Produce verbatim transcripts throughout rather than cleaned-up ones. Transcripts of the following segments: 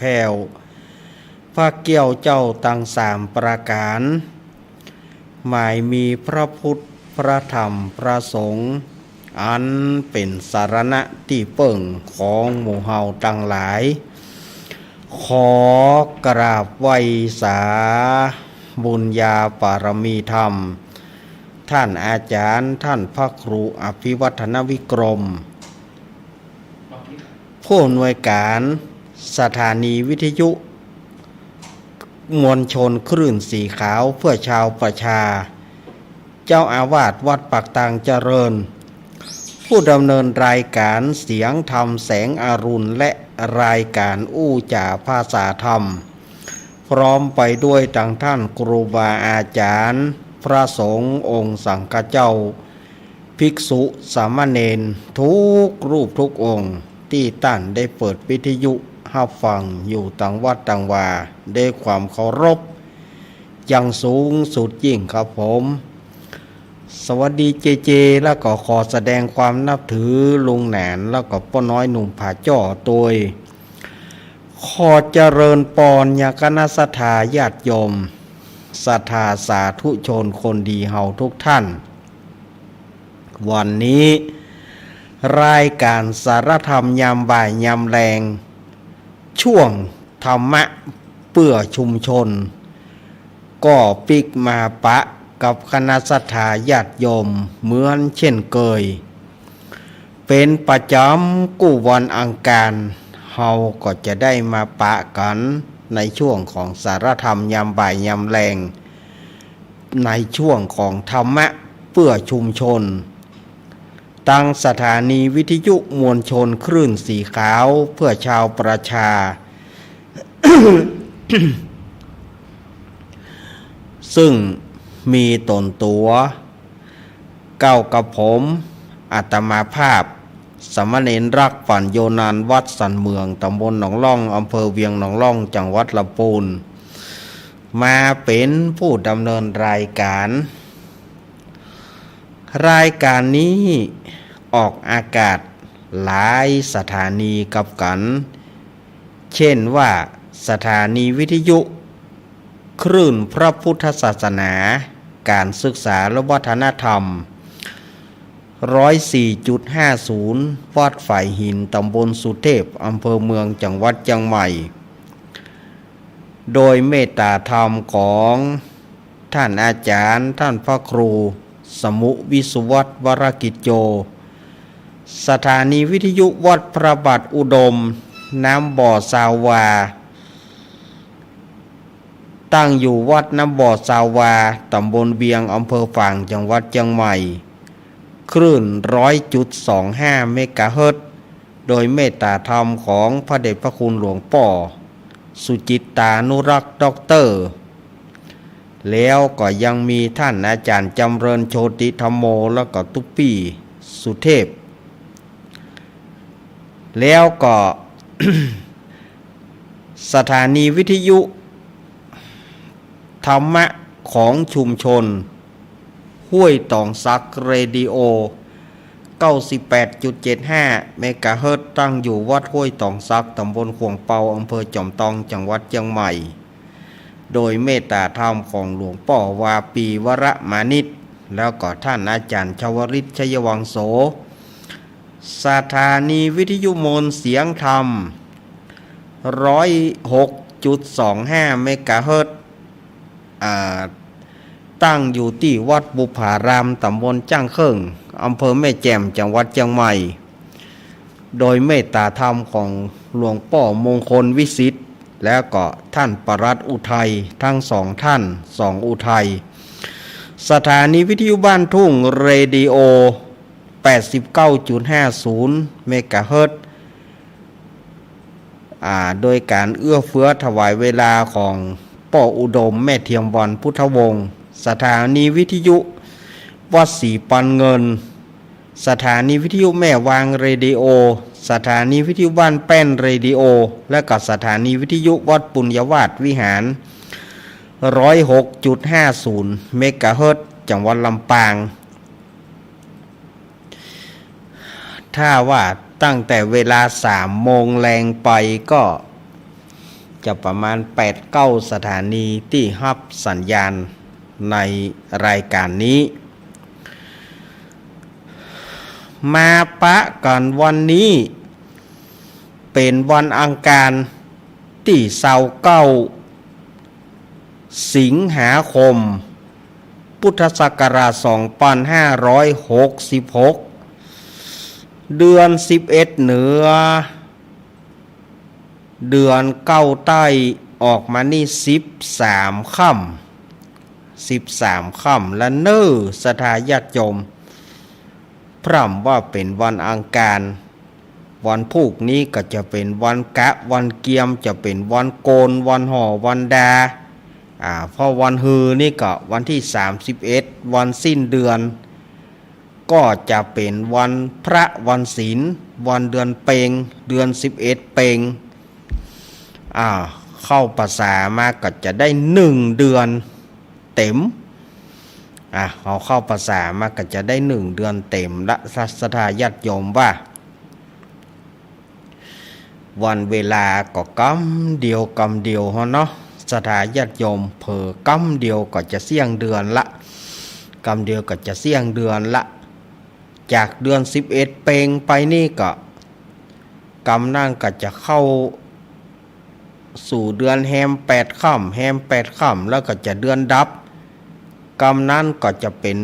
แผ้ว พระเกี้ยวเจ้าตังสามประก๋าน หมายมีพระพุทธ พระธรรม พระสงฆ์ อันเป๋นสรณะตี้เปิ้งของหมู่เฮาตังหลาย ขอกราบไหว้สาบุญญาปารมีธรรม ท่านอาจ๋ารย์ ท่านพระครูอภิวัฒนวิกรม ผู้อำนวยก๋านสถานีวิทยุมวลชนคลื่นสีขาวเพื่อชาวประชา เจ้าอาวาสวัดปากตางเจริญ ผู้ดำเนินรายก๋านเสียงธรรมแสงอรุณ และรายก๋านอู้จ๋าภาษาธรรม พร้อมไปด้วยตังท่านครูบาอาจ๋ารย์ พระสงฆ์องค์สังฆเจ้า ภิกษุสามเณรทุกรูปทุกองค์ ตี้ต้านได้เปิดวิทยุฮับฟังอยู่ตังวัดตังวา ด้วยความเคารพอย่างสูงสุดยิ่งครับผม สวัสดีเจเจ แล้วก็ขอแสดงความนับถือลุงหนาน แล้วก็ป้อน้อยหนุ่มผาจ้อตวย ขอเจริญปอนยังคณะศรัทธาญาติโยม ศรัทธาสาธุชนคนดีเฮาทุกท่าน วันนี้รายก๋านสารธรรมยามบ่ายยามแลง ช่วงธรรมะเปื้อชุมชน ก็ปิ๊กมาปะกับคณะศรัทธาญาติโยมเหมือนเช่นเกย เป๋นประจ๋ำกู้วันอังคาร เฮาก็จะได้มาปะกั๋นในช่วงของสารธรรมยามบ่ายยามแลง ในช่วงของธรรมะเปื้อชุมชน ตังสถานีวิทยุมวลชนคลื่นสีขาวเพื่อชาวประชา ซึ่งมีต๋นตั๋ว เก้ากับผม อาตมาภาพ สามเณรรัก ปั่นโยนาน วัดสันเมือง ต๋ำบลหนองล่อง อำเภอเวียงหนองล่อง จังหวัดลำปูน มาเป๋นผู้ดำเนินรายก๋าน รายก๋านนี้ออกอากาศหลายสถานีกับกั๋น เช่นว่า สถานีวิทยุคลื่นพระพุทธศาสนา ก๋านศึกษาและวัฒนธรรม ร้อยสี่จุดห้าศูนย์ วัดฝายหิน ต๋ำบลสุเทพ อำเภอเมือง จังหวัดเจียงใหม่ โดยเมตตาธรรมของท่านอาจ๋ารย์ ท่านพระครู สมุ วิสุวัฒน์ วรกิจโจ สถานีวิทยุวัดพระบาทอุดม น้ำบ่อซาวา ตั้งอยู่วัดน้ำบ่อซาวา ต๋ำบลเวียง อำเภอฝาง จังหวัดเจียงใหม่ คลื่น ร้อยจุดสองห้า เมกะเฮิรตซ์ โดยเมตตาธรรมของพระเดชพระคุณหลวงป้อ สุจิตตานุรักษ์ ด็อกเตอร์ แล้วก็ยังมีท่านอาจ๋ารย์จำเริญ โชติธัมโม แล้วก็ตุ๊ปี้ สุเทพ แล้วก็ สถานีวิทยุธรรมะของชุมชนห้วยต๋องสัก เรดิโอ เก้าสิบแปดจุดเจ็ดห้า เมกะเฮิรตซ์ ตั้งอยู่วัดห้วยต๋องสัก ต๋ำบลข่วงเปา อำเภอจอมตอง จังหวัดเจียงใหม่ โดยเมตตาธรรมของหลวงป้อวาปี วรมานิต แล้วก็ท่านอาจ๋ารย์ชวริต ชัยวังโส สถานีวิทยุมวลเสียงธรรม ร้อยหกจุดสองห้า เมกะเฮิรตซ์ อ่า ตั้งอยู่ตี้วัดบุพาราม ต๋ำบลจ้างเคิ่ง อำเภอแม่แจ่ม จังหวัดเจียงใหม่ โดยเมตตาธรรมของหลวงป้อมงคลวิสิทธิ์ แล้วก็ท่านปลัดอุทัย ทั้งสองท่าน สองอุทัย สถานีวิทยุบ้านทุ่ง เรดิโอ แปดสิบเก้าจุดห้าศูนย์ เมกะเฮิรตซ์ อ่า โดยก๋านเอื้อเฟื้อถวายเวลาของป้ออุดม แม่เทียมวัน พุทธวงศ์ สถานีวิทยุวัดศรีปันเงิน สถานีวิทยุแม่วาง เรดิโอ สถานีวิทยุบ้านแป้น เรดิโอ และก็สถานีวิทยุวัดปุญญวาสวิหาร ร้อยหกจุดห้าศูนย์ เมกะเฮิรตซ์ จังหวัดลำปาง ถ้าว่าตั้งแต่เวลาสามโมงแลงไปก็ จะประมาณแปดเก้าสถานีตี้ฮับสัญญาณในรายก๋านนี้ มาปะกั๋นวันนี้ เป๋นวันอังคารตี้ซาวเก้า สิงหาคม พุทธศักราชสองปันห้าร้อยหกสิบหก เดือนสิบเอ็ดเหนือ เดือนเก๊าใต้ออกมานี่สิบสามค่ำ สิบสามค่ำละเน่อ ศรัทธาญาติโยม พร่ำว่าเป๋นวันอังคาร วันพูกนี้ก็จะเป๋นวันกะ วันเกียม จะเป๋นวันโกน วันห่อ วันดา อ่า เพราะวันฮือนี่ก็วันตี้สามสิบเอ็ด วันสิ้นเดือน ก็จะเป๋นวันพระ วันศีล วันเดือนเป็ง เดือนสิบเอ็ดเป็ง อ่า เข้าพรรษามาก็จะได้หนึ่งเดือนเต๋ม อ่า เอาเข้าพรรษามาก็จะได้หนึ่งเดือนเต๋มละ ศรัทธาญาติโยมว่า วันเวลาก็กำเดียวกำเดียวเฮาเนาะ ศรัทธาญาติโยม เผลอกำเดียวก็จะเสี้ยงเดือนละ กำเดียวก็จะเสี้ยงเดือนละ จากเดือนสิบเอ็ดเป็งไปนี่ก็ กำนั้นก็จะเข้าสู่เดือนแฮมแปดค่ำ แฮมแปดค่ำ แล้วก็จะเดือนดับ กำนั้นก็จะเป๋น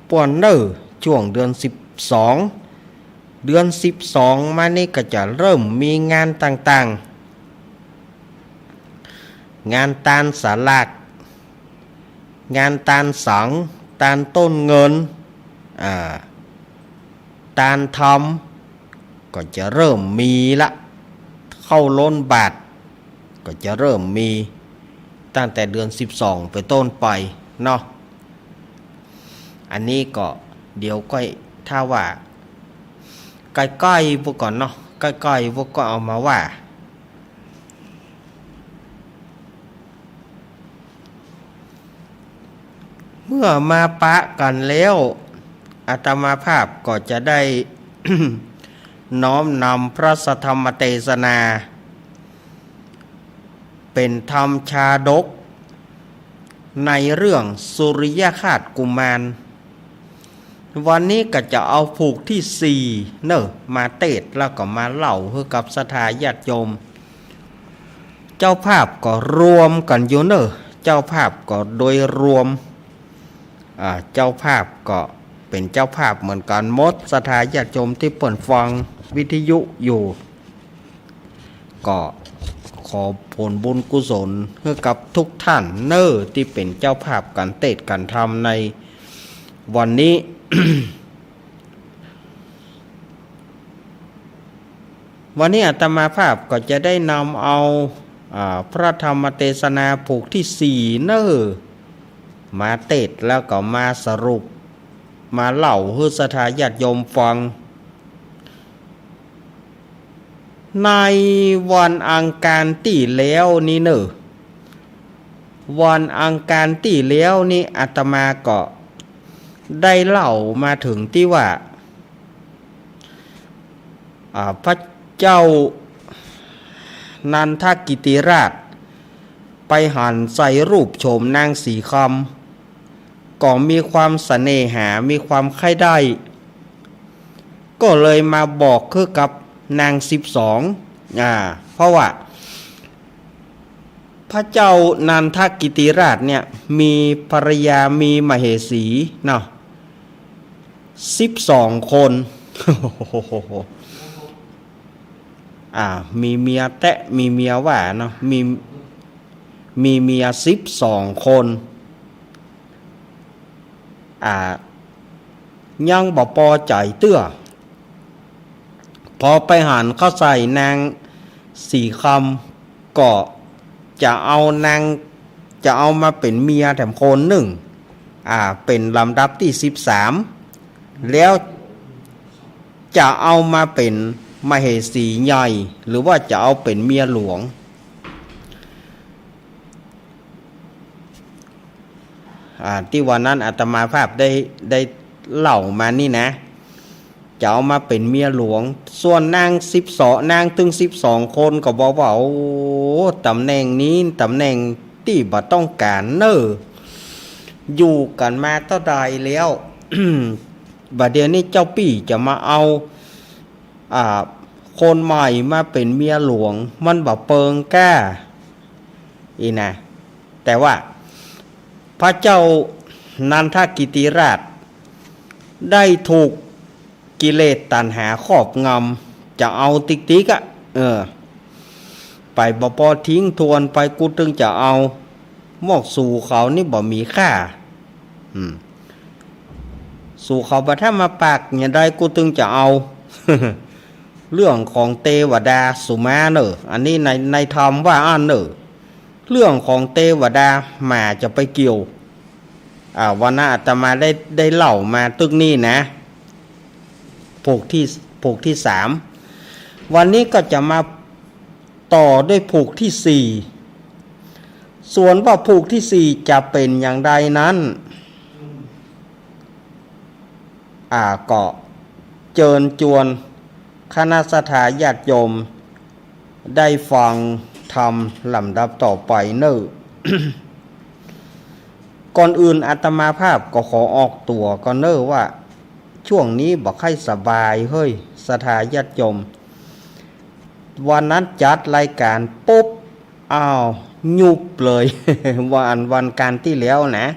ป้วนเน่อ ช่วงเดือนสิบสอง เดือนสิบสองมานี่ก็จะเริ่มมีงานต่างๆ งานตานสลาก งานตานสัง ตานต้นเงิน อ่า ตานธรรม ก็จะเริ่มมีละ เข้าล้นบาตร ก็จะเริ่มมีตั้งแต่เดือนสิบสองเป๋นต้นไปเนาะ อันนี้ก็เดี๋ยวก้อย ถ้าว่าใก้ๆ ปู้นก่อนเนาะ ใก้ๆ ปู้นก็เอามาว่า เมื่อมาปะกั๋นแล้ว อาตมาภาพก็จะได้ น้อมนำพระสัทธรรมเตสนา เป๋นธรรมชาดก ในเรื่องสุริยคราสกุมาร วันนี้ก็จะเอาผูกตี้สี่เน่อ มาเตสน์แล้วก็มาเล่าหื้อกับศรัทธาญาติโยม เจ้าภาพก็รวมกั๋นอยู่เน่อ เจ้าภาพก็โดยรวม อ่า เจ้าภาพก็เป๋นเจ้าภาพเหมือนกั๋นหมด ศรัทธาญาติโยมตี้เปิ้นฟังวิทยุอยู่ ก็ขอผลบุญกุศลหื้อกับทุกท่านเน่อ ตี้เป๋นเจ้าภาพก๋านเตสน์ก๋านธรรมในวันนี้ วันนี้อาตมาภาพก็จะได้นำเอา อ่า พระธรรมเตสนาผูกตี้สี่เน่อ มาเตสน์แล้วก็มาสรุป มาเล่าหื้อศรัทธาญาติโยมฟัง ในวันอังคารตี้แล้วนี้เน่อ วันอังคารตี้แล้วนี้อาตมาก็ได้เล่ามาเถิงตี้ว่า อ่า พระเจ้านันทกิติราช ไปหันใส่รูปโฉมนางสีคำ ก็มีความเสน่หา มีความใค่ได้ ก็เลยมาบอกคือกับนางสิบสอง อ่า เพราะว่า พระเจ้านันทกิติราชเนี่ย มีภรรยา มีมเหสีเนาะ สิบสองคน อ่า มีเมียแต๊ มีเมียว่าเนาะ มี มีเมียสิบสองคน อ่า ยังบ่ปอใจ๋เตื้อ พอไปหันเข้าใส่นางสีคำ ก็จะเอานาง จะเอามาเป๋นเมียแถมคนนึ่ง อ่า เป๋นลำดับตี้สิบสาม แล้วจะเอามาเป๋นมเหสีใหญ่ หรือว่าจะเอาเป๋นเมียหลวง อ่า ตี้วันนั้นอาตมาภาพได้ ได้เล่ามานี่นะ จะเอามาเป๋นเมียหลวง ส่วนนางสิบสอง นางตึงสิบสองคนก็บอกว่า โอ้ ต๋ำแหน่งนี้ต๋ำแหน่งตี้บ่ต้องก๋านเน่อ อยู่กั๋นมาเต้าใดแล้ว บ่าเดี่ยวนี้เจ้าปี้จะมาเอา อ่า คนใหม่มาเป๋นเมียหลวง มันบ่เปิงก้า อี้นะ แต่ว่าพระเจ้านันทกิติราชได้ถูกกิเลสตัณหาครอบงำ จะเอาติ๊กๆ อะ เออ ไปบ่ปอทิ้งทวนไป กูตึงจะเอา หมวกสูเขานี่บ่มีค่า อืม สูเขาบ่ถ้ามาปากอย่างใด กูตึงจะเอา เรื่องของเตวดา สูมาเน่อ อันนี้ใน ในธรรมว่าอั้นเน่อ เรื่องของเตวดาหม่าจะไปเกี่ยว อ่า วันนั้นอาตมาได้ ได้เล่ามาตึกนี้นะ ผูกที่ ผูกที่สาม วันนี้ก็จะมาต่อด้วยผูกที่สี่ ส่วนว่าผูกที่สี่จะเป๋นอย่างใดนั้น อ่า ก็เจิญจวนคณะศรัทธาญาติโยมได้ฟังธรรมลำดับต่อไปเน่อ ก่อนอื่นอาตมาภาพก็ขอออกตั๋วก่อนเน่อว่า ช่วงนี้บ่ค่อยสบายเฮ้ย ศรัทธาญาติโยม วันนั้นจัดรายการปุ๊บ อ้าว ยุบเลย วัน วันการที่แล้วนะ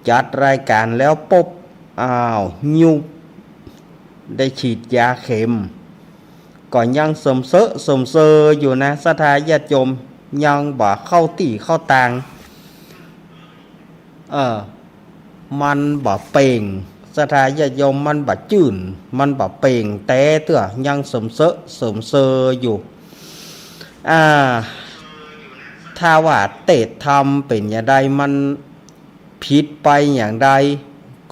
จัดรายการแล้วปุ๊บ อ้าว ยุบ ได้ฉีดยาเข็ม ก็ยังเสิมเซอะเสิมเซออยู่นะ ศรัทธาญาติโยม ยังบ่เข้าตี้เข้าตาง เออ มันบ่เป่ง ศรัทธาญาติโยม มันบ่จื้น มันบ่เป่งแต๊เตื้อ ยังเสิมเซอะเสิมเซออยู่ อ่า ถ้าว่าเตศน์ธรรมเป๋นอย่างใดมันผิดไปอย่างใด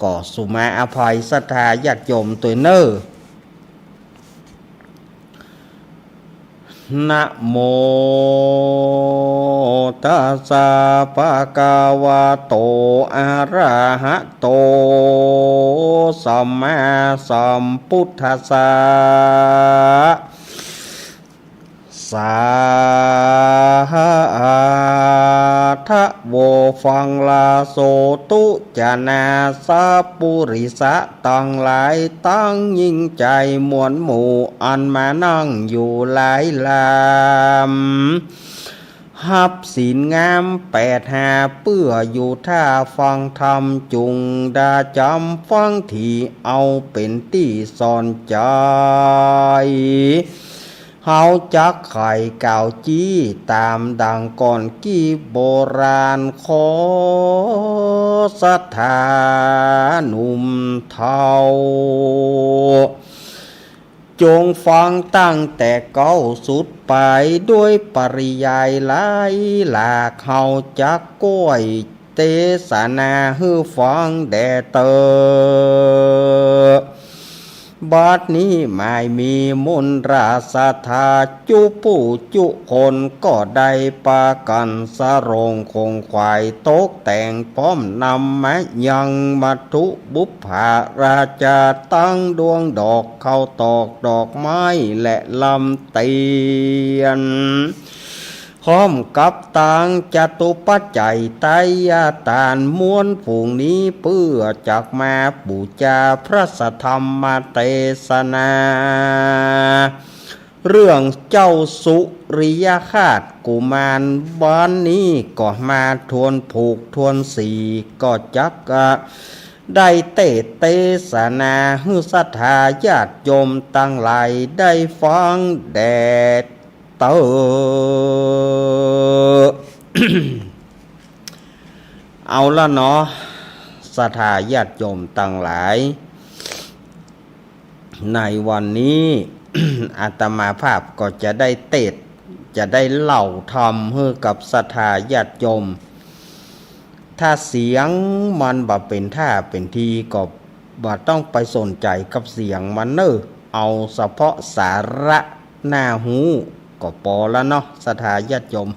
ก็สุมาอภัยศรัทธาญาติโยมตวยเน่อ นะโมตัสสะ ภะคะวะโต อะระหะโต สัมมาสัมพุทธัสสะ สาธะโว ฟังลาโส ตุจะนาสะปุริสะตังหลาย ตังญิงใจ๋มวลหมู่ อันมานั่งอยู่หลายลำ ฮับศีลงามแปดห้า เปื้ออยู่ท่าฟังธรรม จุ่งดาจ๋ำฟังธรรม เอาเป๋นตี้สอนใจ๋ เฮาจักไขกล่าวจี้ต๋ามดังก่อนกี้โบราณ ขอศรัทธาหนุ่มเฒ่า จงฟังตั้งแต่เก๊าสุดปาย ด้วยปริยายหลายหลาก เฮาจักก้อยเตสนาหื้อฟังแด่เต๊อะ บัดนี้หมายมีมนต์ราชศรัทธา จุผู้จุคนก็ได้ปากั๋นสะโรงขงขวาย ตกแต่งพร้อมนำมายังวัตถุบุปผาราชา ตังดวงดอกข้าวตอก ดอกไม้และลำเตียน พร้อมกับตังจตุปัจจัยไตรยตาน มวลฝูงนี้เปื้อจักมาปู๋จาพระสัทธรรมเตสนา เรื่องเจ้าสุริยคราชกุมาร วันนี้ก็มาทวนผูกทวนสี ก็จัก ได้เตสน์เตสนาหื้อศรัทธาญาติโยมตังหลายได้ฟังแด่เต๊อะ เอาละเนาะ ศรัทธาญาติโยมตังหลาย ในวันนี้ อาตมาภาพก็จะได้เตสน์ จะได้เล่าธรรมหื้อกับศรัทธาญาติโยม ถ้าเสียงมันบ่เป๋นท่าเป๋นทีก็บ่ต้องไปสนใจ๋กับเสียงมันเน่อ เอาเฉพาะสาระน่าฮู้ก็ปอละเนาะ ศรัทธาญาติโยม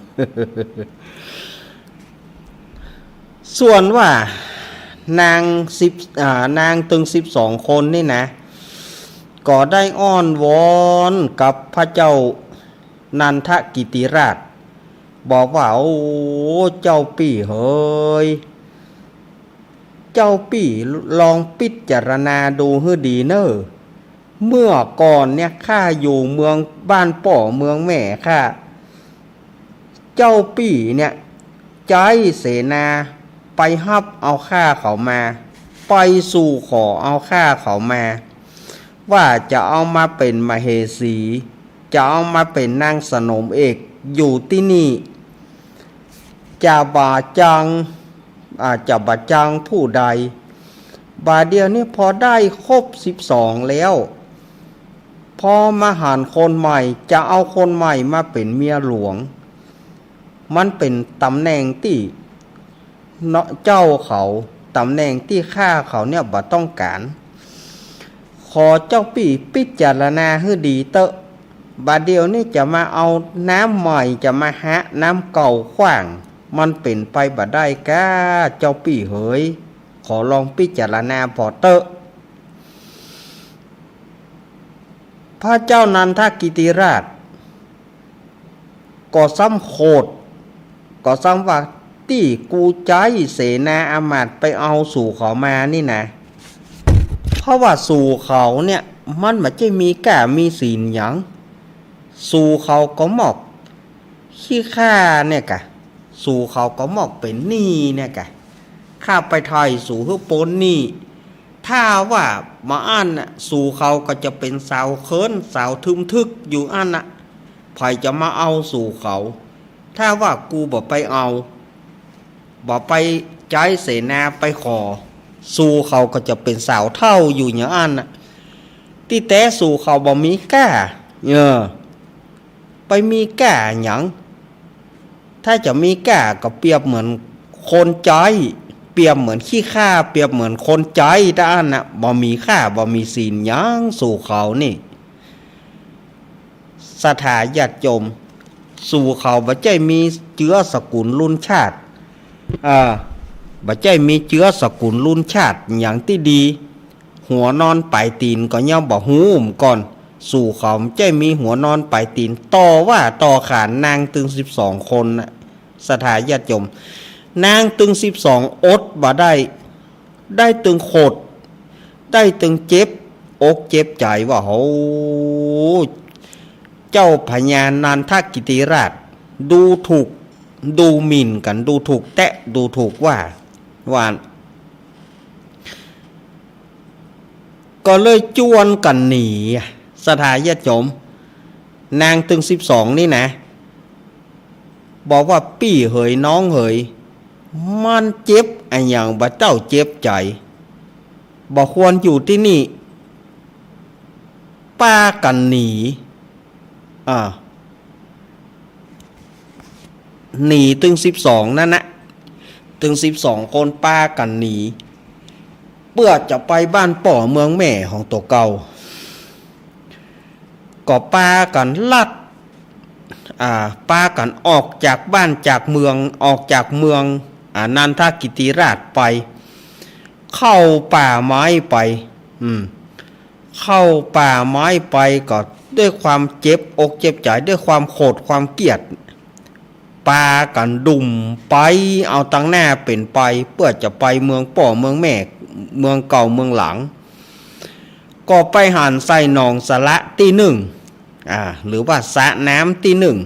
ส่วนว่านางสิบ อ่า นางตึงสิบสองคนนี่นะ ก็ได้อ้อนวอนกับพระเจ้านันทกิติราช บอกว่า โอ้ เจ้าปี้เหย เจ้าปี้ลองพิจารณาดูหื้อดีเน่อ เมื่อก่อนเนี่ยข้าอยู่เมืองบ้านป้อเมืองแม่ข้า เจ้าปี้เนี่ยใจ๊เสนาไปฮับเอาข้าเขามา ไปสู่ขอเอาข้าเขามา ว่าจะเอามาเป๋นมเหสี จะเอามาเป๋นนางสนมเอกอยู่ตี้นี่ จะบ่จัง อ่า จะบ่จังผู้ใด บ่าเดี่ยวนี้พอได้ครบสิบสองแล้ว พอมาหันคนใหม่ จะเอาคนใหม่มาเป๋นเมียหลวง มันเป๋นต๋ำแหน่งตี้เนาะเจ้าเขา ต๋ำแหน่งตี้ข้าเขาเนี่ยบ่ต้องก๋าน ขอเจ้าปี้พิจารณาหื้อดีเต๊อะ บ่าเดี่ยวนี้จะมาเอาน้ำใหม่ จะมาหะน้ำเก่าขว้าง มันเป๋นไปบ่ได้ก้า เจ้าปี้เหย ขอลองพิจารณาผ่อเต๊อะ พระเจ้านันทกิติราช ก็ซ้ำโขด ก็ซ้ำว่า ตี้กูใจ๊เสนาอามาตย์ไปเอาสู่เขามานี่นะ เพราะว่าสู่เขาเนี่ย มันบ่ใจ้มีก้ามีศีลหยัง สู่เขาก็มอกขี้ข้าเนี่ยกะ สู่เขาก็มอกเป๋นหนี้เนี่ยกะ ข้าไปไถ่สู่หื้อป๊นหนี้ ถ้าว่าบ่อั้นน่ะ สู่เขาก็จะเป๋นสาวเคิ้น สาวทึมทึกอยู่อั้นน่ะ ใผจะมาเอาสู่เขา ถ้าว่ากูบ่ไปเอา บ่ไปใจ๊เสนาไปขอ สู่เขาก็จะเป๋นสาวเฒ่าอยู่อย่างอั้นน่ะ ตี้แต๊สู่เขาบ่มีก้า เออ ไปมีก้าหยัง ถ้าจะมีก้าก็เปรียบเหมือนคนใจ๊ เปรียบเหมือนขี้ข้า เปรียบเหมือนคนใจ๊ ตาอั้นน่ะ บ่มีค่า บ่มีศีลหยังสู่เขานี่ ศรัทธาญาติโยม สู่เขาบ่ใจ้มีเจื๊อสกุลลุนชาติ อ่า บ่ใจ้มีเจื๊อสกุลลุนชาติหยังตี้ดี หัวนอนป๋ายตี๋นก็ยังบ่ฮู้ก่อน สู่เขาบ่ใจ้มีหัวนอนป๋ายตี๋น ต่อว่าต่อขานนางตึงสิบสองคนน่ะ ศรัทธาญาติโยม นางตึงสิบสองอดบ่ได้ ได้ตึงโขด ได้ตึงเจ็บอกเจ็บใจ๋ว่า โห เจ้าพญานันทกิติราช ดูถูก ดูหมิ่นกั๋น ดูถูกแต๊ ดูถูกว่า ว่า ก็เลยจวนกั๋นหนี ศรัทธาญาติโยม นางตึงสิบสองนี่นะ บอกว่า ปี้เหย น้องเหย มันเจ็บอะหยังบ่าเจ้าเจ็บใจ๋ บ่ควรอยู่ตี้นี่ ปากั๋นหนี อ่า หนีตึงสิบสองนั่นนะ ตึงสิบสองคนปากั๋นหนี เปื้อจะไปบ้านป้อเมืองแม่ของตั๋วเก่า ก็ปากั๋นลัด อ่า ปากั๋นออกจากบ้านจากเมือง ออกจากเมือง อ่า นันทกิติราชไป เข้าป่าไม้ไป อืม เข้าป่าไม้ไปก็ด้วยความเจ็บอกเจ็บใจ๋ ด้วยความโขดความเกลียด ปากั๋นดุ่มไป เอาตังหน้าเป๋นไป เปื้อจะไปเมืองป้อเมืองแม่ เมืองเก่าเมืองหลัง ก็ไปหันใส่หนองสระตี้นึ่ง อ่า หรือว่าสระน้ำตี้นึ่ง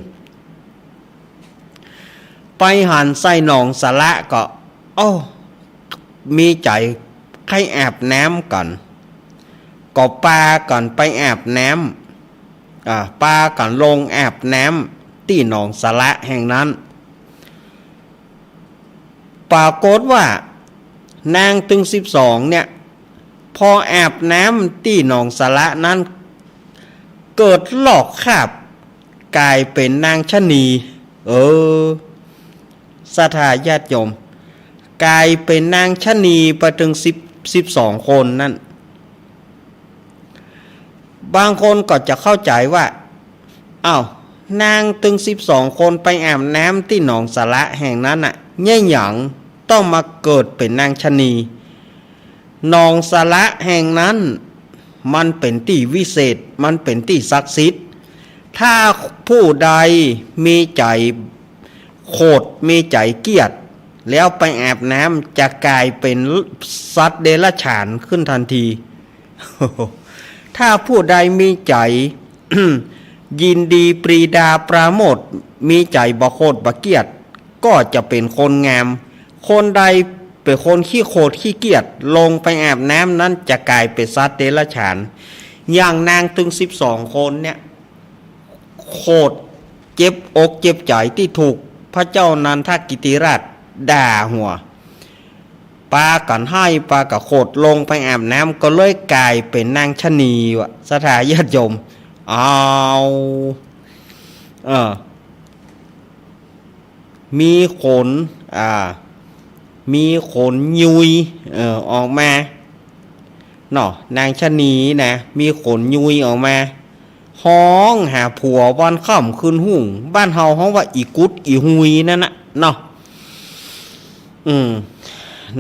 ไปหันใส่หนองสระก็ โอ้ มีใจ๋ใค่อาบน้ำกั๋น ก็ปากั๋นไปอาบน้ำ อ่า ปากั๋นลงอาบน้ำตี้หนองสระแห่งนั้น ปรากฏว่านางตึงสิบสองเนี่ย พออาบน้ำตี้หนองสระนั้น เกิดลอกคราบ ก๋ายเป๋นนางชะนี เออ ศรัทธาญาติโยม ก๋ายเป๋นนางชะนีไปตึงสิบ สิบสองคนนั่น บางคนก็จะเข้าใจ๋ว่า อ้าว นางตึงสิบสองคนไปอาบน้ำตี้หนองสระแห่งนั้นน่ะ เยียะหยังต้องมาเกิดเป๋นนางชะนี หนองสระแห่งนั้น มันเป๋นตี้วิเศษ มันเป๋นตี้ศักดิ์สิทธิ์ ถ้าผู้ใดมีใจ๋โขด มีใจ๋เกลียด แล้วไปอาบน้ำ จะก๋ายเป๋นสัตว์เดรัจฉานขึ้นตันที ถ้าผู้ใดมีใจ๋ ยินดีปรีดาปราโมทย์ มีใจ๋บ่โขดบ่เกลียด ก็จะเป๋นคนงาม คนใดเป๋นคนขี้โขดขี้เกลียด ลงไปอาบน้ำนั้นจะก๋ายเป๋นสัตว์เดรัจฉาน อย่างนางตึงสิบสองคนเนี่ย โขดเจ็บอกเจ็บใจ๋ตี้ถูกพระเจ้านันทกิติราชด่าหัว ปากั๋นไห้ปากั๋นโขด ลงไปอาบน้ำ ก็เลยก๋ายเป๋นนางชะนีว่ะ ศรัทธาญาติโยม เอา เออ มีขน อ่า มีขนยุย เออ ออกมา เนาะ นางชะนีนะ มีขนยุยออกมา ฮ้องหาผัววันค่ำคืนฮุ่ง บ้านเฮาฮ้องว่าอีกุดอีฮุยนั่นน่ะเนาะ อืม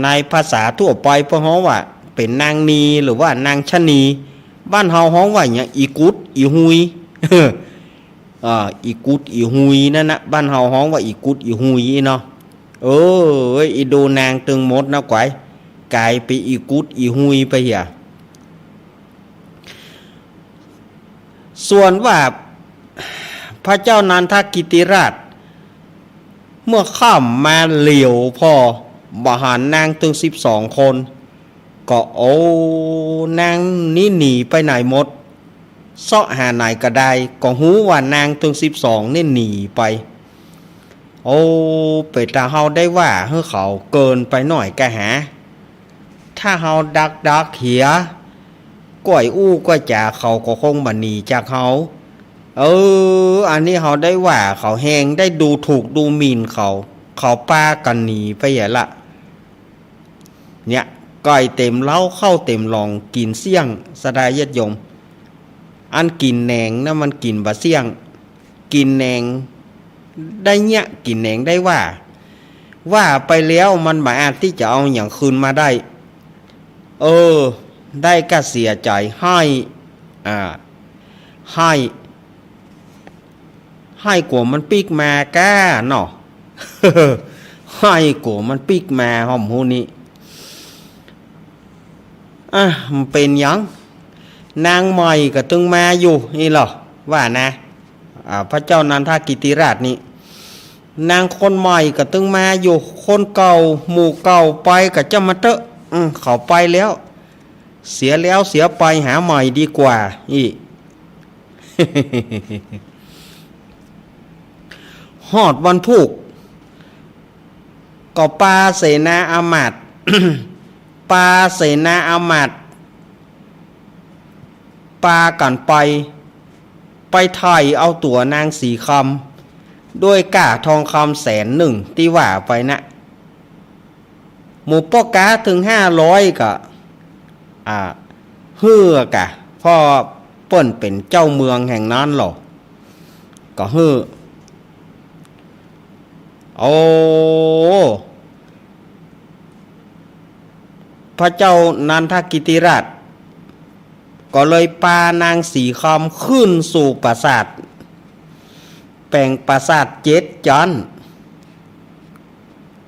ในภาษาทั่วไปเปิ้นฮ้องว่าเป๋นนางนีหรือว่านางชะนี บ้านเฮาฮ้องว่าหยัง อีกุดอีฮุย อ่า อีกุดอีฮุยนั่นน่ะ บ้านเฮาฮ้องว่าอีกุดอีฮุยเนาะ เออ อีดูนางตึงหมดนะก๋วย ก๋ายเป๋นอีกุดอีฮุยไปเหีย ส่วนว่าพระเจ้านันทกิติราช เมื่อค่ำมาเหลียวผ่อ บ่หันนางตึงสิบสองคน ก็ โอ้ นางนี้หนีไปไหนหมด เซาะหาไหนก็ได้ ก็ฮู้ว่านางตึงสิบสองนี่หนีไป โอ้ เป๋นตาเฮาได้ว่าหื้อเขาเกินไปหน่อยกะหา ถ้าเฮาดักดักเหีย ก้อยอู้ก้อยจ๋าเขาก็คงบ่หนีจากเฮา เออ อันนี้เฮาได้ว่าเขาแฮง ได้ดูถูกดูหมิ่นเขา เขาปากั๋นหนีไปเหียละ เนี่ย ก้อยเต็มเล้า ข้าวเต็มหล่อง กิ๋นเสี้ยง ศรัทธาญาติโยม อันกิ๋นแหนงนะ มันกิ๋นบ่เสี้ยง กิ๋นแหนงได้เยียะ กิ๋นแหนงได้ว่า ว่าไปแล้วมันบ่อาจตี้จะเอาหยังคืนมาได้ เออ ได้ก้าเสียใจ๋ ไห้ อ่า ไห้ ไห้กั๋วมันปิ๊กมาก้าเนาะ ไห้กั๋วมันปิ๊กมา ฮ่อมฮู้นี้ อ่ะ มันเป๋นหยัง นางใหม่ก็ตึงมาอยู่นี่ลอ ว่านะ อ่า พระเจ้านันทกิติราชนี่ นางคนใหม่ก็ตึงมาอยู่ คนเก่า หมู่เก่าไปก็จ้างมันเต๊อะ อืม เขาไปแล้ว เสียแล้วเสียไป หาใหม่ดีกว่า อี้ ฮอดวันพูก ก็ปาเสนาอามาตย์ ปาเสนาอามาตย์ ปากั๋นไป ไปไถ่เอาตั๋วนางสีคำ ด้วยก้าทองคำแสนนึ่งตี้ว่าไปนะ หมู่ป้อก๊าตึงห้าร้อยก็ อ่า หื้อกะ เพราะเปิ้นเป๋นเจ้าเมืองแห่งนั้นลอ ก็หื้อ โอ้ พระเจ้านันทกิติราช ก็เลยปานางสีคำขึ้นสู่ปราสาท แป๋งปราสาทเจ็ดจั๊น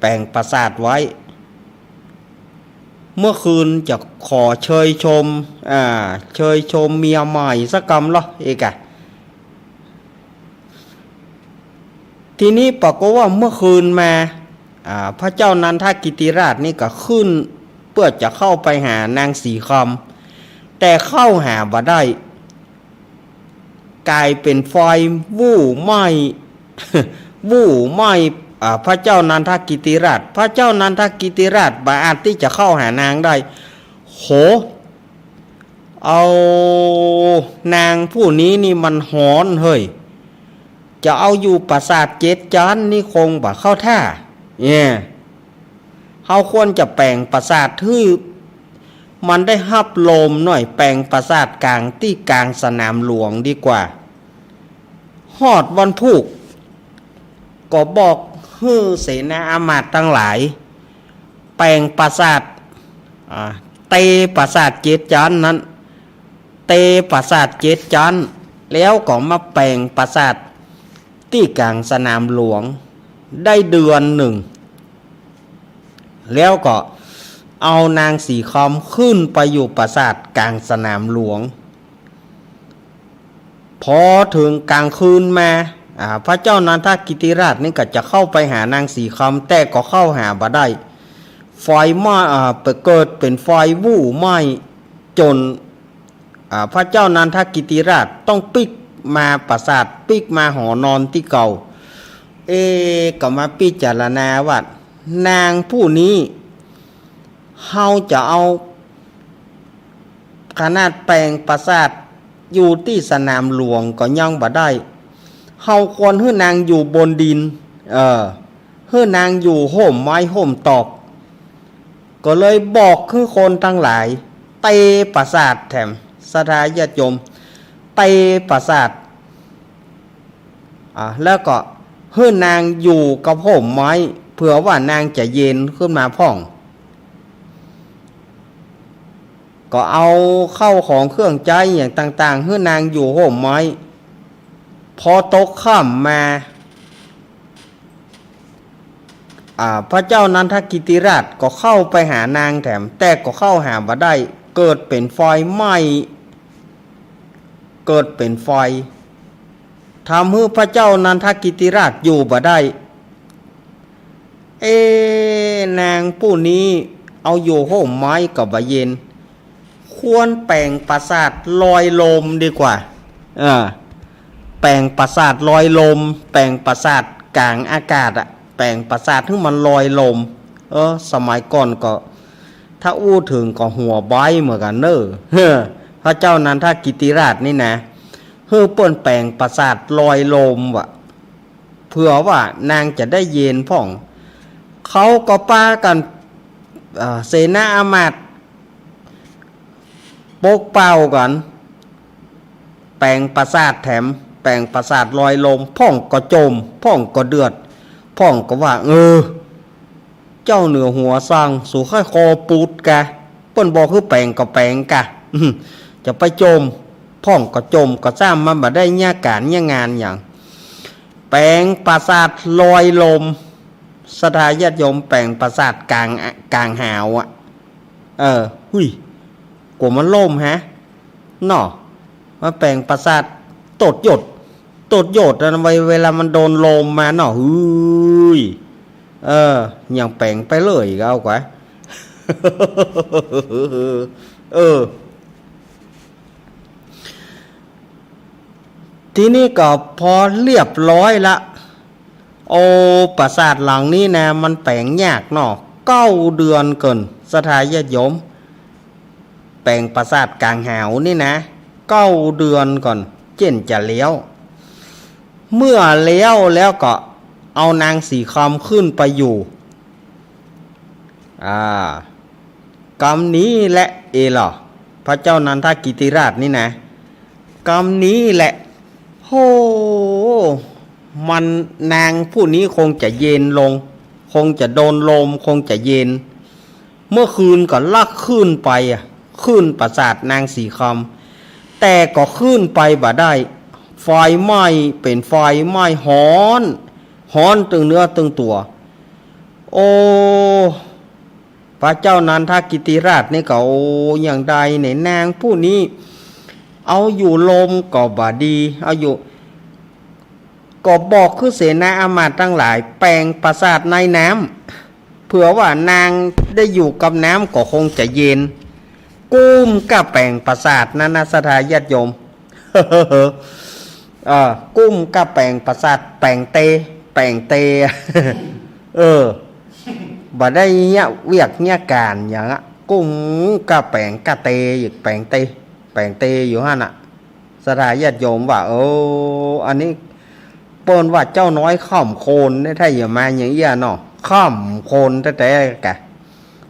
แป๋งปราสาทไว้ เมื่อคืนจะขอเชยชม อ่า เชยชมเมียใหม่สักกำลอ เอกะ ทีนี้ปรากฏว่าเมื่อคืนมา อ่า พระเจ้านันทกิติราชนี่ก็ขึ้นเปื้อจะเข้าไปหานางสีคำ แต่เข้าหาบ่ได้ ก๋ายเป๋นฝ่ายวู้ไหม้ วู้ไหม้ อ่า พระเจ้านันทกิติราช พระเจ้านันทกิติราชบ่อาจตี้จะเข้าหานางได้ โห เอา นางผู้นี้นี่มันฮ้อนเฮ้ย จะเอาอยู่ปราสาทเจ็ดจั๊นนี่คงบ่เข้าท่า เนี่ย เฮาควรจะแป๋งปราสาทหื้อมันได้ฮับลมหน่อย แป๋งปราสาทก๋างตี้ก๋างสนามหลวงดีกว่า ฮอดวันพูก ก็บอกหื้อเสนาอามาตย์ตังหลาย แป๋งปราสาท อ่า เตปราสาทเจ็ดจั๊นนั้น ปราสาทเจ็ดจั๊น แล้วก็มาแป๋งปราสาทตี้ก๋างสนามหลวงได้เดือนนึ่ง แล้วก็เอานางสีคำขึ้นไปอยู่ปราสาทก๋างสนามหลวง พอเถิงก๋างคืนมา อ่า พระเจ้านันทกิติราชนี่ก็จะเข้าไปหานางสีคำ แต่ก็เข้าหาบ่ได้ ไฟไหม้ อ่า ไปเกิดเป๋นไฟไหม้จน อ่า พระเจ้านันทกิติราชต้องปิ๊กมาปราสาท ปิ๊กมาหอนอนตี้เก่า เอ๊ะ ก็มาพิจารณาว่า นางผู้นี้ เฮาจะเอา ขนาดแป๋งปราสาทอยู่ตี้สนามหลวงก็ยังบ่ได้ เฮาควรหื้อนางอยู่บนดิน เออ หื้อนางอยู่ฮ่มไม้ฮ่มตอก ก็เลยบอกหื้อคนตังหลายเตะปราสาทแถม ศรัทธาญาติโยม เตะปราสาท อ่า แล้วก็หื้อนางอยู่กับฮ่มไม้ เผื่อว่านางจะเย็นขึ้นมาพ่อง ก็เอาเข้าของเครื่องใจ๊อย่างต่างๆ หื้อนางอยู่ฮ่มไม้ พอตกค่ำมา อ่า พระเจ้านันทกิติราชก็เข้าไปหานางแถม แต่ก็เข้าหาบ่ได้ เกิดเป๋นไฟไหม้ เกิดเป๋นไฟ ทำหื้อพระเจ้านันทกิติราชอยู่บ่ได้ เอ๊ะ นางผู้นี้เอาอยู่ฮ่มไม้ก็บ่เย็น ควรแป๋งปราสาทลอยลมดีกว่า เออ แป๋งปราสาทลอยลม แป๋งปราสาทก๋างอากาศอะ แป๋งปราสาทหื้อมันลอยลม เออ สมัยก่อนก็ ถ้าอู้เถิงก็หัวใบ้เหมือนกั๋นเน่อ พระเจ้านันทกิติราชนี่นะ หื้อเปิ้นแป๋งปราสาทลอยลมว่ะ เผื่อว่านางจะได้เย็นพ่อง เขาก็ปากั๋น อ่า เสนาอามาตย์ ปกเป้ากั๋น แป๋งปราสาทแถม แป๋งปราสาทลอยลม พ่องก็จม พ่องก็เดือด พ่องก็ว่า เออ เจ้าเหนือหัวสั่ง สูใค่คอปูดกะ เปิ้นบอกหื้อแป๋งก็แป๋งกะ อื้อหือ จะไปจม พ่องก็จม ก็ซ้ำมันบ่ได้เยียะก๋านเยียะงานหยัง แป๋งปราสาทลอยลม ศรัทธาญาติโยม แป๋งปราสาทก๋าง ก๋างหาวอะ เออ หุย กั๋วมันล่มฮะ เนาะ มาแป๋งปราสาทตดหยด ตดหยดนะ เว เวลามันโดนลมมาเนาะ หุย เออ ยังแป๋งไปเลยก็เอากว่า เออ ทีนี้ก็พอเรียบร้อยละ โอ้ ปราสาทหลังนี้นะ มันแป๋งยากเนาะ เก้าเดือนเกิ่น ศรัทธาญาติโยม แป๋งปราสาทก๋างหาวนี่นะ เก้าเดือนก่อน เจ้นจะแล้ว เมื่อแล้วแล้วก็เอานางสีคำขึ้นไปอยู่ อ่า กำนี้แหละ เอล่ะ พระเจ้านันทกิติราชนี่นะ กำนี้แหละ โห มัน นางผู้นี้คงจะเย็นลง คงจะโดนลม คงจะเย็น เมื่อคืนก็ลักขึ้นไปอะ ขึ้นปราสาทนางสีคำ แต่ก็ขึ้นไปบ่ได้ ไฟไหม้ เป๋นไฟไหม้ฮ้อน ฮ้อนตึงเนื้อตึงตั๋ว โอ้ พระเจ้านันทกิติราชนี่ก็ โอ้ อย่างใดเนี่ย นางผู้นี้ เอาอยู่ลมก็บ่ดี เอาอยู่ ก็บอกคือเสนาอามาตย์ตังหลาย แป๋งปราสาทในน้ำ เผื่อว่านางได้อยู่กับน้ำก็คงจะเย็น กุ้มก้าแป๋งปราสาทนั้นนะ ศรัทธาญาติโยม เออ กุ้มก้าแป๋งปราสาท แป๋งเต แป๋งเต เออ บ่ได้เยียะเวียกเยียะก๋านหยังอะ กุ้มก้าแป๋งก้าเต แป๋งเต แป๋งเตอยู่หั้นน่ะ ศรัทธาญาติโยมว่า เออ อันนี้เปิ้นว่าเจ้าน้อยค่ำโคนเนี่ย ถ้าอย่ามาอย่างเอี้ยเนาะ ค่ำโคนแต๊ๆ กะ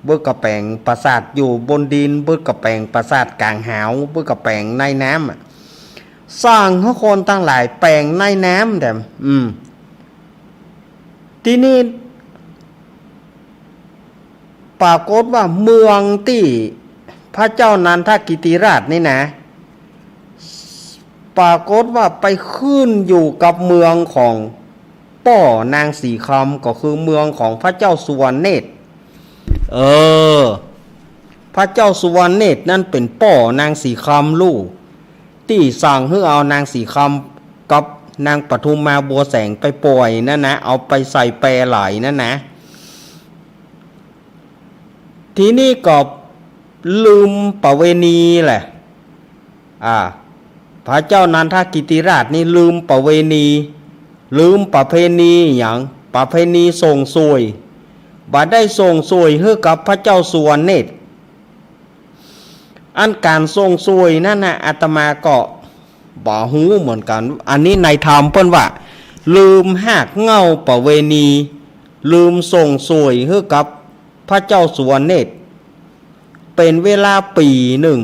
เปิ้นก็แป๋งปราสาทอยู่บนดิน เปิ้นก็แป๋งปราสาทก๋างหาว เปิ้นก็แป๋งในน้ำอะ สั่งหื้อคนตังหลายแป๋งในน้ำแถม อืม ทีนี้ ปรากฏว่าเมืองตี้พระเจ้านันทกิติราชนี่นะ ปรากฏว่าไปขึ้นอยู่กับเมืองของป้อนางสีคำ ก็คือเมืองของพระเจ้าสุวรรณเนตร เออ พระเจ้าสุวรรณเนตรนั้นเป๋นป้อนางสีคำลูก ตี้สั่งหื้อเอานางสีคำกับนางปทุมมาบัวแสงไปป่อยนั่นนะ เอาไปใส่แปไหลนั่นนะ ทีนี้ก็ลืมประเวณีแหละ อ่า พระเจ้านันทกิติราชนี่ลืมประเวณี ลืมประเพณีหยัง ประเพณีส่งส่วย บ่ได้ส่งส่วยหื้อกับพระเจ้าสุวรรณเนตร อันก๋านส่งส่วยนั่นนะ อาตมาก็บ่ฮู้เหมือนกั๋น อันนี้ในธรรมเปิ้นว่า ลืมฮากเหง้าประเวณี ลืมส่งส่วยหื้อกับพระเจ้าสุวรรณเนตร เป๋นเวลาปี๋นึ่ง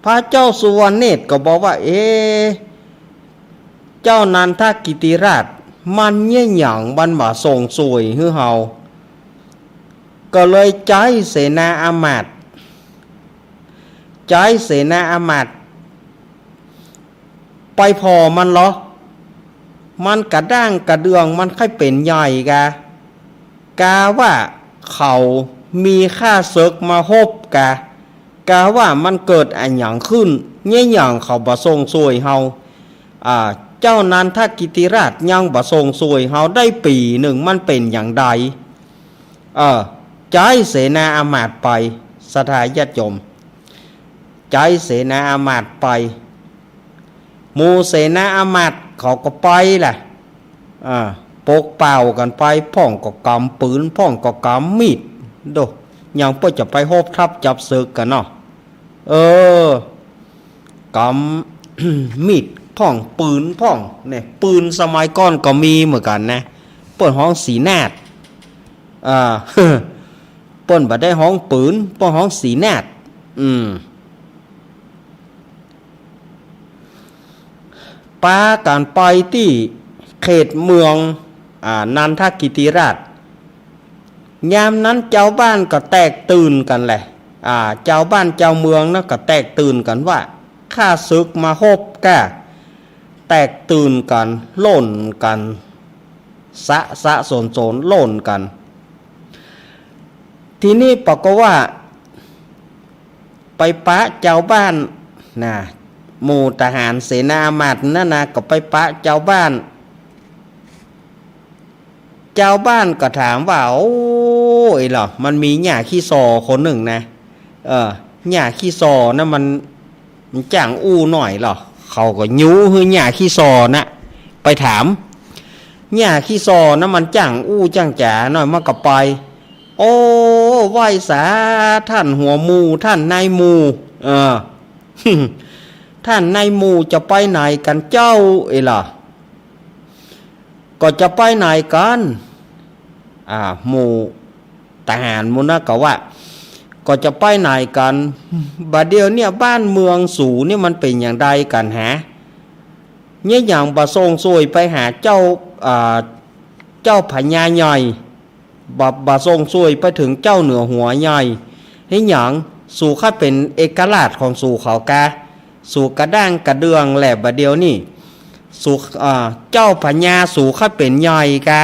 พระเจ้าสุวรรณเนตรก็บอกว่า เอ๊ะ เจ้านันทกิติราช มันเยียะหยังมันบ่ส่งส่วยหื้อเฮา ก็เลยใจ๊เสนาอามาตย์ ใจ๊เสนาอามาตย์ ไปผ่อมันเหรอ มันกระด้างกระเดื่อง มันใค่เป๋นใหญ่กา กาว่าเขามีข้าศึกมาฮบกา กาว่ามันเกิดอะหยังขึ้น เยียะหยังเขาบ่ส่งส่วยเฮา อ่า เจ้านันทกิติราชยังบ่ส่งส่วยเฮาได้ปี๋นึ่ง มันเป๋นอย่างใด เออ ใจ๊เสนาอามาตย์ไป ศรัทธาญาติโยม ใจ๊เสนาอามาตย์ไป หมู่เสนาอามาตย์เขาก็ไปแหละ อ่า ปกเปล่ากั๋นไป พ่องก็ก๋ำปืน พ่องก็ก๋ำมีด โด อย่างเปิ้นจะไปฮบทัพจับศึกกั๋นเนาะ เออ ก๋ำ มีดพ่อง ปืนพ่อง เนี่ย ปืนสมัยก่อนก็มีเหมือนกั๋นนะ เปิ้นฮ้องสีนาด อ่า เปิ้นบ่ได้ฮ้องปืน เปิ้นฮ้องสีนาด อืม ปากั๋นไปตี้เขตเมือง อ่า นันทกิติราช ยามนั้นจาวบ้านก็แตกตื่นกั๋นแหละ อ่า จาวบ้านจาวเมืองนะก็แตกตื่นกั๋นว่า ข้าศึกมาฮบกา แตกตื่นกั๋น โล่นกั๋น สะสะโสนโสน โล่นกั๋น ทีนี้ปรากฏว่า ไปปะจาวบ้านนะ หมู่ทหารเสนาอามาตย์นั่นนะ ก็ไปปะจาวบ้าน จาวบ้านก็ถามว่า โอ้ยเหรอ มันมีหญ้าขี้ซอคนนึ่งนะ เออ หญ้าขี้ซอนะมัน มันจ้างอู้หน่อยเหรอ เขาก็ยู้หื้อหญ้าขี้ซอนะ ไปถาม หญ้าขี้ซอนะมันจ้างอู้จ้างจ๋าหน่อย มันก็ไป โอ้ ไหว้สาท่านหัวหมู่ ท่านนายหมู่ เออ ท่านนายหมู่จะไปไหนกั๋นเจ้า เอ้ยเหรอ ก็จะไปไหนกั๋น อ่า หมู่ทหารหมู่นั้นก็ว่า ก็จะไปไหนกั๋น บ่าเดี่ยวเนี่ยบ้านเมืองสูเนี่ยมันเป๋นอย่างใดกั๋นหา เยียะหยังบ่ส่งส่วยไปหาเจ้า อ่า เจ้าพญาใหญ่ บ่ บ่ส่งส่วยไปเถิงเจ้าเหนือหัวใหญ่ เยียะหยัง สูใค่เป๋นเอกราชของสูเขากา สูกระด้างกระเดื่องแหละบ่าเดี่ยวนี่ สู อ่า เจ้าพญาสูใค่เป๋นใหญ่กา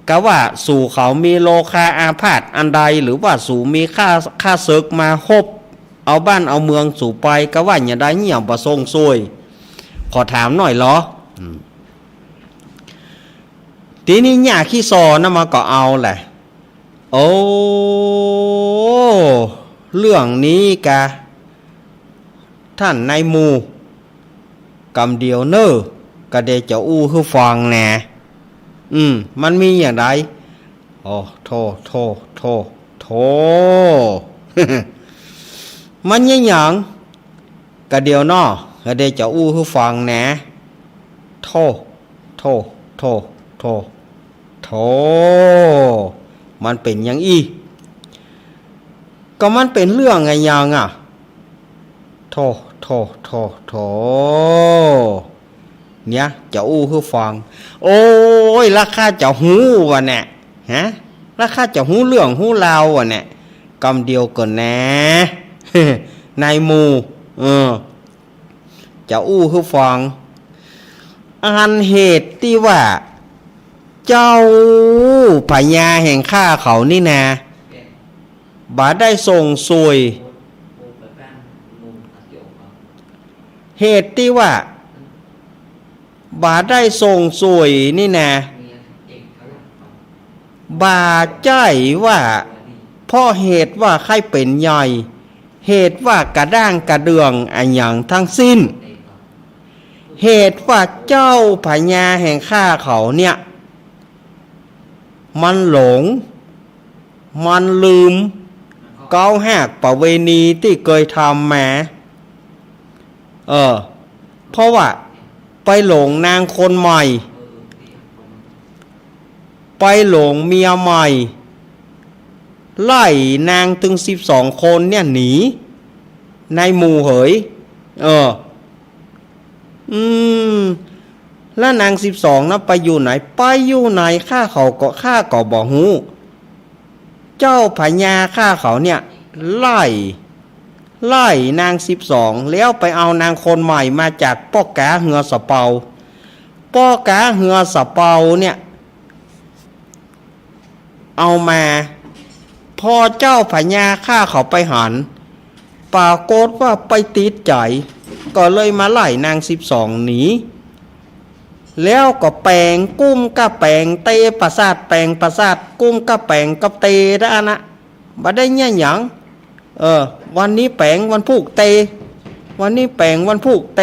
กาว่าสูเขามีโรคาอาพาธอันใด หรือว่าสูมีข้า ข้าศึกมาฮบ เอาบ้านเอาเมืองสูไป กาว่าอย่างใด เยียะหยังบ่ส่งส่วย ขอถามหน่อยเหรอ อืม ทีนี้หญ้าขี้ซอนะมันก็เอาแหละ โอ้ เรื่องนี้กา ท่านนายหมู่ กำเดียวเน่อ กาเดจะอู้หื้อฟังแหน่ อืม มันมีอย่างใด โอ้ โธ่ โธ่ โธ่ โธ่ มันเยียะหยัง กาเดียวเนาะ กาเดจะอู้หื้อฟังแหน่ โธ่ โธ่ โธ่ โธ่ โธ่ มันเป๋นอย่างอี้ ก็มันเป๋นเรื่องอะหยังอะ โธ่ โธ่ โธ่ โธ่ เนี่ย จะอู้หื้อฟัง โอ้ย ละข้าจะฮู้วะเนี่ย ฮะ ละข้าจะฮู้เรื่องฮู้ราววะเนี่ย กำเดียวก่อนแหน่ นายหมู่ เออ จะอู้หื้อฟัง อันเหตุตี้ว่า เจ้าพญาแห่งข้าเขานี่นา บ่ได้ส่งส่วย เหตุตี้ว่า บ่ได้ส่งส่วยนี่นา บ่ใจ้ว่า เพราะเหตุว่าใค่เป๋นใหญ่ เหตุว่ากระด้างกระเดื่องอะหยังทั้งสิ้น เหตุว่าเจ้าพญาแห่งข้าเขาเนี่ย มันหลง มันลืม เก๊าหากประเวณีตี้เกยทำมา เออ เพราะว่าไปหลงนางคนใหม่ ไปหลงเมียใหม่ ไล่นางตึงสิบสองคนเนี่ยหนี ในหมู่เหย เออ อืม แล้วนางสิบสองนั้นไปอยู่ไหน ไปอยู่ไหน ข้าเขาก็ ข้าก็บ่ฮู้ เจ้าพญาข้าเขาเนี่ย ไล่ ไล่นางสิบสอง แล้วไปเอานางคนใหม่มาจากป้อก๋าเฮือสะเปา ป้อก๋าเฮือสะเปาเนี่ย เอามา พอเจ้าพญาข้าเขาไปหัน ปรากฏว่าไปติดใจ๋ ก็เลยมาไล่นางสิบสองหนี แล้วก็แป๋งกุ้มก้าแป๋งเตปราสาท แป๋งปราสาทกุ้มก้าแป๋งกับเตด้านนะ บ่ได้เยียะหยัง เออ วันนี้แป๋งวันพูกเต วันนี้แป๋งวันพูกเต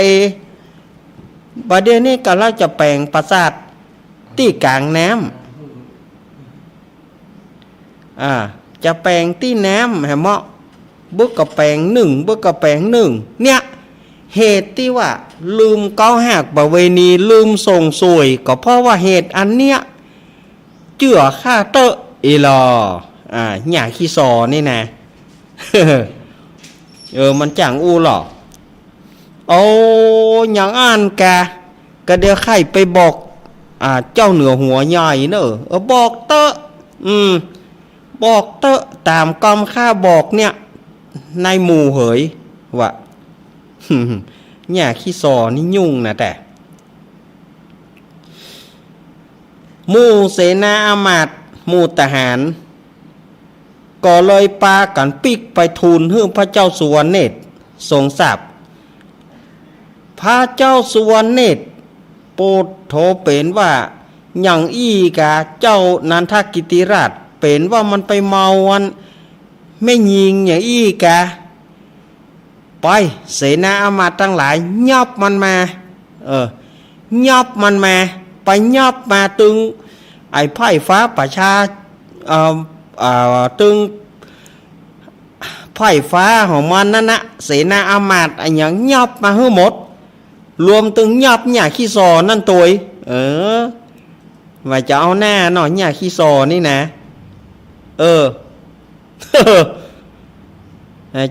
บ่าเดี่ยวนี้ก็เฮาจะแป๋งปราสาทตี้ก๋างน้ำ อ่า จะแป๋งตี้น้ำแหมเนาะ บึกก็แป๋งนึ่ง บึกก็แป๋งนึ่ง เนี่ย เหตุตี้ว่าลืมเก๊าหากประเวณี ลืมส่งส่วย ก็เพราะว่าเหตุอันเนี้ย เจื้อข้าเต๊อะ อีหล่อ อ่า หญ้าขี้ส่อนี่นะ เออ มันจั้งอู้หล่อ โอ้ อย่างอั้นกา ก็เดี๋ยวใค่ไปบอก อ่า เจ้าเหนือหัวใหญ่เน่อ เออ บอกเต๊อะ อืม บอกเต๊อะ ต๋ามกำข้าบอกเนี่ย ในหมู่เหย ว่า หญ้าขี้ส่อนี่ยุ่งนะแต๊ หมู่เสนาอามาตย์ หมู่ทหาร ก็เลยปากั๋นปิ๊กไปทูลหื้อพระเจ้าสุวรรณเนตรทรงทราบ พระเจ้าสุวรรณเนตร โปดโถ เป๋นว่าอย่างอี้กา เจ้านันทกิตติราช เป๋นว่ามันไปเมาอันแม่ญิงอย่างอี้กา ไป เสนาอามาตย์ตังหลาย ยอบมันมา เออ ยอบมันมา ไปยอบมาตึง ไอ้ไพร่ฟ้าประชา เอ่อ เอ่อ ตึง ไพร่ฟ้าของมันนั้นนะ เสนาอามาตย์อะหยังยอบมาหื้อหมด รวมตึงยอบหญ้าขี้ส่อนั่นตวย เออ ว่าจะเอาหน้าเนาะ หญ้าขี้ส่อนี่นะ เออ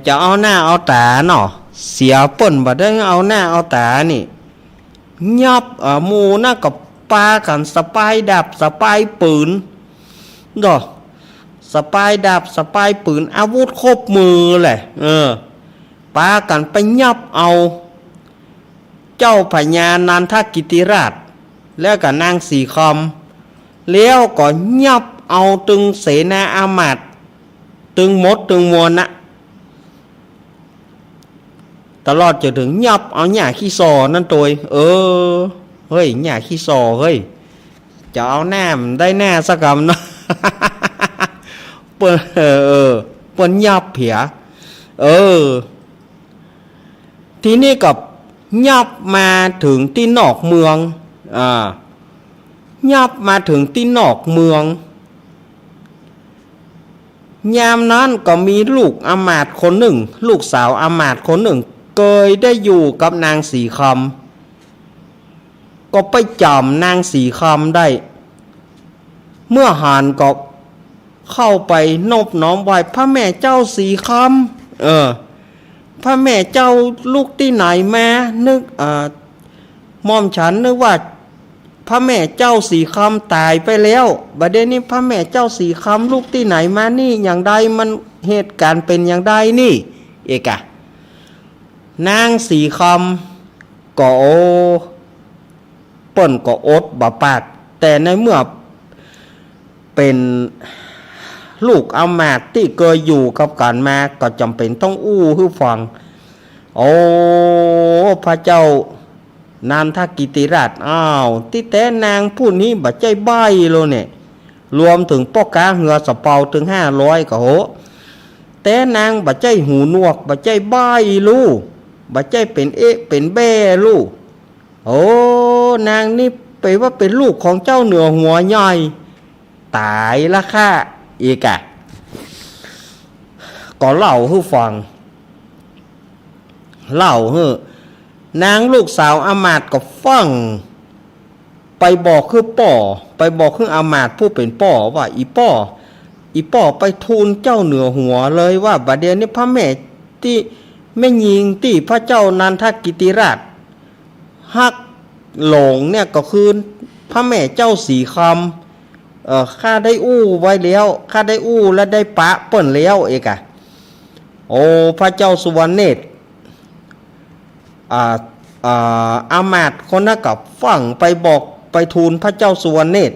จะเอาหน้าเอาต๋าเนาะ เสียเปิ้นบ่ได้เอาหน้าเอาต๋านี่ ยอบ เอ่อ หมู่นั้นก็ปากั๋นสะปายดาบสะปายปืน ดอก สะปายดาบสะปายปืน อาวุธครบมือแหละ เออ ปากั๋นไปยอบเอา เจ้าพญานันทกิตติราช แล้วก็นางสีคำ แล้วก็ยอบเอาตึงเสนาอามาตย์ ตึงหมดตึงมวลนะ ตลอดจนเถิงยอบเอาหญ้าขี้ส่อนั่นตวย เออ เฮ้ย หญ้าขี้ส่อ เฮ้ย จะเอาหน้ามันได้หน้าสักกำเนาะ เปิ้น เออ เออ เปิ้นยอบเหีย เออ ทีนี้ก็ยอบมาเถิงตี้นอกเมือง อ่า ยอบมาเถิงตี้นอกเมือง ยามนั้นก็มีลูกอามาตย์คนนึ่ง ลูกสาวอามาตย์คนนึ่ง เกยได้อยู่กับนางสีคำ ก็ไปจ๋ำนางสีคำได้ เมื่อหันก็เข้าไปนบน้อมไหว้ พระแม่เจ้าสีคำ เออ พระแม่เจ้าลูกตี้ไหนมา นึก เอ่อ หม่อมฉันนึกว่า พระแม่เจ้าสีคำต๋ายไปแล้ว บ่าเดี่ยวนี้พระแม่เจ้าสีคำลูกตี้ไหนมานี่ อย่างใดมันเหตุก๋ารณ์เป๋นอย่างใดนี่ เอกะ นางสีคำ ก็ โอ้ เปิ้นก็อดบ่ปาก แต่ในเมื่อเป๋นลูกอำมาตย์ตี้เกยอยู่กับกั๋นมา ก็จ๋ำเป๋นต้องอู้หื้อฟัง โอ้ พระเจ้านันทกิติราช อ้าว ตี้แต๊นางผู้นี้บ่ใจ้ใบ้โลเนี่ย รวมเถิงป้อก๊าเฮือสะเปาเถิงห้าร้อยก็เหอะ แต๊นางบ่ใจ้หูหนวก บ่ใจ้ใบ้ลู่ บ่ใจ้เป๋นเอ๊ะเป๋นแบ้ลู่ โอ้ นางนี้เป๋นว่าเป๋นลูกของเจ้าเหนือหัวใหญ่ ต๋ายละข้า อีกอะ ก็เล่าหื้อฟัง เล่าหื้อ นางลูกสาวอำมาตย์ก็ฟั่งไปบอกหื้อป้อ ไปบอกหื้ออำมาตย์ผู้เป๋นป้อว่า อี่ป้อ อี่ป้อไปทูลเจ้าเหนือหัวเลยว่า บ่าเดี่ยวนี้พระแม่ตี้ แม่ญิงตี้พระเจ้านันทกิติราชฮักหลงเนี่ยก็คือพระแม่เจ้าสีคำ เอ่อ ข้าได้อู้ไว้แล้ว ข้าได้อู้และได้ปะเปิ้นแล้ว เอกอะ โอ้ พระเจ้าสุวรรณเนตร อ่า อ่า อำมาตย์คนนั้นก็ฟั่งไปบอกไปทูลพระเจ้าสุวรรณเนตร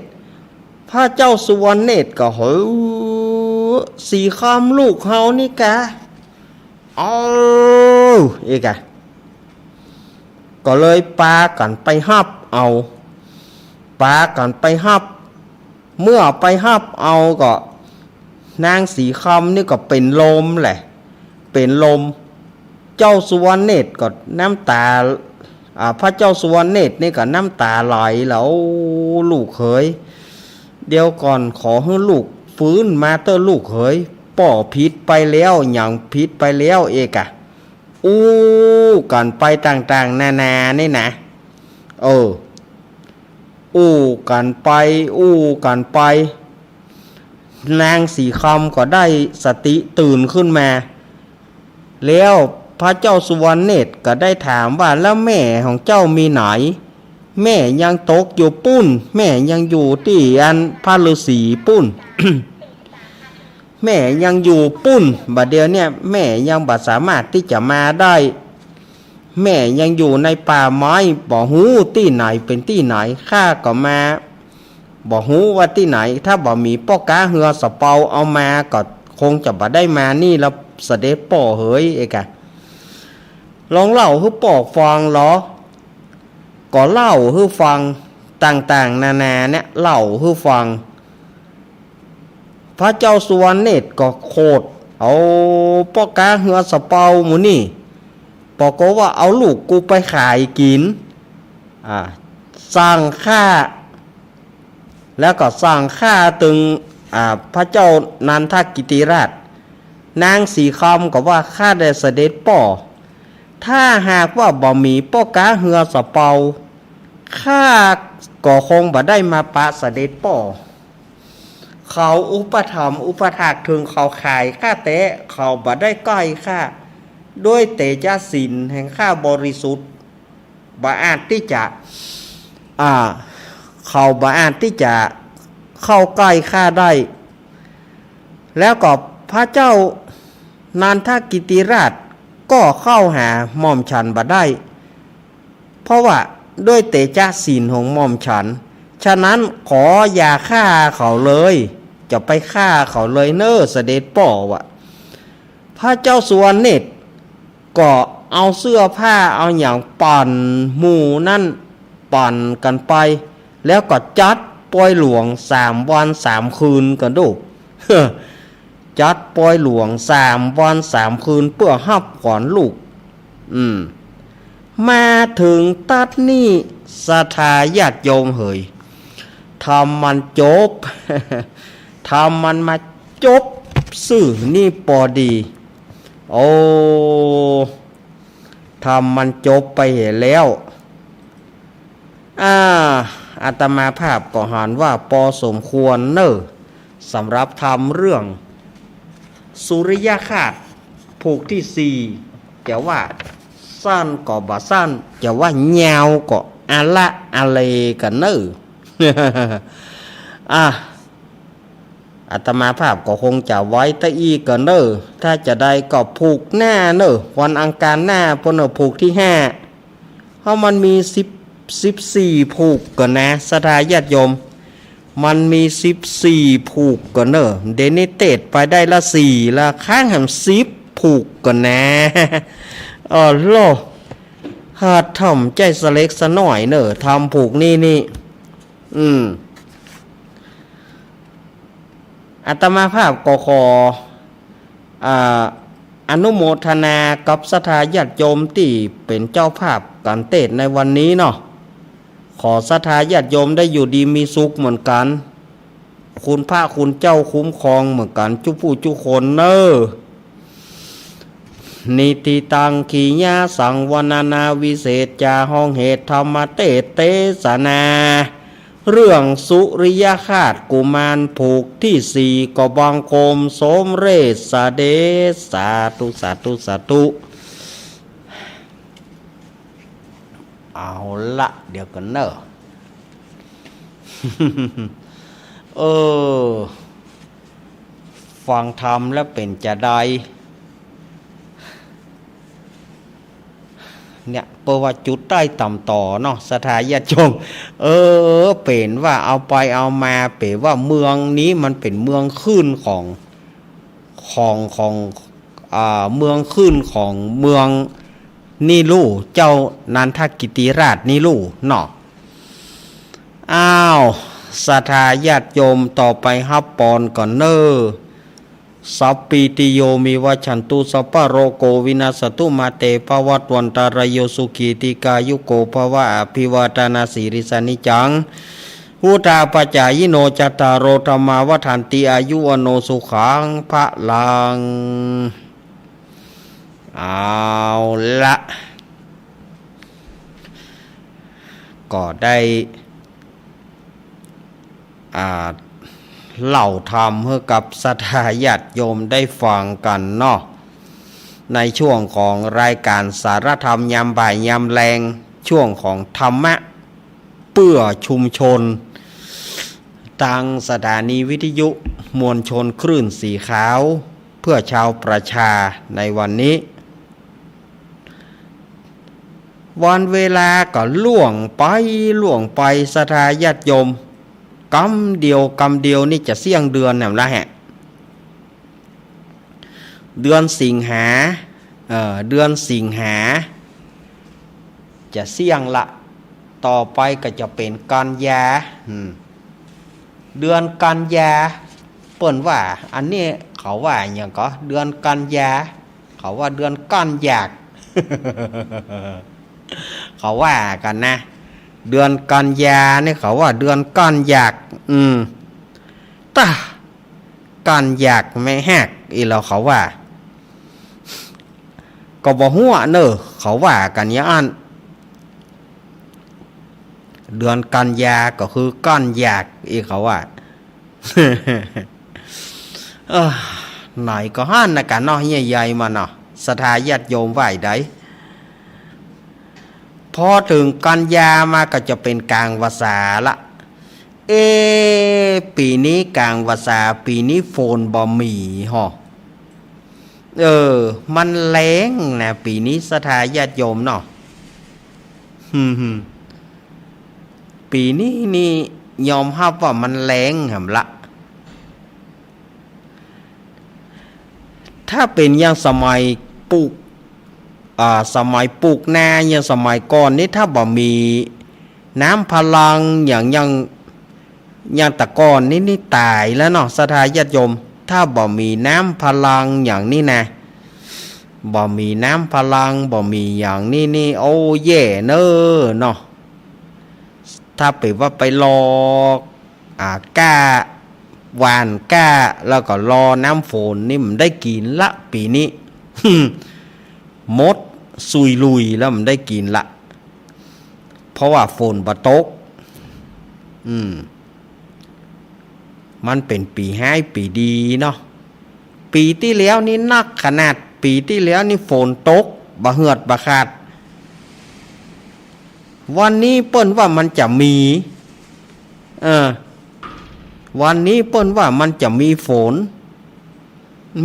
พระเจ้าสุวรรณเนตรก็ หื้อ สีคำลูกเฮานี่กา เอา เอกอะ ก็เลยปากั๋นไปฮับเอา ปากั๋นไปฮับ เมื่อไปฮับเอาก็ นางสีคำนี่ก็เป๋นลมแหละ เป๋นลม เจ้าสุวรรณเนตรก็น้ำต๋า อ่า พระเจ้าสุวรรณเนตรนี่ก็น้ำต๋าไหลแล้ว โอ้ ลูกเขย เดี๋ยวก่อน ขอหื้อลูกฟื้นมาเต๊อะลูกเขย ป้อผิดไปแล้ว หยังผิดไปแล้ว เอกอะ อู้กั๋นไปต่างๆ นานานี่นะ เออ อู้กั๋นไป อู้กั๋นไป นางสีคำก็ได้สติตื่นขึ้นมา แล้วพระเจ้าสุวรรณเนตรก็ได้ถามว่า แล้วแม่ของเจ้ามีไหน แม่ยังตกอยู่ปุ้น แม่ยังอยู่ตี้อันพระฤาษีปุ้น แม่ยังอยู่ปุ้น บ่าเดี่ยวเนี่ยแม่ยังบ่สามารถตี้จะมาได้ แม่ยังอยู่ในป่าไม้ บ่ฮู้ตี้ไหนเป๋นตี้ไหน ข้าก็มา บ่ฮู้ว่าตี้ไหน ถ้าบ่มีป้อก๊าเฮือสะเปาเอามาก็คงจะบ่ได้มานี่ละเสด็จป้อเหย เอกอะ ลองเล่าหื้อป้อฟังลอ ก็เล่าหื้อฟังต่างๆ นานาเนี่ย เล่าหื้อฟัง พระเจ้าสุวรรณเนตรก็โขดเอาป้อก๊าเฮือสะเปาหมู่นี่ ปรากฏว่าเอาลูกกูไปขายกิ๋น อ่า สั่งฆ่า แล้วก็สั่งฆ่าตึง อ่า พระเจ้านันทกิติราช นางสีคำก็ว่า ข้าแต่เสด็จป้อ ถ้าหากว่าบ่มีป้อก๊าเฮือสะเปา ข้าก็คงบ่ได้มาปะเสด็จป้อ เขาอุปถัมภ์อุปถากเถิงเขาขายข้าแต๊ เขาบ่ได้ใก้ข้า ด้วยเตชะศีลแห่งข้าบริสุทธิ์ บ่อาจตี้จะ อ่า เขาบ่อาจตี้จะเข้าใก้ข้าได้ แล้วก็พระเจ้านันทกิติราชก็เข้าหาหม่อมฉันบ่ได้ เพราะว่าด้วยเตชะศีลของหม่อมฉัน ฉะนั้นขออย่าฆ่าเขาเลย จะไปฆ่าเขาเลยเน่อเสด็จป้อ ว่า พระเจ้าสุวรรณเนตรก็เอาเสื้อผ้าเอาหยังปั่นหมู่นั้นปั่นกั๋นไป แล้วก็จัดปอยหลวงสามวันสามคืนกั๋นดู จัดปอยหลวงสามวันสามคืนเปื้อฮับขวัญลูก อืม มาเถิงตั๊ดนี้ ศรัทธาญาติโยมเหย ธรรมมันจบ ธรรมมันมาจบซื่อนี่ปอดี โอ้ ธรรมมันจบไปเหียแล้ว อ่า อาตมาภาพก็หันว่าปอสมควรเน่อ สำหรับธรรมเรื่องสุริยคราสผูกตี้สี่ จะว่าสั้นก็บ่สั้น จะว่ายาวก็อะละอะเลกั๋นเน่อ อ่ะ อาตมาภาพก็คงจะไว้เต้าอี้ก่อนเน่อ ถ้าจาใดก็ผูกหน้าเน่อ วันอังคารหน้าปู้นเน่อ ผูกตี้ห้า เพราะมันมีสิบ สิบสี่ผูกก่อนนะ ศรัทธาญาติโยม มันมีสิบสี่ผูกก่อนเน่อ เดี๋ยวนี้เตสน์ไปได้ละสี่ละ ค้างแหมสิบผูกก่อนนะ อ้อโล หาดถ่อมใจ๋สะเล็กสะน้อยเน่อ ธรรมผูกนี้นี่ อืม อาตมาภาพก็ขอ อ่า อนุโมทนากับศรัทธาญาติโยมตี้เป๋นเจ้าภาพก๋านเตสน์ในวันนี้เนาะ ขอศรัทธาญาติโยมได้อยู่ดีมีสุขเหมือนกั๋น คุณพระคุณเจ้าคุ้มครองเหมือนกั๋นจุผู้จุคนเน่อ นิทธิตัง ขีณาสังวรรณนาวิเศษจา ฮ้องเหตุธรรมเตสน์เตสนา เรื่องสุริยคราสกุมารผูกตี้สี่ ก็บังคมสมเร็จเสด็จ สาธุ สาธุ สาธุ เอาละ เดี๋ยวก่อนเน่อ เออ ฟังธรรมแล้วเป๋นจาใด เนี่ย เปิ้นว่าจุดใต้ต่ำต่อเนาะ ศรัทธาญาติโยม เออ เป๋นว่าเอาไปเอามา เป๋นว่าเมืองนี้มันเป๋นเมืองขึ้นของ ของ ของ อ่า เมืองขึ้นของเมืองนี่ลู่ เจ้านันทกิติราชนี่ลู่เนาะ อ้าว ศรัทธาญาติโยม ต่อไปฮับปอนก่อนเน่อ สัพพีติโย วิวัชชันตุ สัพพะโรโค วินัสสะตุ มาเต ภะวัตวันตะราโย สุขี ทีฆายุโก ภะวะ อะภิวาทะนะสีลิสสะนิจจัง วุฑฒาปะจายิโน จัตตาโร ธัมมา วัฑฒันติ อายุ วัณโณ สุขัง พะลัง เอาละ ก็ได้ อ่า เล่าธรรมหื้อกับศรัทธาญาติโยมได้ฟังกั๋นเนาะ ในช่วงของรายก๋านสารธรรมยามบ่ายยามแลง ช่วงของธรรมะเปื้อชุมชน ตางสถานีวิทยุมวลชนคลื่นสีขาว เพื่อชาวประชาในวันนี้ วันเวลาก็ล่วงไป ล่วงไป ศรัทธาญาติโยม กำเดียว กำเดียวนี่จะเสี้ยงเดือนแหมละแหะ เดือนสิงหา เอ่อ เดือนสิงหา จะเสี้ยงละ ต่อไปก็จะเป๋นกันยา อืม เดือนกันยา เปิ้นว่า อันนี้เขาว่าอะหยังก่อ เดือนกันยา เขาว่าเดือนกันยาก เขาว่ากั๋นนะ เดือนกันยานี่เขาว่าเดือนกันยาก อืม ตะ กันยากแม่แฮก อี้ลาวเขาว่า ก็บ่ฮู้เน่อ เขาว่ากั๋นอย่างอั้น เดือนกันยาก็คือกันยาก อี้เขาว่า เอ้อ ไหนก็หั้นนะกั๋นเนาะ เยียะใยมันเนาะ ศรัทธาญาติโยมว่าใด พอเถิงกันยามาก็จะเป๋นก๋างพรรษาละ เอ๊ะ ปี๋นี้ก๋างพรรษา ปี๋นี้ฝนบ่มีฮอ เออ มันแล้งนะ ปี๋นี้ศรัทธาญาติโยมเนาะ หืม ปี๋นี้นี่ยอมฮับว่ามันแล้งแหมละ ถ้าเป๋นอย่างสมัยปลูก อ่า สมัยปลูกนา อย่างสมัยก่อนนี่ ถ้าบ่มีน้ำพะลังอย่าง อย่าง อย่างแต่ก่อนนี่ นี่ต๋ายแล้วเนาะ ศรัทธาญาติโยม ถ้าบ่มีน้ำพะลังอย่างนี้นะ บ่มีน้ำพะลัง บ่มีอย่างนี้นี่ โอ้ แย่เน่อเนาะ ถ้าเป๋นว่าไปลอ อ่า ก้า หว่านก้า แล้วก็รอน้ำฝนนี่มันได้กิ๋นละ ปี๋นี้ หมดสุยลุยแล้วมันได้กิ๋นละ เพราะว่าฝนบ่ตก อืม มันเป๋นปี๋ฮ้ายปี๋ดีเนาะ ปี๋ตี้แล้วนี่หนักขนาด ปี๋ตี้แล้วนี่ฝนตกบ่เหือดบ่ขาด วันนี้เปิ้นว่ามันจะมี เออ วันนี้เปิ้นว่ามันจะมีฝน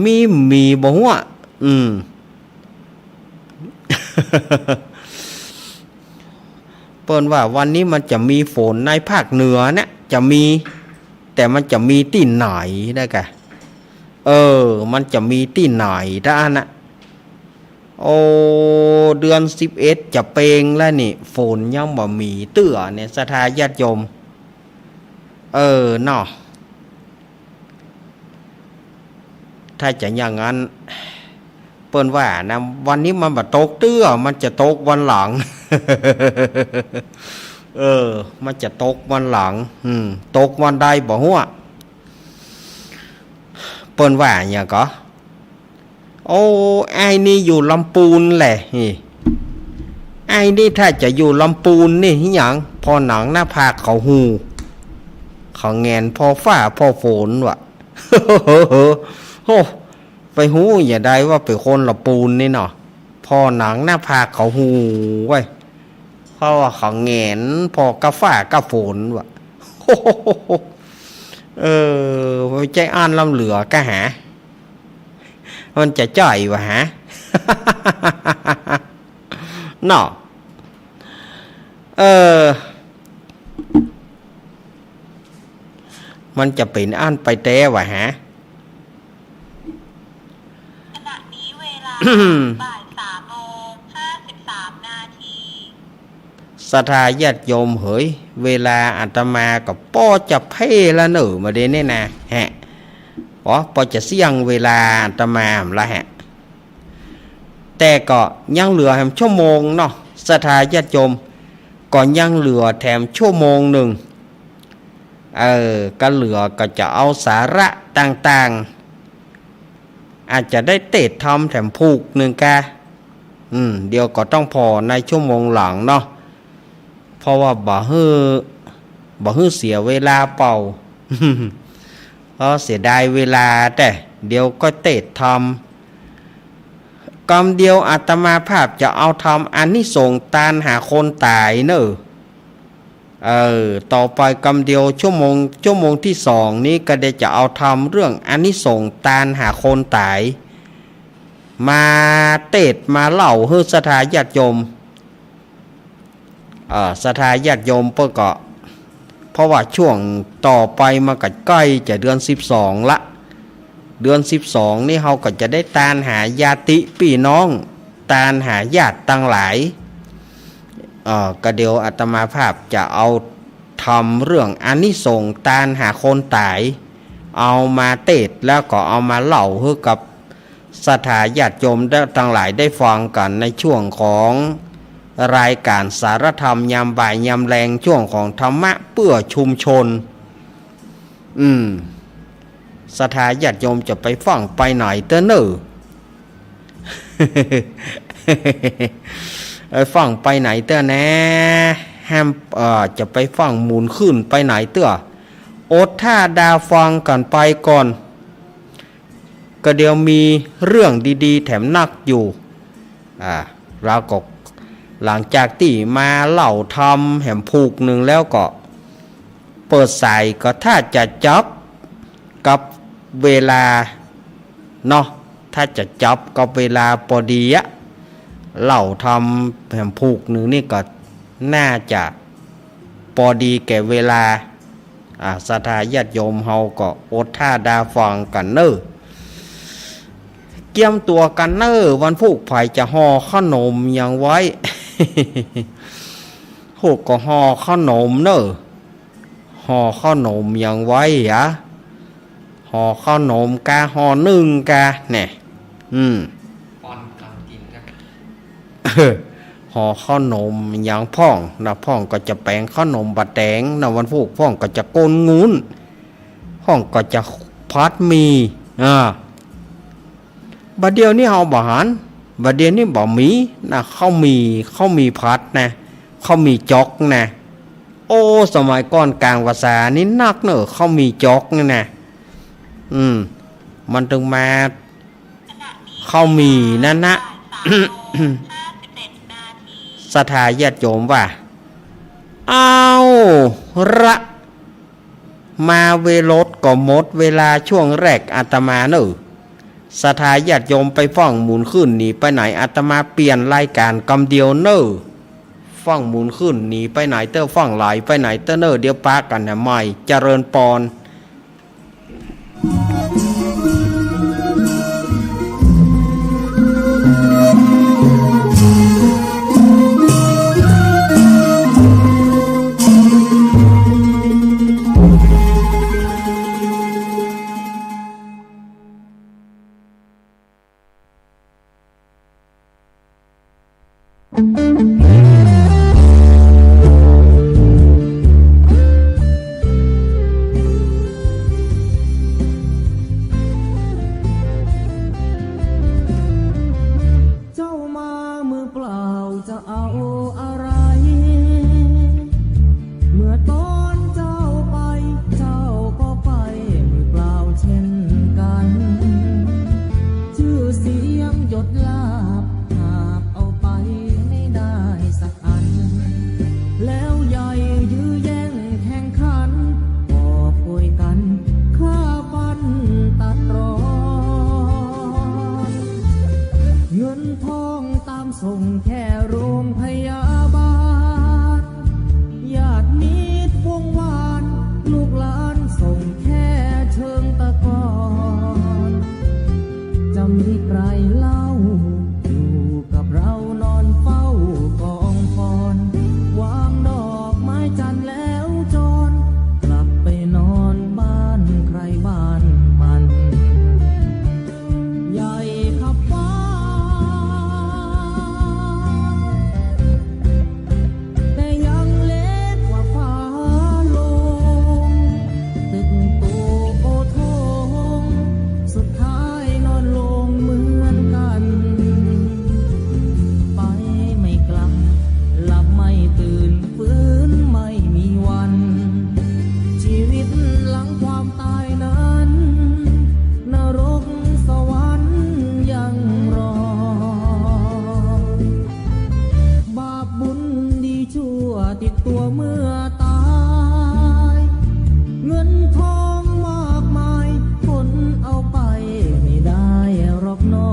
มี มีบ่ฮู้อะ อืม เ เปิ้นว่าวันนี้มันจะมีฝนในภาคเหนือนะ จะมี แต่มันจะมีตี้ไหนนะกะ เออ มันจะมีตี้ไหนเต้าอั้นนะ โอ้ เดือนสิบเอ็ดจะเปงแล้วนี่ ฝนยังบ่มีเตื้อเนี่ย ศรัทธาญาติโยม เออ เนาะ ถ้าจะอย่างนั้น เปิ้นว่านะ วันนี้มันบ่ตกเตื้อ มันจะตกวันหลัง เออ มันจะตกวันหลัง อืม ตกวันใดบ่ฮู้อะ เปิ้นว่าหยังก่อ โอ้ ไอ้นี่อยู่ลำปูนแหละ นี่ ไอ้นี่ถ้าจะอยู่ลำปูนนี่หยัง ผ่อหนังหน้าผากเขาฮู้ เขาแหงนผ่อฟ้าผ่อฝนวะ โอ้ ไปฮู้จะใดว่าเป๋นคนละปูนนี่เนาะ ผ่อหนังหน้าผากเขาฮู้เว้ย เพราะว่าเขาแหงนผ่อก้าฟ้าก้าฝนวะ เออ บ่ใจ้อั้นล้ำเหลือกะหา มันจะใจ้วะหา เนาะ เออ มันจะเป๋นอั้นไปแต๊วะหา ขณะนี้เวลา บ่ายสามโมงห้าสิบสามนาที ศรัทธาญาติโยมเหย เวลาอาตมาก็ปอจะเพ่แล้วเน่อ บ่าเดี่ยวนี้นะ ฮะ อ๋อ ปอจะเสี้ยงเวลาอาตมาละฮะ แต่ก็ยังเหลือแถมชั่วโมงเนาะ ศรัทธาญาติโยม ก็ยังเหลือแถมชั่วโมงนึ่ง เออ ก็เหลือก็จะเอาสาระต่างๆ อาจจะได้เตสน์ธรรมแถมผูกนึ่งกา อืม เดี๋ยวก็ต้องผ่อในชั่วโมงหลังเนาะ เพราะว่าบ่หื้อ บ่หื้อเสียเวลาเป่า เพราะเสียดายเวลา แต่เดี๋ยวก็เตสน์ธรรม กำเดียวอาตมาภาพจะเอาธรรมอานิสงส์ตานหาคนต๋ายเน่อ เออ ต่อไปกำเดียวชั่วโมง ชั่วโมงที่สองนี้ก็ได้จะเอาธรรมเรื่องอานิสงส์ตานหาคนต๋าย มาเตสน์มาเล่าหื้อศรัทธาญาติโยม เอ่อ ศรัทธาญาติโยมเปิ้นก็ เพราะว่าช่วงต่อไปมันก็ใก้จะเดือนสิบสองละ เดือนสิบสองนี้เฮาก็จะได้ตานหาญาติปี้น้อง ตานหาญาติตังหลาย เอ่อ ก็เดี๋ยวอาตมาภาพจะเอาธรรมเรื่องอานิสงส์ตานหาคนต๋าย เอามาเตสน์แล้วก็เอามาเล่าหื้อกับศรัทธาญาติโยมได้ ตังหลายได้ฟังกั๋นในช่วงของรายก๋านสารธรรมยามบ่ายยามแลง ช่วงของธรรมะเปื้อชุมชน อืม ศรัทธาญาติโยมจะไปฟั่งไปไหนเตื้อเน่อ ไปฟั่งไปไหนเตื้อแน่ แหม เอ่อ จะไปฟั่งหมุนขึ้นไปไหนเตื้อ อดถ้าดาฟังกั๋นไปก่อน ก็เดี๋ยวมีเรื่องดีๆ แถมนักอยู่ อ่า เฮาก็หลังจากตี้มาเล่าธรรมแหมผูกนึ่งแล้วก็ เปิดสายก็ถ้าจะจับกับเวลาเนาะ ถ้าจะจับกับเวลาปอดีอะ เล่าธรรมแหมผูกนึ่งนี่ก็น่าจะปอดีแก่เวลา อ่า ศรัทธาญาติโยมเฮาก็อดถ้าดาฟังกั๋นเน่อ เกียมตั๋วกั๋นเน่อ วันพูก ใผจะห่อเข้าหนมหยังไว้ พูกก็ห่อเข้าหนมเน่อ ห่อเข้าหนมหยังไว้หยา ห่อเข้าหนมกา ห่อนึ่งกา แน่ อืม ปอนกั๋นกิ๋นกา ห่อเข้าหนมหยังพ่องนะ พ่องก็จะแป๋งเข้าหนมบ่าแต๋งนะ วันพูก พ่องก็จะก้นงูน พ่องก็จะผัดหมี่ อ่า บ่าเดี่ยวนี้เฮาบ่หัน บ่าเดี่ยวนี้บ่มีนะ ข้าวหมี่ ข้าวหมี่ผัดนะ ข้าวหมี่จ๊อกนะ โอ้ สมัยก่อนก๋างพรรษานี่นักเน่อ ข้าวหมี่จ๊อกนี่นะ อืม มันตึงมา ข้าวหมี่นั้นนะ ศรัทธาญาติโยมว่า เอาละ มาเวลาก็หมดเวลาช่วงแรกอาตมาเน่อ ศรัทธาญาติโยมไปฟั่งหมุนขึ้นหนีไปไหน อาตมาเปลี่ยนรายก๋านกำเดียวเน่อ ฟั่งหมุนขึ้น หนีไปไหนเต๊อะ ฟั่งไหลไปไหนเต๊อะเน่อ เดี๋ยวปะกั๋นนะใหม่ เจริญปอน เจ้ามามือเปล่าจะเอาอะไร เมื่อตอนเจ้าไป เจ้าก็ไปมือเปล่าเช่นกั๋น จื้อเสียงยศลาภหาบเอาไปไม่ได้สักอัน แล้วใหญ่ยื้อแย่งแข่งขัน กอบโกยกั๋นฆ่าฟันตัดตรอน เงินทองตามส่งแค่โรงพยาบาล ญาติมิตรวงวาน ลูกหลานส่งแค่เชิงตะกอน จะมีใครเล่า อยู่กับเรานอนเฝ้ากองฟอน วางดอกไม้จันทร์แล้วจร กลับไปนอนบ้านใครบ้านมัน ใหญ่ขับฟ้า แต่ยังเล็กกว่าฟ้าลง ตึกโตโอโถง สุดท้ายนอนลงเหมือนกั๋น ไปไม่กลับ หลับไม่ตื่น ฟื้นไม่มีวัน ชีวิตหลังความตายนั้น นรกสวรรค์ยังรอ บาปบุญดีชั่วติดตัวเมื่อตาย เงินทองมากมาย ขนเอาไปไม่ได้หรอกหนอ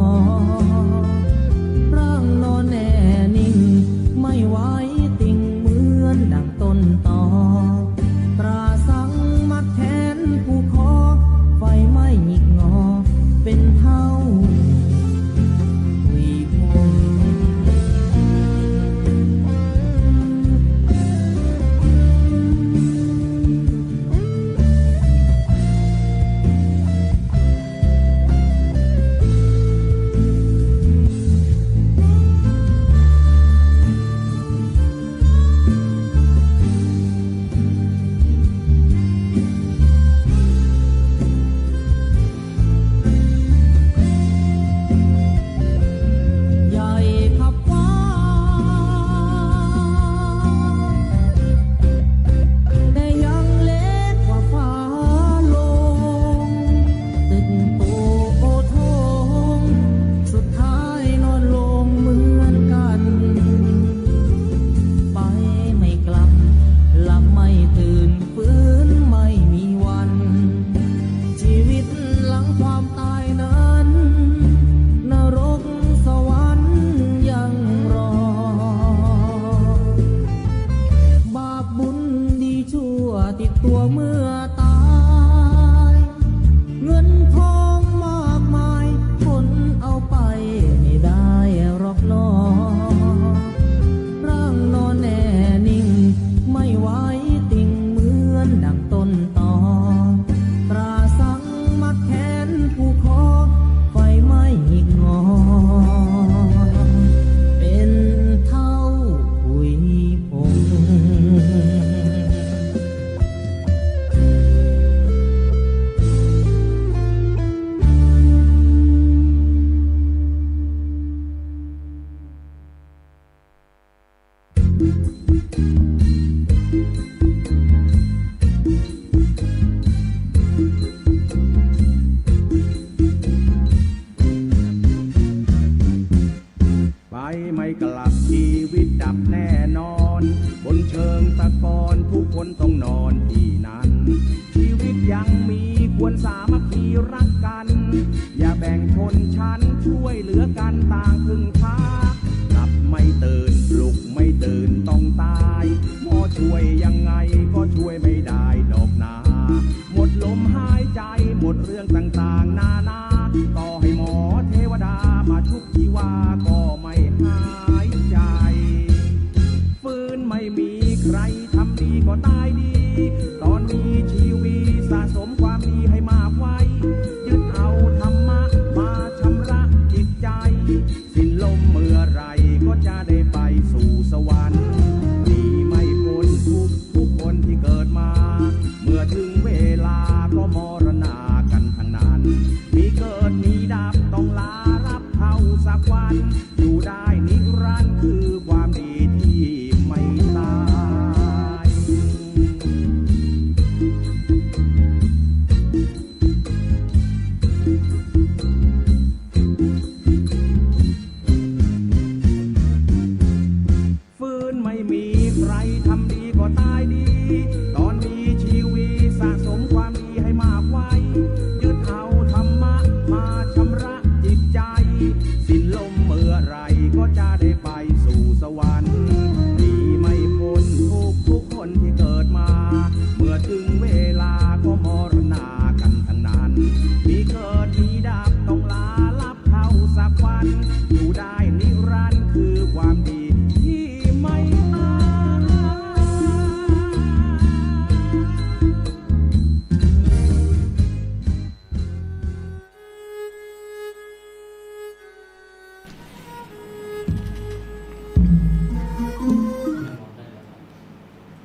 ร่างนอนแน่นิ่ง ไม่ไหวติงเหมือนดั่งต้นตอ ตราสังมัดแขนผูกคอ ไฟไหม้หงิกงอเป็นเท่าทวีภพ ใหญ่ขับฟ้า แต่ยังเล็กกว่าฟ้าลง ตึกโตโอโถง สุดท้ายนอนลงเหมือนกั๋น ไปไม่กลับ หลับไม่ตื่น ฟื้นไม่มีวัน ชีวิตหลังความตายนั้น นรกสวรรค์ยังรอ บาปบุญดีชั่วติดตัวเมื่อตาย เงินทองมากมาย ขนเอาไปไม่ได้หรอกหนอ ร่างนอนแน่นิ่ง ไม่ไหวติงเหมือนดั่งต้นตอ ตราสังมัดแขนผูกคอ ไฟไหม้หงิกงอเป็นเท่าทวีภพ ไปไม่กลับ ชีวิตดับแน่นอน บนเชิงตะกอนทุกคนต้องนอนที่นั่น ชีวิตยังมีควรสามัคคีรักกัน อย่าแบ่งชนชั้น ช่วยเหลือกันต่างพึ่งพา หลับไม่ตื่น ปลุกไม่ ไม่ตื่นต้องตาย หมอช่วยยังไงก็ช่วยไม่ได้ดอกนา หมดลมหายใจ หมดเรื่องต่างๆ นานา ต่อให้หมอเทวดามาชุบชีวาก็ไม่หายใจ ฟื้นไม่มีใครทำดีก็ตายดี ตอนมีชีวีสะสมความดีให้มากไว้ ยึดเอาธรรมะมาชำระจิตใจ สิ้นลมเมื่อไหร่ก็จะได้ไปสู่สวรรค์ หนีไม่พ้นทุกข์ทุกคนที่เกิดมา เมื่อถึงเวลาก็มรณากันทั้งนั้น มีเกิดมีดับต้องลารับเข้าสักวัน อยู่ได้นิรันดร์คือความดีที่ไม่ตาย ฟื้นไม่มีใครทำดีก็ตายดี ตอนมีชีวีสะสมความดีให้มากไว้ ยึดเอาธรรมะมาชำระจิตใจ สิ้นลมเมื่อไหร่ก็จะได้ไปสู่สวรรค์ หนีไม่พ้นทุกข์ทุกคนที่เกิดมา เมื่อถึงเวลาก็มรณากันทั้งนั้น มีเกิดมีดับต้องลารับ เข้าสักวัน อยู่ได้นิรันดร์คือความดีที่ไม่ตาย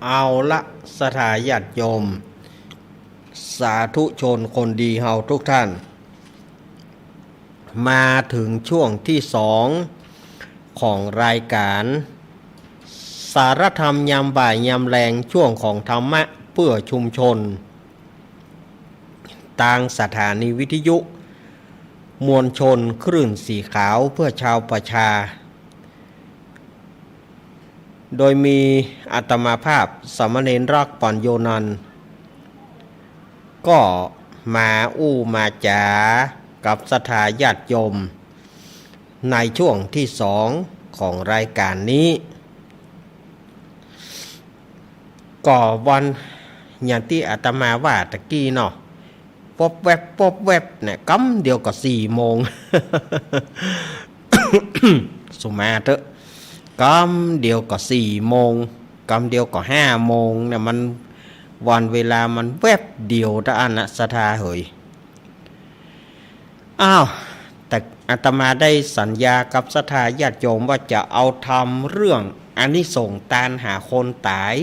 เอาละ ศรัทธาญาติโยม สาธุชนคนดีเฮาทุกท่าน มาถึงช่วงที่สองของรายการ สารธรรมยามบ่ายยามแลง ช่วงของธรรมะเพื่อชุมชน ตางสถานีวิทยุมวลชนคลื่นสีขาวเพื่อชาวประชา โดยมีอาตมาภาพสามเณรรักปัญโญนันท์ ก็มาอู้มาจ๋ากับศรัทธาญาติโยม ในช่วงที่สองของรายการนี้ ก็วันอย่างตี้อาตมาว่าตะกี้เนาะ ป๊อบแวบป๊อบแวบเนี่ย กำเดียวก็สี่โมง สุมาเถอะ กำเดียวก็สี่โมง กำเดียวก็ห้าโมงเนี่ย มัน วันเวลามันแวบเดียวเต้าอั้นนะ ศรัทธาเหย อ้าว แต่อาตมาได้สัญญากับศรัทธาญาติโยมว่าจะเอาธรรมเรื่องอานิสงส์ตานหาคนต๋าย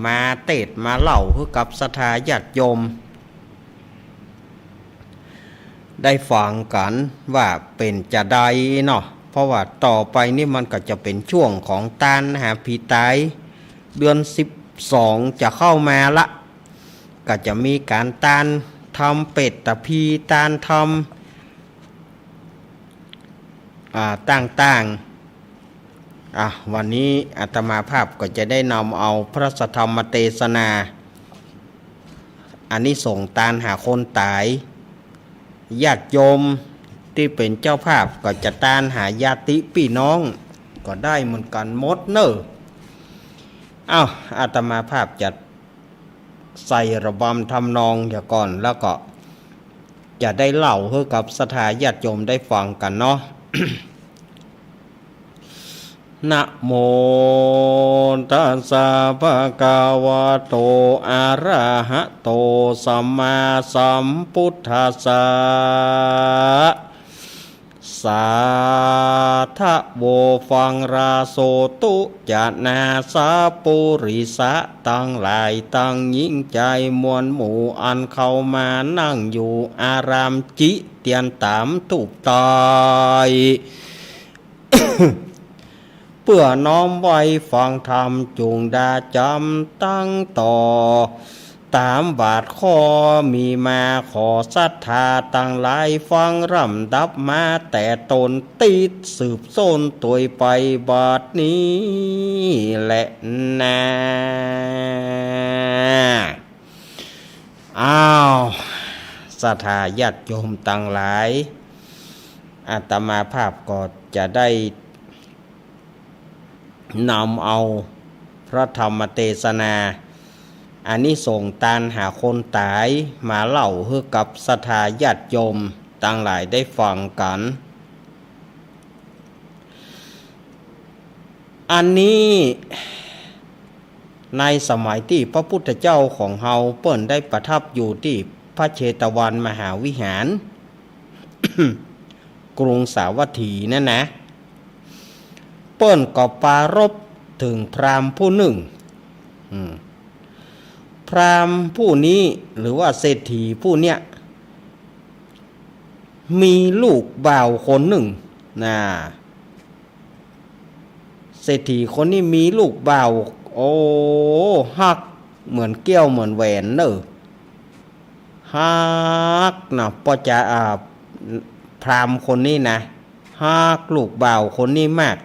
มาเตศน์มาเล่าหื้อกับศรัทธาญาติโยม ได้ฟังกั๋นว่าเป๋นจาใดเนาะ เพราะว่าต่อไปนี่มันก็จะเป๋นช่วงของตานหาผีต๋าย เดือนสิบสองจะเข้ามาละ ก็จะมีก๋านตานธรรมเปตตะพี ตานธรรม อ่า ต่างๆ อ่ะ วันนี้อาตมาภาพก็จะได้นำเอาพระสัทธรรมเตสนา อานิสงส์ตานหาคนต๋าย ญาติโยมตี้เป๋นเจ้าภาพก็จะตานหาญาติปี้น้อง ก็ได้เหมือนกั๋นหมดเน่อ อ้าว อาตมาภาพจะ ใส่ระบำทำนองเหียก่อน แล้วก็จะได้เล่าหื้อกับศรัทธาญาติโยมได้ฟังกั๋นเนาะ นะโมตัสสะภะคะวะโต อะระหะโต สัมมาสัมพุทธัสสะ สาธะโว ฟังราโสตุ จะนาสะปุริสะตังหลายตังหญิงจายมวลหมู่ อันเข้ามานั่งอยู่อารามจิเตียนต๋ามตูปไต เปื้อน้อมไหว้ฟังธรรมจุ่งดาจ๋ำตังต่อ ต๋ามบาทข้อมีมา ขอศรัทธาตังหลายฟังร่ำดับมาแต่ต้น ติดสืบส้นตวยไปบัดนี้แหละนา อ้าว ศรัทธาญาติโยมตังหลาย อาตมาภาพก็จะได้ นำเอาพระธรรมเตสนา อานิสงส์ตานหาคนต๋าย มาเล่าหื้อกับศรัทธาญาติโยมตังหลายได้ฟังกั๋น อันนี้ ในสมัยตี้พระพุทธเจ้าของเฮาเปิ้นได้ประทับอยู่ตี้พระเชตวันมหาวิหาร กรุงสาวัตถีนั่นนะ เปิ้นก็ปรารภเถิงพราหมณ์ผู้นึ่ง อืม พราหมณ์ผู้นี้หรือว่าเศรษฐีผู้เนี้ย มีลูกบ่าวคนนึ่ง นะ เศรษฐีคนนี้มีลูกบ่าว โอ้ ฮักเหมือนแก้วเหมือนแหวนเน่อ ฮักนะ ป้อจ๋า อ่า พราหมณ์คนนี้นะ ฮักลูกบ่าวคนนี้มาก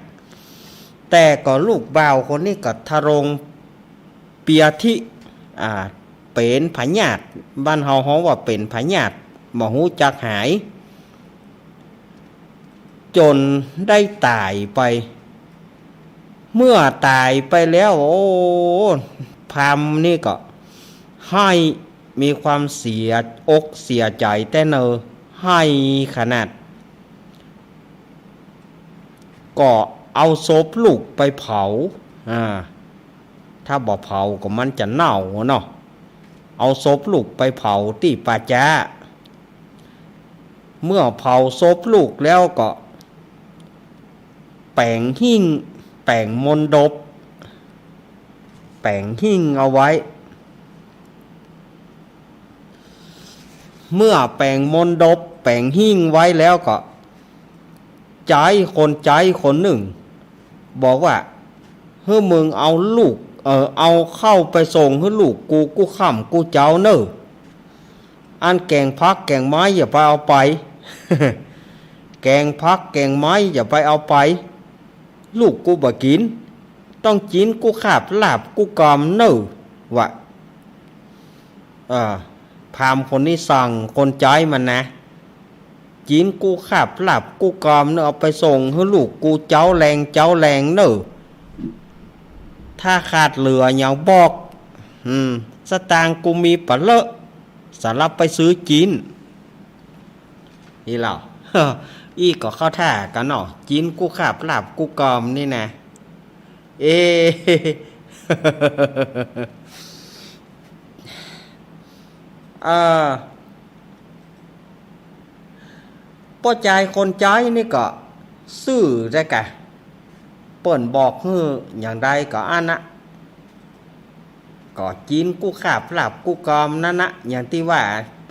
แต่ก็ลูกบ่าวคนนี้ก็ทรงเปียธิ อ่า เป๋นพยาธิ บ้านเฮาฮ้องว่าเป๋นพยาธิ บ่ฮู้จักหาย จ๋นได้ต๋ายไป เมื่อต๋ายไปแล้ว โอ้ พราหมณ์นี่ก็ไห้ มีความเสียอกเสียใจ๋แต๊เน่อ ไห้ขนาด ก็เอาศพลูกไปเผา อ่า ถ้าบ่เผาก็มันจะเน่าเนาะ เอาศพลูกไปเผาตี้ป่าจ๊า เมื่อเผาศพลูกแล้วก็ แป๋งหิ้ง แป๋งมณฑป แป๋งหิ้งเอาไว้ เมื่อแป๋งมณฑป แป๋งหิ้งไว้แล้วก็ ใจ๊ คนใจ๊คนนึ่ง บอกว่า หื้อมึงเอาลูก เอ่อ เอาข้าวไปส่งหื้อลูกกูกู้ค่ำกู้เจ๊าเน่อ อันแก๋งผักแก๋งไม้อย่าไปเอาไป แก๋งผักแก๋งไม้อย่าไปเอาไป ลูกกูบ่กิ๋น ต้องจิ๊นกู้คาบลาบกู้กำเน่อ ว่า เอ่อ พราหมณ์คนนี้สั่งคนใจ๊มันนะ จิ๊นกู้คาบลาบกู้กำเน่อ เอาไปส่งหื้อลูกกูเจ๊าแลงเจ๊าแลงเน่อ ถ้าขาดเหลือหยังบอก อืม สตางค์กูมีปะเลอะ สำหรับไปซื้อจิ๊น อี้เหล่า อี้ก็เข้าท่ากั๋นเนาะ จิ๊นกู้คาบลาบกู้กำนี่นะ เอ เอ่อ ป้อจายคนใจ๊นี่ก็ซื่อแต๊กะ เปิ้นบอกหื้ออย่างใดก็อันนะ ก็จิ๊นกู้คาบลาบกู้กำนั้นนะ อย่างตี้ว่า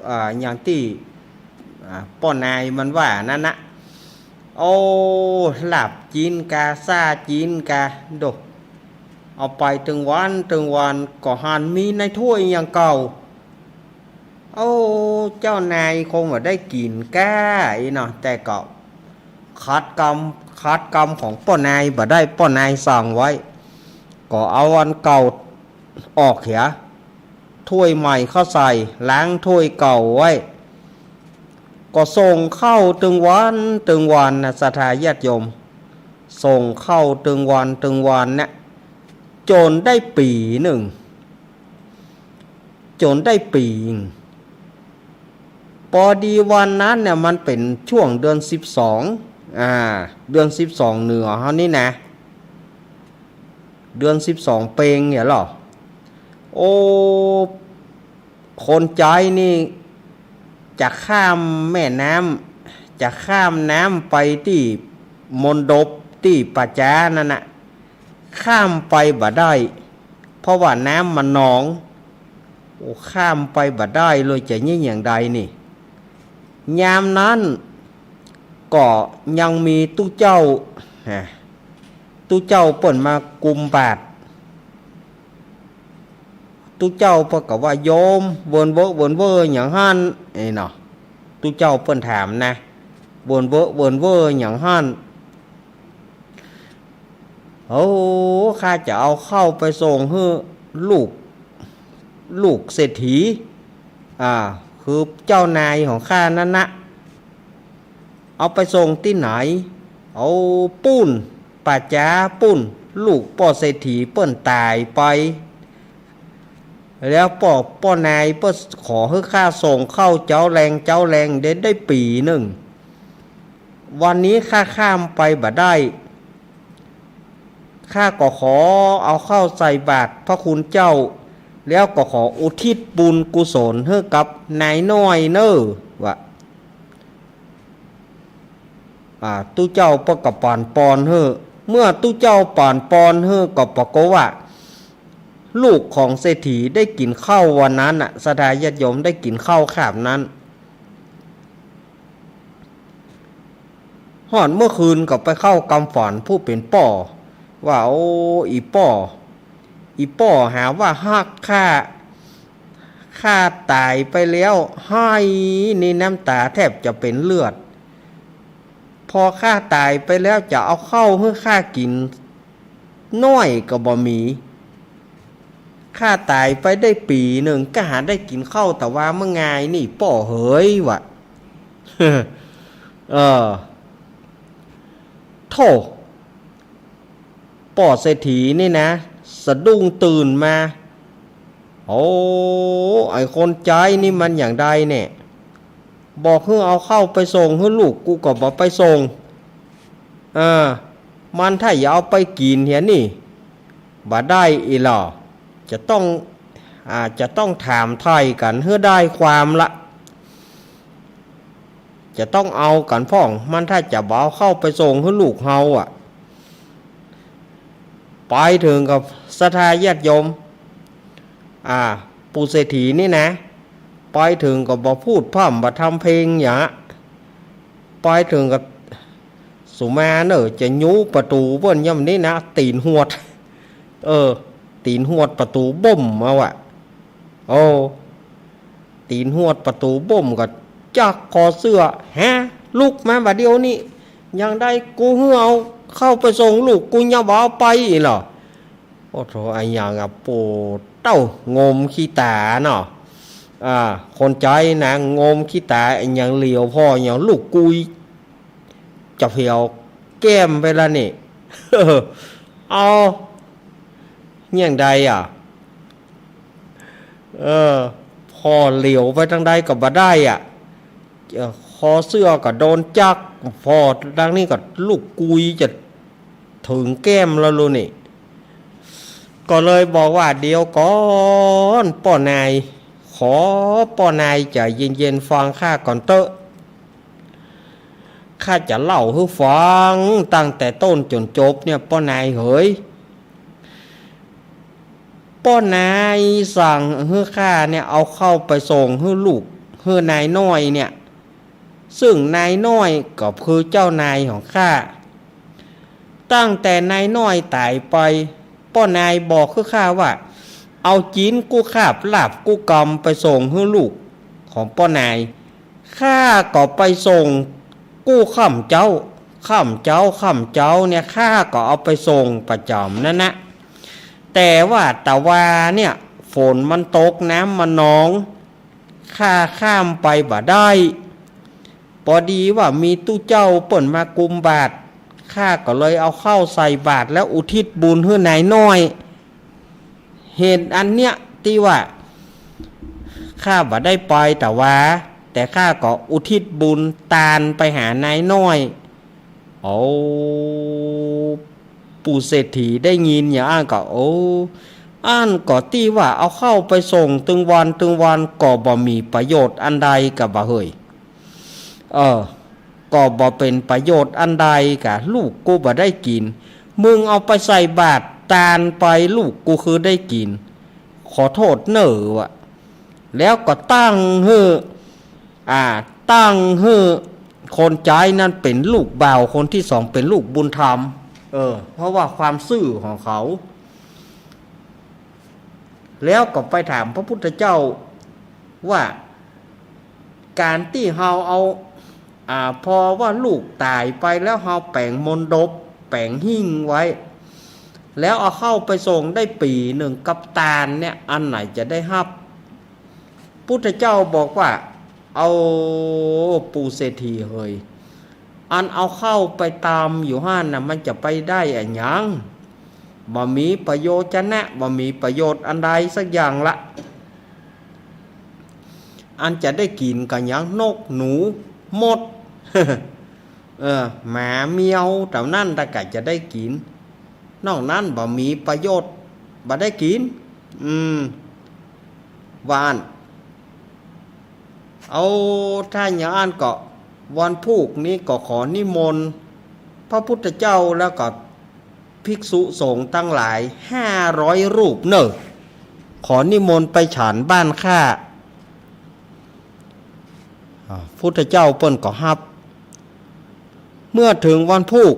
เอ่อ อย่างตี้ อ่า ป้อนายมันว่านั้นนะ โอ้ ลาบจิ๊นกา ซ่าจิ๊นกา โด เอาไปตึงวันตึงวัน ก็หันมีในถ้วยอย่างเก่า โอ้ เจ้านายคงบ่ได้กิ๋นก้าอี้เนาะ แต่ก็ขัดกำ ขัดกำของป้อนายบ่ได้ ป้อนายสั่งไว้ ก็เอาอันเก่าออกเหีย ถ้วยใหม่เข้าใส่ ล้างถ้วยเก่าไว้ ก็ส่งข้าวตึงวันตึงวันนะ ศรัทธาญาติโยม ส่งข้าวตึงวันตึงวันเนี่ย จ๋นได้ปี๋นึ่ง จ๋นได้ปี๋นึ่ง ปอดีวันนั้นเนี่ยมันเป๋นช่วงเดือนสิบสอง อ่า เดือนสิบสองเหนือเฮานี่นะ เดือนสิบสองเป็งเนี่ยเหรอ โอ้ คนใจ๊นี่จะข้ามแม่น้ำ จะข้ามน้ำไปตี้มณฑปตี้ป่าจ๊านั่นน่ะ ข้ามไปบ่ได้ เพราะว่าน้ำมันหนอง โอ้ ข้ามไปบ่ได้เลย จะเยียะอย่างใดนี่ ยามนั้นก็ยังมีตุ๊เจ้า ฮะ ตุ๊เจ้าเปิ้นมากุมบาตร ตุ๊เจ้าเปิ้นก็ว่า โยม เวินเว้อเวินเว้อหยังหั้น เอ้ยเนาะ ตุ๊เจ้าเปิ้นถามนะ เวินเว้อเวินเว้อหยังหั้น โอ้ ข้าจะเอาข้าวไปส่งหื้อลูก ลูกเศรษฐี อ่า คือเจ้านายของข้านั้นนะ เอาไปส่งตี้ไหน เอาปู๊น ป่าจ๊าปู๊น ลูกป้อเศรษฐีเปิ้นต๋ายไป แล้วป้อ ป้อนายเปิ้นขอหื้อข้าส่งข้าวเจ๊าแลงเจ๊าแลงได้ ได้ปี๋หนึ่ง วันนี้ข้าข้ามไปบ่ได้ ข้าก็ขอเอาข้าวใส่บาตรพระคุณเจ้า แล้วก็ขออุทิศบุญกุศลหื้อกับนายน้อยเน่อ ว่า อ่า ตุ๊เจ้าเปิ้นก็ปานปอนหื้อ เมื่อตุ๊เจ้าปานปอนหื้อก็ปรากฏว่า ลูกของเศรษฐีได้กิ๋นข้าววันนั้นน่ะ ศรัทธาญาติโยม ได้กิ๋นข้าวคาบนั้น ฮอดเมื่อคืนก็ไปเข้ากำฝันผู้เป๋นป้อ ว่า โอ้ อี่ป้อ อี่ป้อหาว่าฮักข้า ข้าต๋ายไปแล้ว ไห้ในน้ำต๋าแทบจะเป๋นเลือด พอข้าต๋ายไปแล้วจะเอาข้าวหื้อข้ากิ๋นน้อยก็บ่มี ข้าต๋ายไปได้ปี๋หนึ่ง ก็หาได้กิ๋นข้าวตะวาเมื่องายนี่ป้อเหย ว่า เออ โธ่ ป้อเศรษฐีนี่นะ สะดุ้งตื่นมา โอ้ ไอ้คนใจ๊นี่มันอย่างใดเนี่ย บอกหื้อเอาข้าวไปส่งหื้อลูก กูก็บ่ไปส่ง เออ มันถ้าจะเอาไปกิ๋นเหียนี่ บ่ได้อี้หล่อ จะต้อง อ่า จะต้องถามไถ่กั๋นหื้อได้ความละ จะต้องเอากั๋นพ่อง มันถ้าจะบ่เอาข้าวไปส่งหื้อลูกเฮาอะ ไปเถิงกับศรัทธาญาติโยม อ่า ปู่เศรษฐีนี่นะ ไปเถิงก็บ่พูดพร่ำบ่ทำเพลงหยัง ไปเถิงก็ สุมาเน่อ จะยูประตู๋เปิ้นย่ำนี้นะ ตี๋นหวด เออ ตี๋นหวดประตู๋บ่มเอาอะ โอ้ ตี๋นหวดประตู๋บ่มก็จักคอเสื้อ ฮะ ลุกมาบ่าเดี่ยวนี้ อย่างใดกูหื้อเอาข้าวไปส่งลูก กูยังบ่เอาไปอี้หล่อ โอ้โธ่ อะหยังอะ ปู่เต้า งมขี้ต๋าเนาะ อ่า คนใจ๊นะ งมขี้ต๋า อะหยังเหลียวผ่อ อะหยังลูกกุย จะเผียวแก้มไปละนี่ เอา อย่างใดอะ เออ ผ่อเหลียวไปตางใดก็บ่ได้อะ เอ่อ คอเสื้อก็โดนจัก ผ่อตางนี้ก็ลูกกุยจะเถิงแก้มแล้วลูกนี่ ก็เลยบอกว่า เดี๋ยวก่อนป้อนาย ขอป้อนายใจ๋เย็นๆ ฟังข้าก่อนเต๊อะ ข้าจะเล่าหื้อฟังตั้งแต่ต้นจ๋นจบเนี่ย ป้อนายเหย ป้อนายสั่งหื้อข้าเนี่ยเอาข้าวไปส่งหื้อลูก หื้อนายน้อยเนี่ย ซึ่งนายน้อยก็คือเจ้านายของข้า ตั้งแต่นายน้อยต๋ายไป ป้อนายบอกหื้อข้าว่า เอาจีนกู้คาบ ลาบกู้กำไปส่งหื้อลูกของป้อนาย ข้าก็ไปส่งกู้ค่ำเจ๊า ค่ำเจ๊า ค่ำเจ๊าเนี่ย ข้าก็เอาไปส่งประจ๋ำนั้นนะ แต่ว่าตะวาเนี่ย ฝนมันตก น้ำมันนอง ข้าข้ามไปบ่ได้ ปอดีว่ามีตุ๊เจ้าเปิ้นมากุมบาตร ข้าก็เลยเอาข้าวใส่บาตรแล้วอุทิศบุญหื้อนายน้อย เหตุอันเนี้ยตี้ว่า ข้าบ่ได้ไปตะวา แต่ข้าก็อุทิศบุญตานไปหานายน้อย โอ้ ปู่เศรษฐีได้ยินอย่างอั้นก็ โอ้ อั้นก็ตี้ว่าเอาข้าวไปส่งตึงวันตึงวันก็บ่มีประโยชน์อันใดกาบ่าเหย เออ ก็บ่เป๋นประโยชน์อันใดกา ลูกกูบ่ได้กิ๋น มึงเอาไปใส่บาตรตานไป ลูกกูคือได้กิ๋น ขอโทษเน่อ ว่า แล้วก็ตั้งหื้อ อ่า ตั้งหื้อคนใจ๊นั้นเป๋นลูกบ่าวคนตี้สอง เป๋นลูกบุญธรรม เออ เพราะว่าความซื่อของเขา แล้วก็ไปถามพระพุทธเจ้าว่า ก๋านตี้เฮาเอา อ่า พอว่าลูกต๋ายไปแล้วเฮาแป๋งมณฑป แป๋งหิ้งไว้ แล้วเอาข้าวไปส่งได้ปี๋หนึ่งกับตานเนี่ย อันไหนจะได้ฮับ พุทธเจ้าบอกว่า เอา ปู่เศรษฐีเหย อันเอาข้าวไปตำอยู่หั้นน่ะ มันจะไปได้อะหยัง บ่มีประโยชน์จะนะ บ่มีประโยชน์อันใดสักอย่างละ อันจะได้กิ๋นก็หยัง นก หนู มด เออ หมา แมว เต้านั้นตะกะจะได้กิ๋น นอกนั้นบ่มีประโยชน์ บ่ได้กิ๋น อืม ว่าอั้น เอา ถ้าอย่างอั้นก็วันพูกนี้ก็ขอนิมนต์พระพุทธเจ้าแล้วก็ภิกษุสงฆ์ตังหลายห้าร้อยรูปเน่อ ขอนิมนต์ไปฉันบ้านข้า อ่า พุทธเจ้าเปิ้นก็ฮับ เมื่อเถิงวันพูก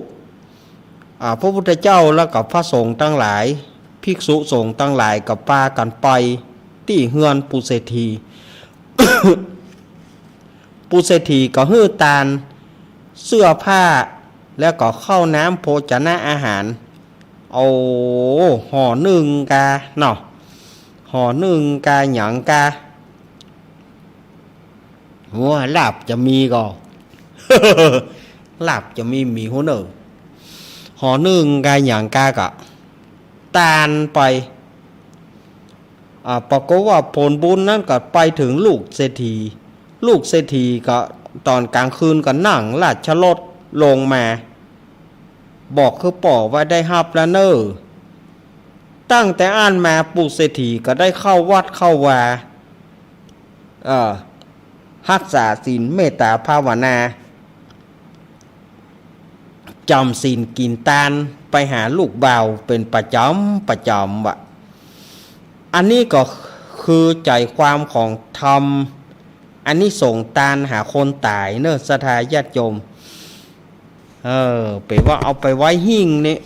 อ่า พระพุทธเจ้าแล้วก็พระสงฆ์ตังหลาย ภิกษุสงฆ์ตังหลายก็ปากั๋นไปตี้เฮือนปุเศรษฐี ปุเศรษฐีก็หื้อตานเสื้อผ้า แล้วก็ข้าวน้ำโภชนะอาหาร เอา ห่อนึ่งกาเนาะ ห่อนึ่งกาหยังกา หัวลาบจะมีก่อ ลาบจะมี มีหัวเน่อ ห่อนึ่งกาหยังกาก็ตานไป อ่า ปรากฏว่าผลบุญนั้นก็ไปเถิงลูกเศรษฐี ลูกเศรษฐีก็ต๋อนกลางคืนก็นั่งราชรถลงมา บอกคือป้อว่าได้ฮับแล้วเน่อ ตั้งแต่อั้นมาปุเศรษฐีก็ได้เข้าวัดเข้าวา เอ่อ ฮักษาศีลเมตตาภาวนา จ๋ำศีลกิ๋นตานไปหาลูกบ่าวเป๋นประจ๋ำประจ๋ำวะ อันนี้ก็คือใจ๋ความของธรรม อานิสงส์ตานหาคนต๋ายเน่อ ศรัทธาญาติโยม เออ เป๋นว่าเอาไปไว้หิ้งนี่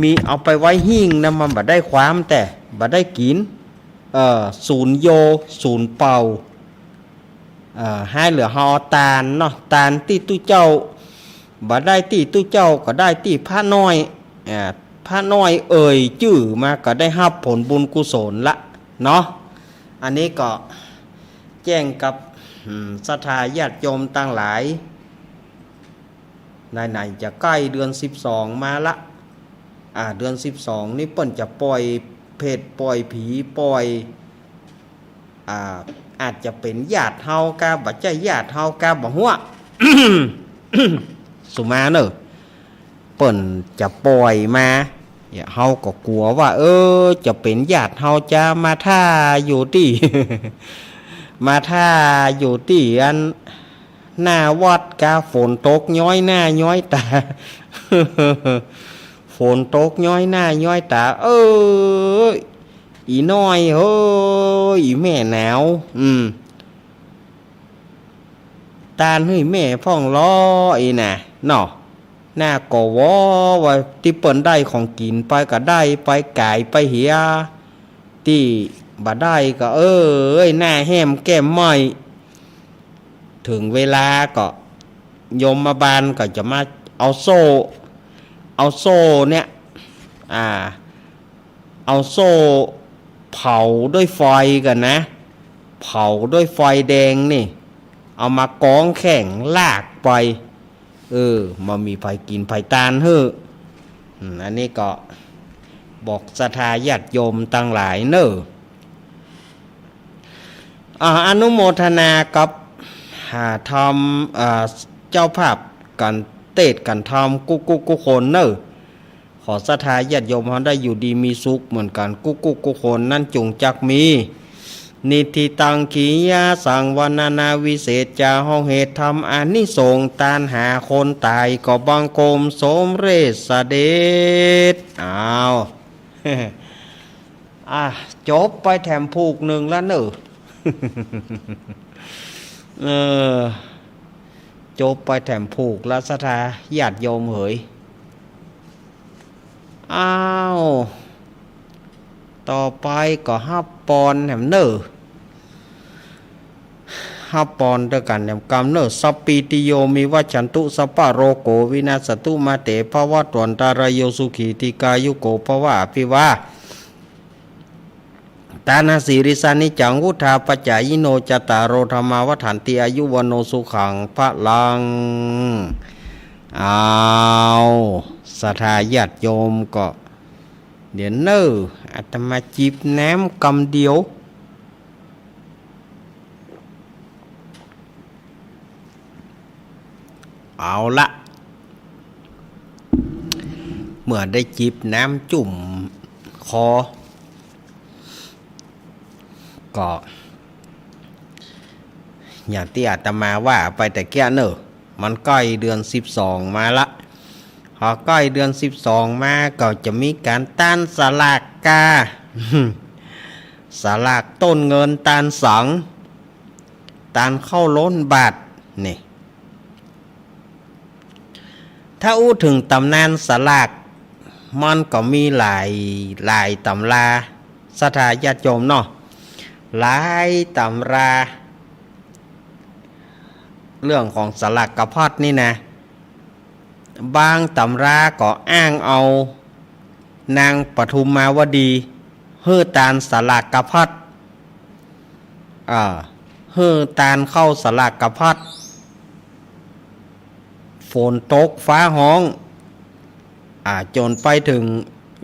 มีเอาไปไว้หิ้งนะ มันบ่ได้ความแต่ บ่ได้กิ๋น เออ สูญโย สูญเปล่า เอ่อ หายเหลือเฮาเอาตานเนาะ ตานตี้ตุ๊เจ้า บ่ได้ตี้ตุ๊เจ้าก็ได้ตี้พระน้อย อ่า พระน้อยเอ่ยจื้อมาก็ได้ฮับผลบุญกุศลละเนาะ อันนี้ก็แจ้งกับ อืม ศรัทธาญาติโยมตังหลาย ไหนๆ จะใก้เดือนสิบสองมาละ อ่า เดือนสิบสองนี่เปิ้นจะป่อยเผตป่อยผีป่อย อ่า อาจจะเป๋นญาติเฮากา บ่ใจ้ญาติเฮากา บ่ฮู้ สุมาเน่อ เปิ้นจะป่อยมา เนี่ย เฮาก็กั๋วว่า เออ จะเป๋นญาติเฮาจะมาถ่าอยู่ตี้ มาถ่าอยู่ตี้อันหน้าวัดกา ฝนตกย้อยหน้าย้อยต๋า ฝนตกย้อยหน้าย้อยต๋า เอ้ย อี่น้อยเฮ้ย อี่แม่หนาว อืม ตานหื้อแม่พ่องลอ อี่น่ะ เนาะ หน้าก็วอว่าตี้เปิ้นได้ของกิ๋นไปก็ได้ไปก๋ายไปเหีย ตี้บ่ได้ก็ เอ้ย หน้าแห้มแก้มไหม้ เถิงเวลาก็ยมบาลก็จะมาเอาโซ่ เอาโซ่เนี่ย อ่า เอาโซ่เผาด้วยไฟก่อนนะ เผาด้วยไฟแดงนี่ เอามากองแข้งลากไป เออ บ่มีใผกิ๋นใผตานหื้อ อืม อันนี้ก็บอกศรัทธาญาติโยมตังหลายเน่อ อ่า อนุโมทนากับ อ่า ธรรม อ่า เจ้าภาพกั๋นเตศน์กั๋นธรรมกู้ๆ กู้คนเน่อ ขอศรัทธาญาติโยมเฮาได้อยู่ดีมีสุขเหมือนกั๋นกู้ๆ กู้คนนั้นจุ่งจักมี นิทธิตัง ขียาสัง วรรณนาวิเศษจา ฮองเหตุธรรมอานิสงส์ตานหาคนต๋าย ก็บังคมสมเร็จเสด็จ อ้าว อ่ะ จบไปแถมผูกนึ่งละเน่อ เออ จบไปแถมผูกละศรัทธาญาติโยมเหย อ้าว ต่อไปก็ฮับปอนแหมเน่อ ฮับปอนตวยกั๋นแหมกำเน่อ สัพพีติโย วิวัชชันตุ สัพพะโรโค วินัสสะตุ มาเตภวัตวันตะราโย สุขี ทีฆายุโก ภะวะ อภิวา ทานาสีลิสสานิจจัง วุฑฒาปะจายิโน จัตตาโร ธัมมา วัฑฒันติ อายุ วัณโณ สุขัง พะลัง อ้าว ศรัทธาญาติโยมก็ เดี๋ยวเน่อ อาตมาจิบน้ำกำเดียว เอาละ เมื่อได้จิบน้ำจุ่มคอ ก็ อย่างตี้อาตมาว่าไปตะเกียะเน่อ มันใก้เดือนสิบสองมาละ พอใก้เดือนสิบสองมาก็จะมีก๋านตานสลากกา สลากต้นเงินตานสัง ตานข้าวล้นบาตรนี่ ถ้าอู้เถิงต๋ำนานสลาก มันก็มีหลาย หลายต๋ำรา ศรัทธาญาติโยมเนาะ หลายต๋ำรา เรื่องของสลากกะพัดนี่นะ บางต๋ำราก็อ้างเอานางปทุมมาวดี หื้อตานสลากกะพัด อ่า หื้อตานข้าวสลากกะพัด ฝนตกฟ้าฮ้อง อ่า จ๋นไปเถิง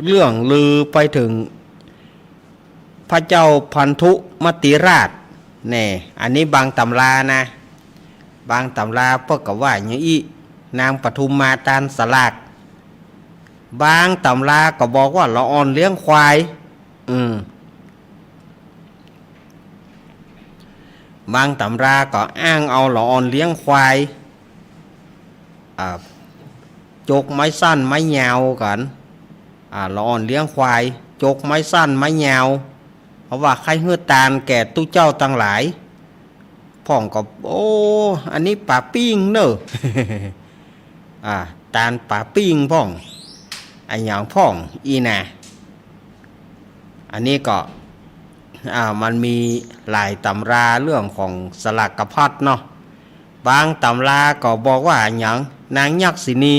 เรื่องลือไปเถิง พระเจ้าพันธุมติราชแน่ อันนี้บางต๋ำรานะ บางต๋ำราเปิ้นก็ว่าอย่างอี้ นางปทุมมาตานสลาก บางต๋ำราก็บอกว่าละอ่อนเลี้ยงควาย อืม บางต๋ำราก็อ้างเอาละอ่อนเลี้ยงควาย อ่า จกไม้สั้นไม้ยาวกั๋น อ่า ละอ่อนเลี้ยงควาย จกไม้สั้นไม้ยาว เพราะว่าใค่หื้อตานแก่ตุ๊เจ้าตังหลาย พ่องก็ โอ้ อันนี้ป๋าปิ้งเน่อ อ่า ตานป๋าปิ้งพ่อง อะหยังพ่องอี้นะ อันนี้ก็ อ่า มันมีหลายต๋ำราเรื่องของสลากกะพัดเนาะ บางต๋ำราก็บอกว่าอะหยัง นางยักษินี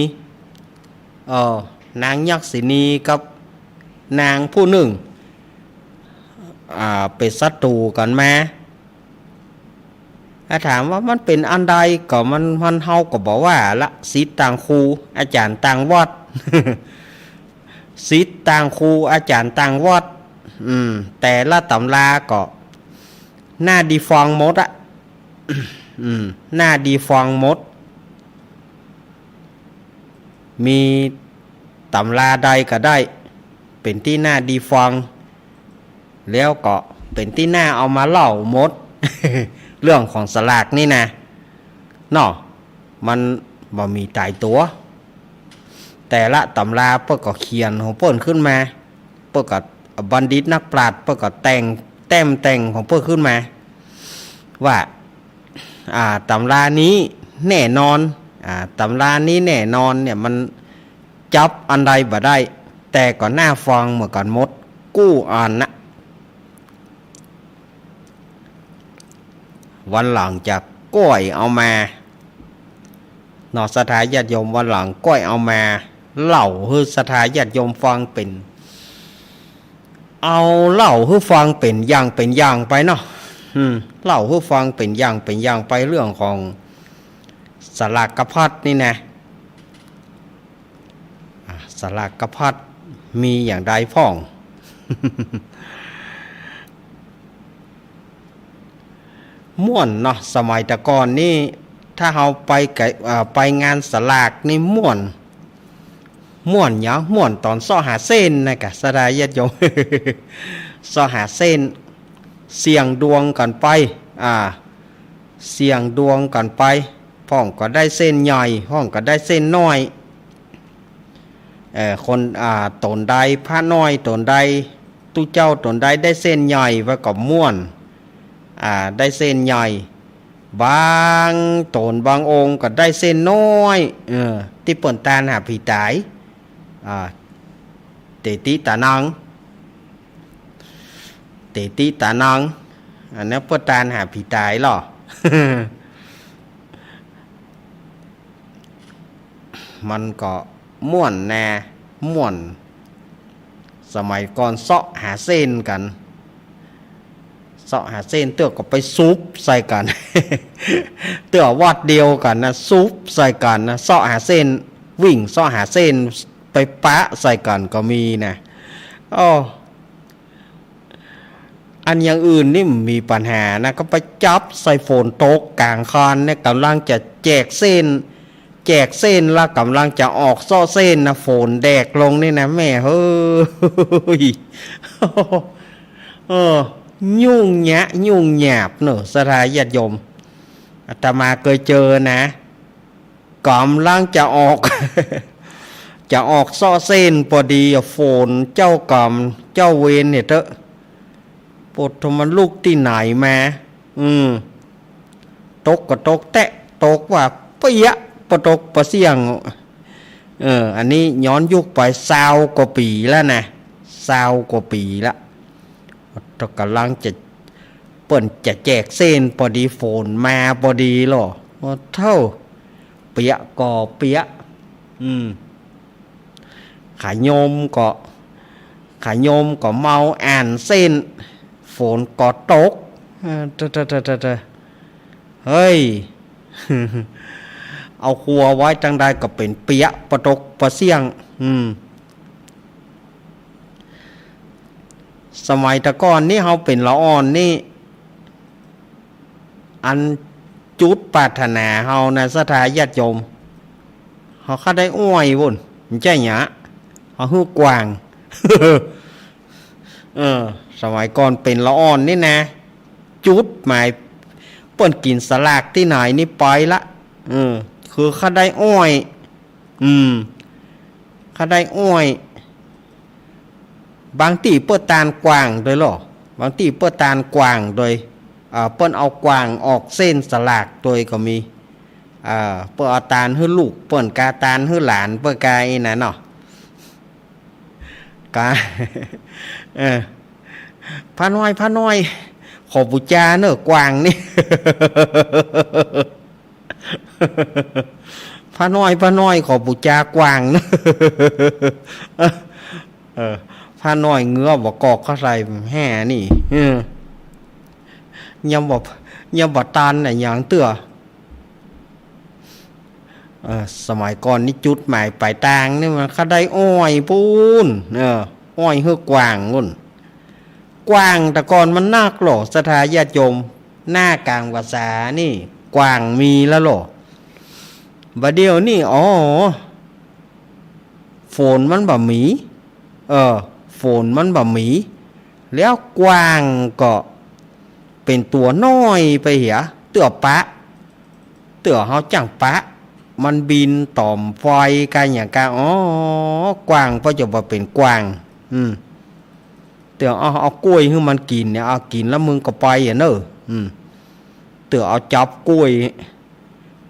เออ นางยักษินีกับนางผู้นึ่ง อ่า เป๋นศัตรู๋กั๋นมา ถ้าถามว่ามันเป๋นอันใด ก็มัน มันเฮาก็บ่ว่าละ ศิษย์ต่างครู อาจ๋ารย์ต่างวัด ศิษย์ต่างครู อาจ๋ารย์ต่างวัด อืม แต่ละต๋ำราก็ หน้าดีฟังหมดอะ อืม หน้าดีฟังหมด มีต๋ำราใดก็ได้ เป๋นตี้หน้าดีฟัง แล้วก็เป๋นตี้หน้าเอามาเล่าหมด เรื่องของสลากนี่นะ เนาะ มันบ่มีต๋ายตั๋ว แต่ละต๋ำราเปิ้นก็เขียนของเปิ้นขึ้นมา เปิ้นก็ บัณฑิตนักปราชญ์เปิ้นก็แต่ง แต้มแต่งของเปิ้นขึ้นมา ว่า อ่า ต๋ำรานี้แน่นอน อ่า ต๋ำรานี้แน่นอนเนี่ย มันจับอันใดบ่ได้ แต่ก็หน้าฟังเหมือนกั๋นหมด กู้อันนะ วันหลังจะก้อยเอามา เนาะ ศรัทธาญาติโยม วันหลังก้อยเอามาเล่าหื้อศรัทธาญาติโยมฟังเป๋น เอาเล่าหื้อฟังเป๋นอย่างเป๋นอย่างไปเนาะ อืม เล่าหื้อฟังเป๋นอย่างเป๋นอย่างไป เรื่องของสลากกะพัดนี่นะ อ่ะ สลากกะพัดมีอย่างใดพ่อง ม่วนเนาะ สมัยแต่ก่อนนี่ ถ้าเฮาไปไก เอ่อ ไปงานสลากนี่ม่วน ม่วนหยัง ม่วนต๋อนเซาะหาเส้นนะกะ ศรัทธาญาติโยม เซาะหาเส้น เสี่ยงดวงกั๋นไป อ่า เสี่ยงดวงกั๋นไป พ่องก็ได้เส้นใหญ่ พ่องก็ได้เส้นน้อย เอ่อ คน อ่า ต๋นใด พระน้อยต๋นใด ตุ๊เจ้าต๋นใดได้เส้นใหญ่ไว้ก็ม่วน อ่า ได้เส้นใหญ่ บางต๋นบางองค์ก็ได้เส้นน้อย เออ ตี้เปิ้นตานหาผีต๋าย อ่า เตติตานัง เตติตานัง อันนั้นเปิ้นตานหาผีต๋ายลอ มันก็ม่วนแน่ ม่วน สมัยก่อนเซาะหาเส้นกั๋น เซาะหาเส้น เตื้อก็ไปสุบใส่กั๋น เตื้อวัดเดียวกั๋นนะ สุบใส่กั๋นนะ เซาะหาเส้น วิ่งเซาะหาเส้น ไปปะใส่กั๋นก็มีนะ อ้อ อันอย่างอื่นนี่บ่มีปัญหานะ ก็ไปจับใส่ฝนตกก๋างคานเนี่ย ก่ำลังจะแจกเส้น แจกเส้นแล้วก่ำลังจะออกเซาะเส้นนะ ฝนแดกลงนี่นะ แม่เฮ้ย เออ ยุ่งยะ ยุ่งยากเนอะ ศรัทธาญาติโยม อาตมาเกยเจอนะ ก่ำลังจะออก จะออกเซาะเส้นปอดีอะ ฝนเจ้ากรรมเจ้าเวรเนี่ยเต๊อะ ปะโถ มันลุกตี้ไหนมา อืม ตกก็ตกแต๊ะ ตกว่าเปี้ยะ ปะตกปะเสี้ยง เออ อันนี้ย้อนยุคไปซาวกว่าปี๋แล้วนะ ซาวกว่าปี๋ละ ก็ก่ำลังจะ เปิ้นจะแจกเส้นปอดี ฝนมาปอดีลอ โอ้เฒ่า เปี้ยะก็เปี้ยะ อืม ขาโยมก็ ขาโยมก็เมาอ่านเส้น ฝนก็ตก เออ เตอะ เตอะ เตอะ เตอะ เฮ้ย เอาครัวไว้ตังใดก็เป๋นเปี้ยะ ปะตกปะเสี้ยง อืม สมัยแต่ก่อนนี่เฮาเป๋นละอ่อนนี่ อันจุดปรารถนาเฮานะ ศรัทธาญาติโยม เฮาข้าได้อ้อยปุ้น บ่ใจ้หยา เฮาหื้อกว้าง เออ สมัยก่อนเป๋นละอ่อนนี่นะ จุดหมาย เปิ้นกิ๋นสลากตี้ไหนนี่ไปละ เออ คือข้าได้อ้อย อืม ข้าได้อ้อย บางตี้เปิ้นตานกว้างโดยลอ บางตี้เปิ้นตานกว้างโดย เอ่อ เปิ้นเอากว้างออกเส้นสลากโดยก็มี เอ่อ เปิ้นเอาตานหื้อลูกเปิ้นกา ตานหื้อหลานเปิ้นกา อี้นั้นเนาะ กา เออ ป้าน้อย ป้าน้อย ขอบู๋จาเน่อกว้างนี่ ป้าน้อย ป้าน้อย ขอบู๋จากว้างเน่อ เออ ป้าน้อยเหงือบ่กอกเข้าใส่แฮ่นี่ เออ ยังบ่ ยังบ่ตานอะหยังเตื้อ เออ สมัยก่อนนี่จุดหมายป๋ายตางนี่มันข้าได้อ้อยปู๊น เออ อ้อยหื้อกว้างปู๊น กว้างแต่ก่อนมันนักลอ ศรัทธาญาติโยม หน้ากลางพรรษานี่กว้างมีแล้วลอ บ่าเดี่ยวนี่ อ๋อ ฝนมันบ่มี เออ ฝนมันบ่มี แล้วกว้างก็เป๋นตั๋วน้อยไปเหีย เตื้อปะ เตื้อเฮาจั้งปะ มันบินต่อมไฟกั๋นหยังกั๋น อ๋อ กว้างป้อจะบ่เป๋นกว้าง อืม เตื้อเอา เอาก้วยหื้อมันกิ๋นเนี่ย เอากิ๋นแล้วมึงก็ไปอะเน่อ อืม เตื้อเอาจับก้วย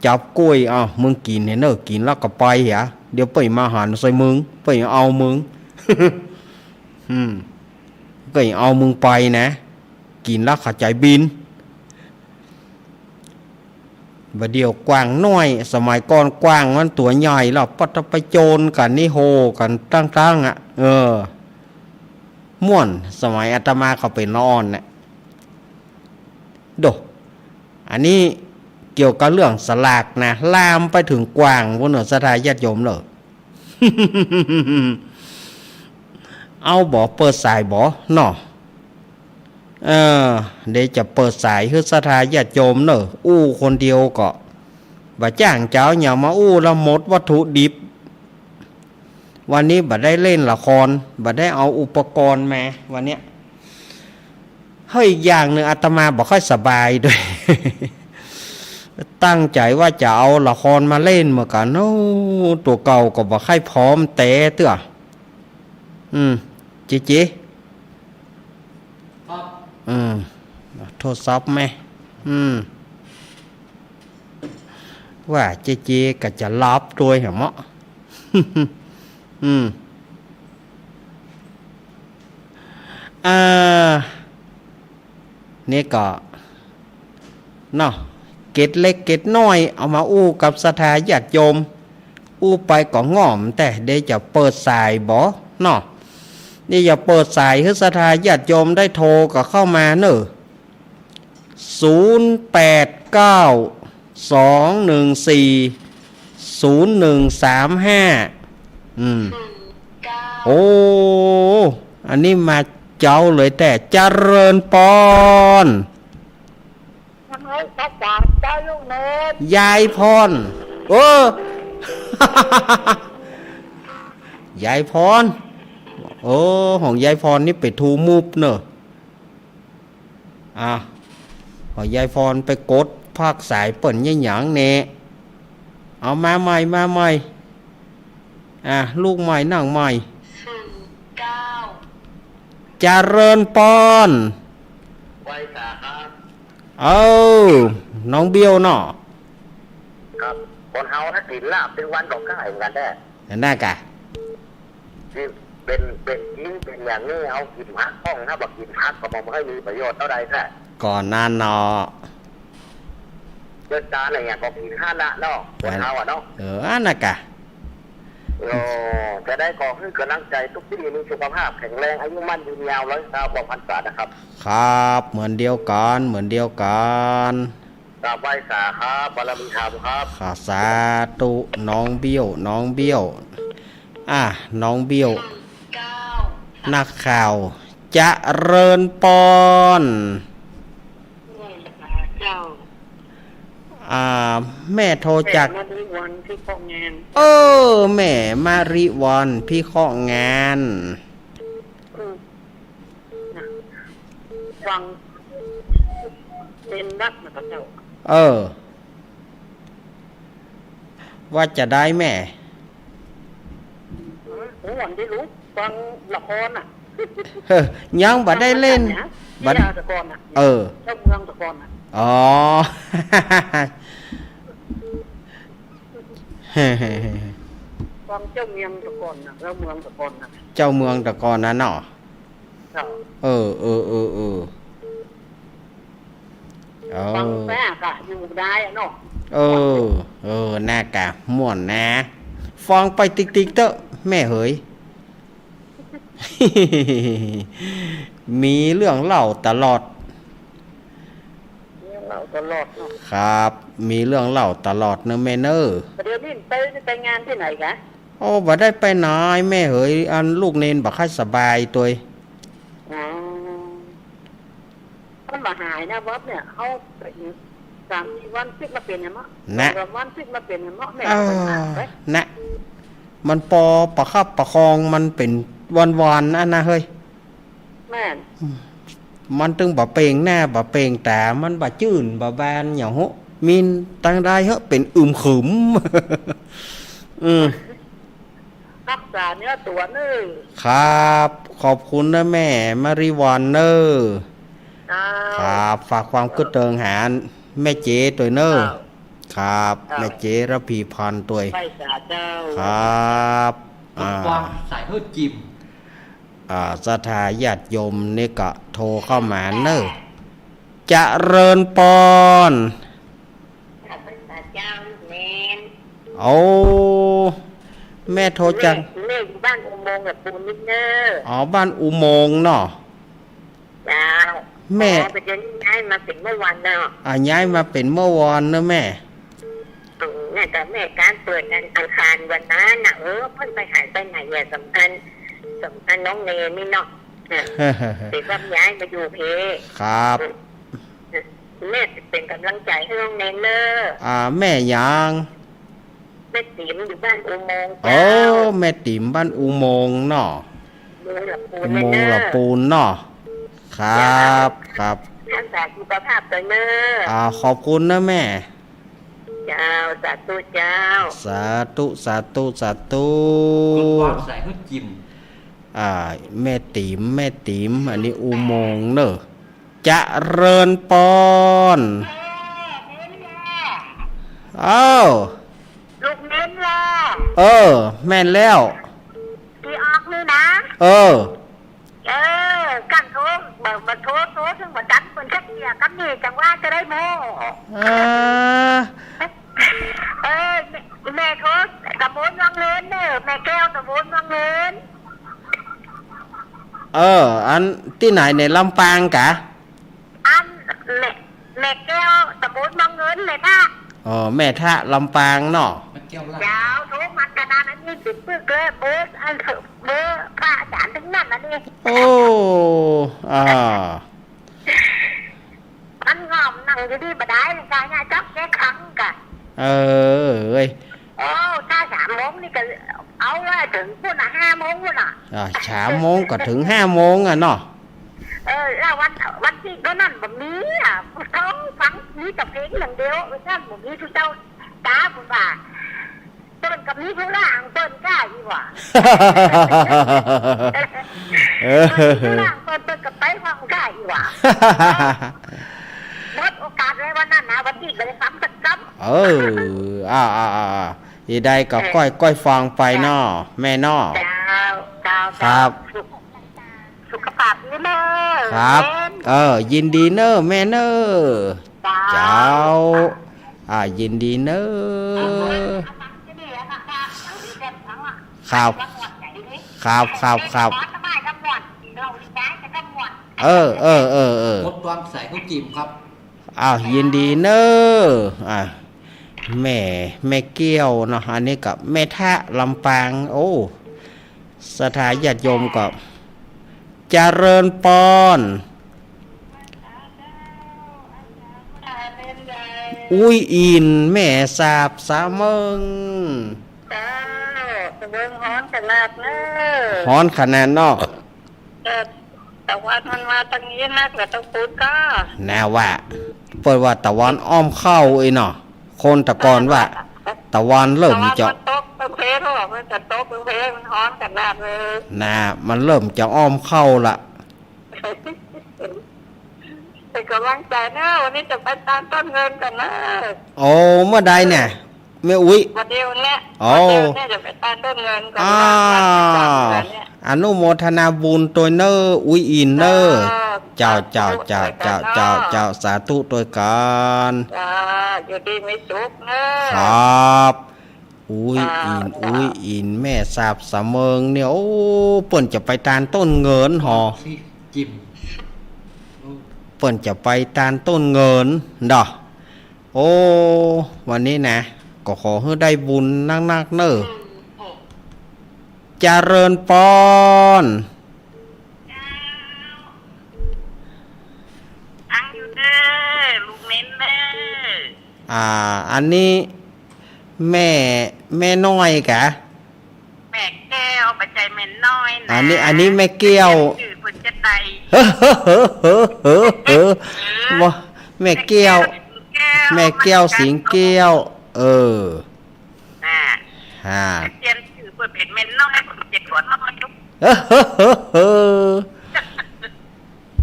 จับก้วย เอา มึงกิ๋นเนี่ยเน่อ กิ๋นแล้วก็ไปเหีย เดี๋ยวเปิ้นมาหันใส่มึง เปิ้นเอามึง อืม เปิ้นเอามึงไปนะ กิ๋นแล้วข้าใจ๋บิน บ่าเดี่ยวกว้างน้อย สมัยก่อนกว้างมันตั๋วใหญ่แล้ว ปัดไปโจนกั๋นนี่ โห่กั๋นตั้งๆ อะ เออ ม่วน สมัยอาตมาเข้าเป๋นละอ่อนน่ะ โด อันนี้เกี่ยวกับเรื่องสลากนะ ลามไปเถิงกว้างปู๊นเน่อ ศรัทธาญาติโยมเน่อ เอาบ่ เปิดสายบ่เนาะ เออ เดี๋ยวจะเปิดสายหื้อศรัทธาญาติโยมเน่อ อู้คนเดียวก็ บ่าจ้างเจ้าหยังมาอู้แล้วหมดวัตถุดิบ วันนี้บ่ได้เล่นละคร บ่ได้เอาอุปกรณ์มาวันเนี้ย เฮ้ย อย่างนึ่งอาตมาบ่ค่อยสบายโดย ตั้งใจ๋ว่าจะเอาละครมาเล่นเหมือนกั๋น โอ้ ตั๋วเก่าก็บ่ค่อยพร้อมแต๊เตื้อ อืม เจ๊เจ๊ ครับ อืม โทรศัพท์แม่ อืม ว่าเจ๊เจ๊ก็จะหลับตวยเหรอเมาะ อืม อ่า นี่ก็ เนาะ เกร็ดเล็กเกร็ดน้อย เอามาอู้กับศรัทธาญาติโยม อู้ไปก็ง่อม แต่เดี๋ยวจะเปิดสายบ่เนาะ นี่จะเปิดสายหื้อศรัทธาญาติโยมได้โทรก็เข้ามาเน่อ ศูนย์แปดเก้า สองหนึ่งสี่ ศูนย์หนึ่งสามห้า อืม โอ้ อันนี้มาเจ๊าเลยแต๊ เจริญปอน ทำไมภาษาเจ้าลูกเนร ยายพร เออ ยายพร เออ ของยายพรนี่เป๋นทูมุบเนอะ อ่ะ ของยายพรไปกดภาคสายเปิ้นเยียะหยังแน่ เอามาใหม่ มาใหม่ อ่ะ ลูกใหม่ นั่งใหม่ ศูนย์เก้า เจริญปอน ไหว้สาครับ เออ น้องเบี้ยวเนาะ ครับ คนเฮาถ้ากิ๋นลาบตึงวันก็ก้าเหมือนกั๋นแต๊ นั่นน่ะกะ นี่เป๋น เป๋นกิ๋น เป๋นอย่างนี้ เฮากิ๋นผักพ่อง ถ้าบ่กิ๋นผักก็บ่ค่อยมีประโยชน์เต้าใดแต๊ ก่อนนั้นเนาะ เดินตาอะไรอย่างก็กิ๋นหั้นละเนาะ คนเฮาอะเนาะ เออ อันน่ะกะ โอ้ จะได้ขอหื้อก๋ำลังใจ๋ตุ๊กตี้มีสุขภาพแข็งแรง อายุมั่นยืนยาว ร้อยเก้า กว่าพรรษานะครับ ครับ เหมือนเดียวกั๋น เหมือนเดียวกั๋น กราบไหว้สาครับ บารมีธรรมครับ ค่ะ สาธุ น้องเบี้ยว น้องเบี้ยว อ่ะ น้องเบี้ยว นักข่าว เจริญปอน เจ้า อ่า แม่โทรจาก แม่มาริวัลย์พิเคราะห์งาน เออ แม่มาริวัลย์พิเคราะห์งาน อืม นะ ฟังเต็มนักนะพระเจ้า เออ ว่าจะได้แม่ อืม โอ้ วันนี้รู้ ฟังละครน่ะ เฮ้อ ยังบ่ได้เล่น ฟังละครน่ะ บ่ เสียแต่ก่อนน่ะ เออ เจ้าเมืองแต่ก่อนน่ะ อ๋อ ฟังเจ้าเมืองแต่ก่อนน่ะ เจ้าเมืองแต่ก่อนน่ะ เจ้าเมืองแต่ก่อนน่ะเนาะ เจ้า เออ เออ เออ เออ เออ ฟังแป๊กอะ อยู่ได้อะเนาะ เออ เออ น่ากะม่วนนะ ฟังไปติ๊กๆ เต๊อะ แม่เหย มีเรื่องเล่าตลอด เรื่องเล่าตลอดเนาะ ครับ มีเรื่องเล่าตลอดเนอะแม่เนอะ เดี๋ยวนี้ไป ไปงานตี้ไหนกะ โอ้ บ่ได้ไปไหนแม่เหย อันลูกเณรบ่ค่อยสบายตวย อ๋อ มันบ่หายนะ บอบเนี่ย เขาไปอีกสามสี่วัน ตึกมาเป๋นอย่างเนาะ นะ สองสามวัน ตึกมาเป๋นอย่างเนาะ แม่ อ่า ก็ไปหาไป นะ มันปอประคับประคองมันเป๋นวันๆ อันนะเฮ้ย แม่น มันตึงบ่เปล่งหน้า บ่เปล่งต๋า มันบ่จื้น บ่บาน อย่างโห มีตังใดเหอะ เป๋นอึมครึม อืม รักษาเนื้อตั๋วเน้อ ครับ ขอบคุณนะแม่มาริวัลย์เน้อ เจ้า ครับ ฝากความกึ๊ดเติงหาแม่เจ๊ตวยเน้อ เจ้า ครับ เจ้า แม่เจ๊ระพีพันธ์ตวย ไหว้สาเจ้า ครับ อ่า กว้างสายหื้อจิม อ่า ศรัทธาญาติโยมนี่ก็โทรเข้ามาเน้อ เจริญปอน ข้าพเจ้าลูกเณร โอ้ แม่โทรจาก แม่ แม่อยู่บ้านอุโมงค์กับปูนนิดเน้อ อ๋อ บ้านอุโมงค์เนาะ เจ้า แม่ อ๋อ ปัจจุบันนี้ย้ายมาเป๋นเมื่อวานเนาะ อ่า ย้ายมาเป๋นเมื่อวานเนาะแม่ อืม เนี่ย แต่แม่ก๋านเปิดวันอังคารวันนั้นน่ะ เออ เปิ้นไปไหนไปไหนเนี่ย สำคัญ สำคัญน้องเณรนี่เนาะ เนี่ย เป๋นว่าย้ายมาอยู่เพ ครับ อืม แม่เป๋นก๋ำลังใจ๋หื้อน้องเณรเน้อ อ่า แม่หยัง แม่ติ๋มอยู่บ้านอุโมงค์ โอ้ เจ้า แม่ติ๋มบ้านอุโมงค์เนาะ อุโมงค์ละปูน อุโมงค์ละปูนเนาะ เน้อ ครับ เจ้า ครับ รักษาสุขภาพตวยเน้อ อ่า ขอบคุณนะแม่ เจ้า สาธุเจ้า สาธุ สาธุ สาธุ กว้างสายหื้อจิม อ่า แม่ติ๋ม แม่ติ๋ม อันนี้อุโมงค์เน้อ เจริญปอน เออ เอ้า ลูกเณรล่ะ เออ แม่นแล้ว ตี้ออกนี่นะ เออ เออ กั้นโทร บ่ บ่โทร โทรเถิงบ่ตังเปิ้นจักเตื้อ กำนี้จั่งว่าจะได้โม้ เออ เออ แม่ แม่โทรตำบลวังเงินเน้อ แม่แก้วตำบลวังเงิน เออ อันตี้ไหน ในลำปางกะ อันแม่ แม่แก้วตำบลวังเงิน แม่ทะ อ๋อ แม่ทะลำปางเนาะ แม่แก้วล่ะ เจ้า โทรมันขนาดอันนี้ สิปึกเลย เบอร์ อัน เบอร์พระอาจ๋ารย์ตึงนั้นอันนี้ โอ้ อ่า มันง่อมนั่งอยู่ดีบ่ได้เลยกะ เนี่ยจ๊อกแจ๊กขังกะ เออ เอ้ย โอ้ ถ้าสามโมงนี่กะเอาละ เถิงปู้นน่ะ ห้าโมงปู้นน่ะ อ่า สามโมงก็เถิงห้าโมงอะเนาะ เออ แล้ววัน วันตี้ก็นั่นบ่มีอะ เขาฟังมีแต่เพลงอย่างเดียว ว่าซั่น บ่มีผู้เจ้าต๋า ผมว่า เปิ้นก็มีธุระของเปิ้นก้าอีหว่า เออ เปิ้นมีธุระของเปิ้น เปิ้นก็ไปของก้าอีหว่า หมดโอกาสแล้ววันนั้นนะ วันตี้ก็ได้ฟังสักกำ เออ อ่า อ่า อ่า อ่า อีใดก็ เออ ก้อย ก้อยฟังไปเนาะ แม่เนาะ เจ้า เจ้า ครับ เจ้า สุข สุขภาพดีเน่อ ครับ แม่น เออ ยินดีเน่อแม่เน่อ เจ้า เจ้า อ่า ยินดีเน่อ ครับ ครับ ครับ ครับ เออ เออ เออ เออ งดความใส่ข้าวจี่ครับ อ้าว ยินดีเน่อ อ่ะ แม่ แม่แก้วเนาะ อันนี้ก็แม่ทะลำปาง โอ้ ศรัทธาญาติโยมก็ เจริญปอน อุ๊ยอิน แม่สาบสะเมิง เจ้า สะเมิงฮ้อนขนาดเน่อ ฮ้อนขนาดเนาะ เออ ตะวันมันมาตางนี้นัก แล้วตางปู๊นก็ นาว่า เปิ้นว่าตะวันอ้อมเข้าเอ้ยเนาะ คนแต่ก่อนว่า ตะวันเริ่มจะ ตะวันมันตกเปิงเพลเนาะ มันจะตกเปิงเพล มันฮ้อนขนาดเลย นา มันเริ่มจะอ้อมเข้าละ เป็นกำลังใจ๋เน่อ วันนี้จะไปตานต้นเงินก่อนเน่อ โอ้ เมื่อใดเนี่ย แม่อุ๊ย วันเดียวเนี่ย โอ้ วันเดียวเนี่ยจะไปตานต้นเงินก่อน อ่า เน่อ วันที่สามเดือนเนี่ย อนุโมทนาบุญตวยเน่อ อุ๊ยอินเน่อ เจ้า เจ้า สาธุ เจ้า ตวยกั๋นเน่อ เจ้า เจ้า สาธุตวยกั๋น เจ้า อยู่ดีมีสุขเน่อ ครับ อุ๊ยอิน เจ้า อุ๊ยอิน แม่สาบสะเมิงเนี่ย โอ้ เปิ้นจะไปตานต้นเงินหอ จิม เปิ้นจะไปตานต้นเงินเนาะ โอ้ วันนี้นะ ก็ขอหื้อได้บุญนักๆ เน่อ อืม เจริญปอน อังอยู่เน่อ ลูกเม้นเน่อ อ่า อันนี้ แม่ แม่น้อยกะ แม่แก้ว บ่ใจ้แม่น้อยนะ อันนี้ อันนี้แม่แก้ว จื้อเปิ้นจะได้ เฮ้อ เฮ้อ เฮ้อ เฮ้อ เฮ้อ เออ บ่ แม่แก้ว แม่แก้ว แม่แก้วสิงแก้ว เออ น่ะ ฮะ เปลี่ยนจื้อเปิ้นเป๋นแม่น้อย เปิ้นเป๋นหัวน้อยลูก เฮ้อ เฮ้อ เฮ้อ เฮ้อ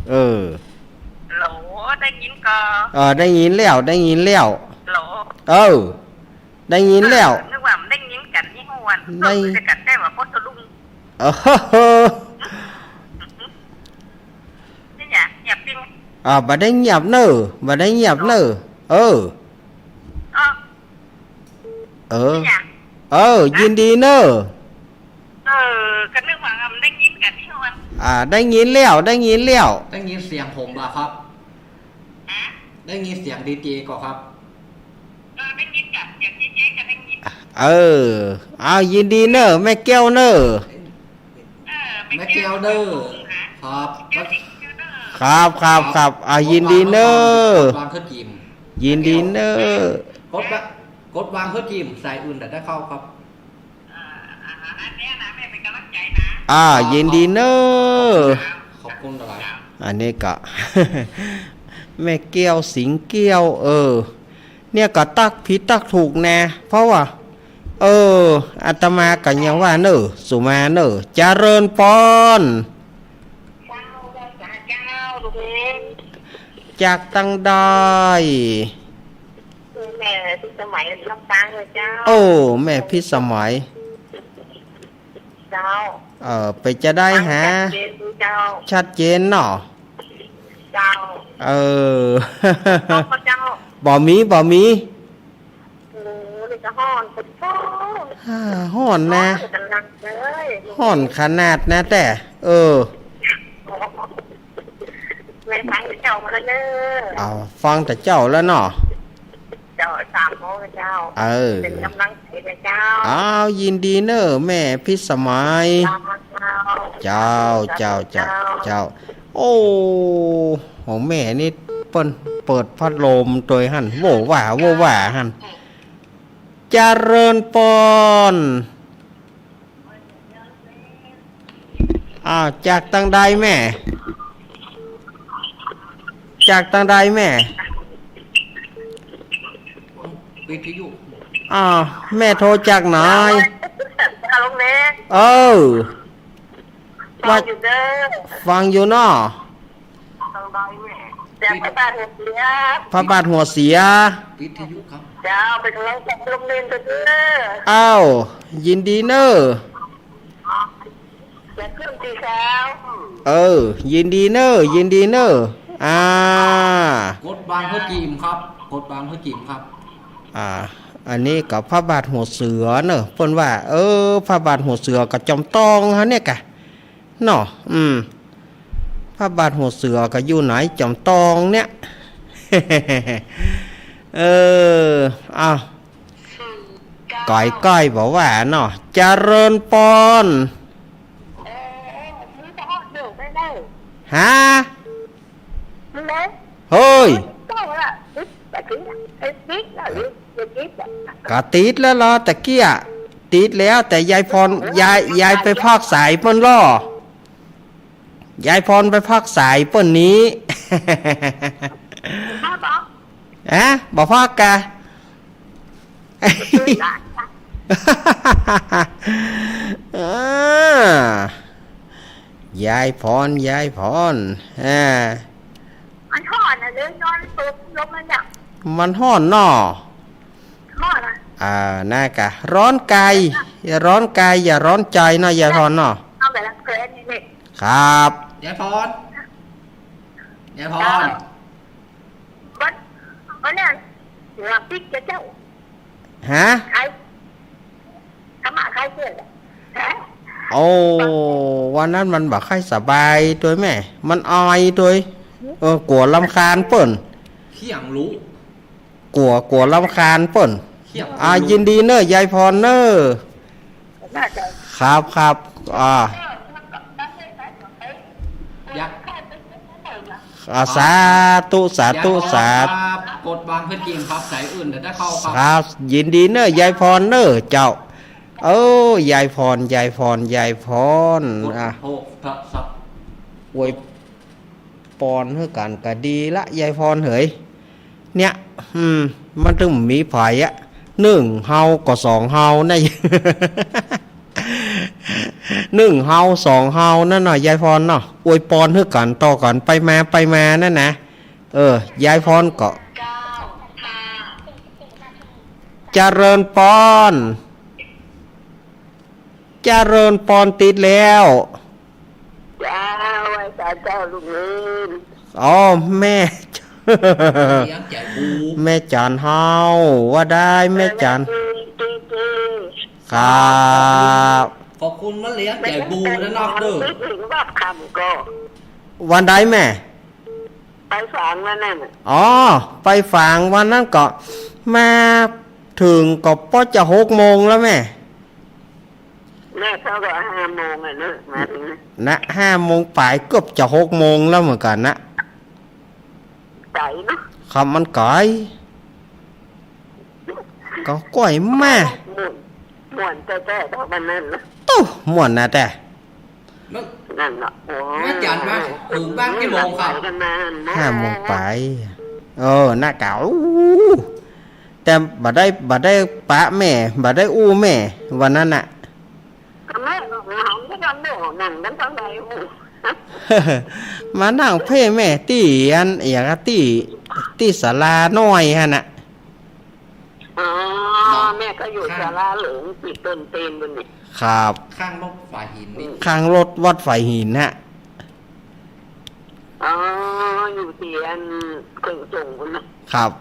เออ ฮัลโหล ได้ยินก่อ เออ ได้ยินแล้ว ได้ยินแล้ว ฮัลโหล เออ ได้ยินแล้ว เออ นึกว่ามันได้ยินกั๋นนี่ฮ้วน ได้ เออ จะกั๋นได้ว่าโพธิ์ทะลุง เออ นี่หยัง เงียบจริง อ่า บ่ได้เงียบเน่อ บ่ได้เงียบเน่อ เออ อ๋อ เออ นี่หยัง เออ ฮะ ยินดีเน่อ เออ ก็นึกว่ามันได้ยินกั๋นนี่ฮ้วน อ่า ได้ยินแล้ว ได้ยินแล้ว ได้ยินเสียงผมเหรอครับ ฮะ ได้ยินเสียงดีเจก่อครับ เออ ได้ยินจ้ะ เสียงดีเจก็ได้ยิน เออ เอา ยินดีเน่อ แม่แก้วเน่อ เออ แม่แก้วเน่อ ครับ แก้วสิงห์เน่อ ครับ ครับ ครับ เอา ยินดีเน่อ กดวางเครื่องจิ้ม ยินดีเน่อ กดวาง กดวางเครื่องจิ้ม สายอื่นแต่ได้เข้าครับ อ่า อันเนี้ยนะ แม่เป๋นกำลังใจ๋นะ อ่า ยินดีเน่อ ขอบคุณหลาย อันนี้ก็ แม่แก้วสิงแก้ว เออ เนี่ยก็ตั๊กผิดตั๊กถูกนะ เพราะว่า เออ อาตมาก็ยังว่าเน่อ สุมาเน่อ เจริญปอน เจ้า เจ้า ลูกเอ๋ย จากตังใด แม่พิสมัยลำปางเลยเจ้า โอ้ แม่พิสมัย เจ้า เอ่อ ไปจะได้หา ชัดเจนเจ้า ชัดเจนเนาะ เจ้า เออ เจ้า บ่มี บ่มี โอ้ นี่ก็ฮ้อน โอ้ อ่า ฮ้อนนะ ฮ้อนขนาดเลย ฮ้อนขนาดนะ แต่ เออ แม่ฟังแต่เจ้ามาแล้วเน่อ เอา ฟังแต่เจ้าแล้วเนาะ เจ้า สามโมงเจ้า เออ เป๋นกำลังใจ๋นะเจ้า อ้าว ยินดีเน่อ แม่พิสมัย เจ้า เจ้า เจ้า เจ้า เจ้า โอ้ ของแม่นี่เปิ้นเปิดพัดลมตวยหั้น โว่วา โว่วาหั้น เจริญปอน อ้าว จากตังใดแม่ จากตังใดแม่ วิทยุ อ้าว แม่โทรจากไหน ฮัลโหลแม่ เออ ฟังอยู่เด้อ ฟังอยู่เนาะ จากพระบาทหัวเสีย พระบาทหัวเสีย วิทยุครับ เจ้า เป็นกำลังใจให้ลูกเล่นเด้อ อ้าว ยินดีเน้อ อย่าขึ้นตีเช้า เออ ยินดีเน้อ ยินดีเน้อ อ่า กดบังเพื่อจีมครับ กดบังเพื่อจีมครับ อ่า อันนี้ก็พระบาทหัวเสือเนอะ เปิ้นว่า เออ พระบาทหัวเสือกับจอมตองฮะเนี่ยกะ เนาะ อืม พระบาทหัวเสือก็อยู่ไหน จอมตองเนี่ย เออ อ้าว ก้อยๆ บอกว่าเนาะ เจริญปอน ฮะ เฮ้ย ก็ติดแล้วเหรอ ตะกี้อะ ติดแล้ว แต่ยายพร ยาย ยายไปพากสายเปิ้นล่อ ยายพรไปพากสายเปิ้นนี้ ฮะ บ่พากกะ เออ ยายพร ยายพร อ่า มันฮ้อนอะ เลยนอนเปิดลมมันเนี่ย มันฮ้อนเนาะ ฮ้อนอะ อ่า น่ากะ ร้อนกาย อย่าร้อนกาย อย่าร้อนใจเนาะ ยายพรเนาะ เอาแบบแควนนี่ ครับ ยายพร ยายพร วัน วันนั้น หัวปิ๊กจะเจ้า ฮะ ใคร ธรรมะใครเกิดอะ ฮะ โอ้ วันนั้นมันบ่ค่อยสบายตวยแม่ มันไอตวย เออ กั๋วรำคาญเปิ้น เขี้ยงรู้ กั๋ว กั๋วรำคาญเปิ้น เขี้ยงรู้ อ่า ยินดีเน้อ ยายพรเน้อ ครับ ครับ อ่า อยาก อ่า สาธุ สาธุ อยาก สาธุ ครับ กดบังเพื่อจีมครับ สายอื่นเดี๋ยวได้เข้าครับ ครับ ยินดีเน้อ ยายพรเน้อ เจ้า เออ ยายพร ยายพร ยายพร กด อ่ะ โทรศัพท์ อวยปอนหื้อกั๋นก็ดีละ ยายพรเหย เนี่ย อืม มันตึงมีไผอะ นึ่งเฮาก็สองเฮานะ นึ่งเฮาสองเฮานั่นน่ะ ยายพรเนาะ อวยปอนหื้อกั๋นต่อกั๋นไปมาไปมานั่นนะ เออ ยายพรก็ เจริญปอน เจริญปอนติดแล้ว เจ้า ไหว้สาเจ้าลูกเอ้ย อ๋อ แม่ เลี้ยงใจปู แม่จันเฮา ว่าได้แม่จัน เออ แม่จัน ครับ ขอบคุณมาเลี้ยงใจปูนะนอกเด้อ วันใดแม่ ไปฝางวันนั้นน่ะ อ๋อ ไปฝางวันนั้นก็ มาเถิงก็ปอจะหกโมงแล้วแม่ แม่เขาก็ห้าโมงอะเนอะ มาถึงนะ นะ ห้าโมงป๋าย เกือบจะหกโมงแล้วเหมือนกั๋นนะ ไก๋เนาะ ครับ มันไก๋ ก็ก้อยมา ม่วน ม่วนแต๊ๆ ดอกวันนั้นนะ ตุ๊ ม่วนนะแต่ นั่นเนาะ โอ้ แม่จันมาเถิงบ้านกี่โมงครับ ไปกั๋นมานะ ห้าโมงป๋าย เออ น่ากะ อู้ แต่บ่ได้ บ่ได้ปะแม่ บ่ได้อู้แม่ วันนั้นน่ะ ก็แม่ก็หันไปทางโน้น นั่งกั๋นตรงไหนอู้ มานั่งเพ่แม่ตี้อัน อย่างอะตี้ ตี้ศาลาน้อยหั้นน่ะ อ๋อ เนาะ แม่ก็อยู่ศาลาหลวงติดต้นเตนบนนี่ ครับ ข้างรถฝายหินนี่ ข้างรถวัดฝายหินฮะ อ๋อ อยู่ตี้อันเครื่องส่งบนน่ะ ครับ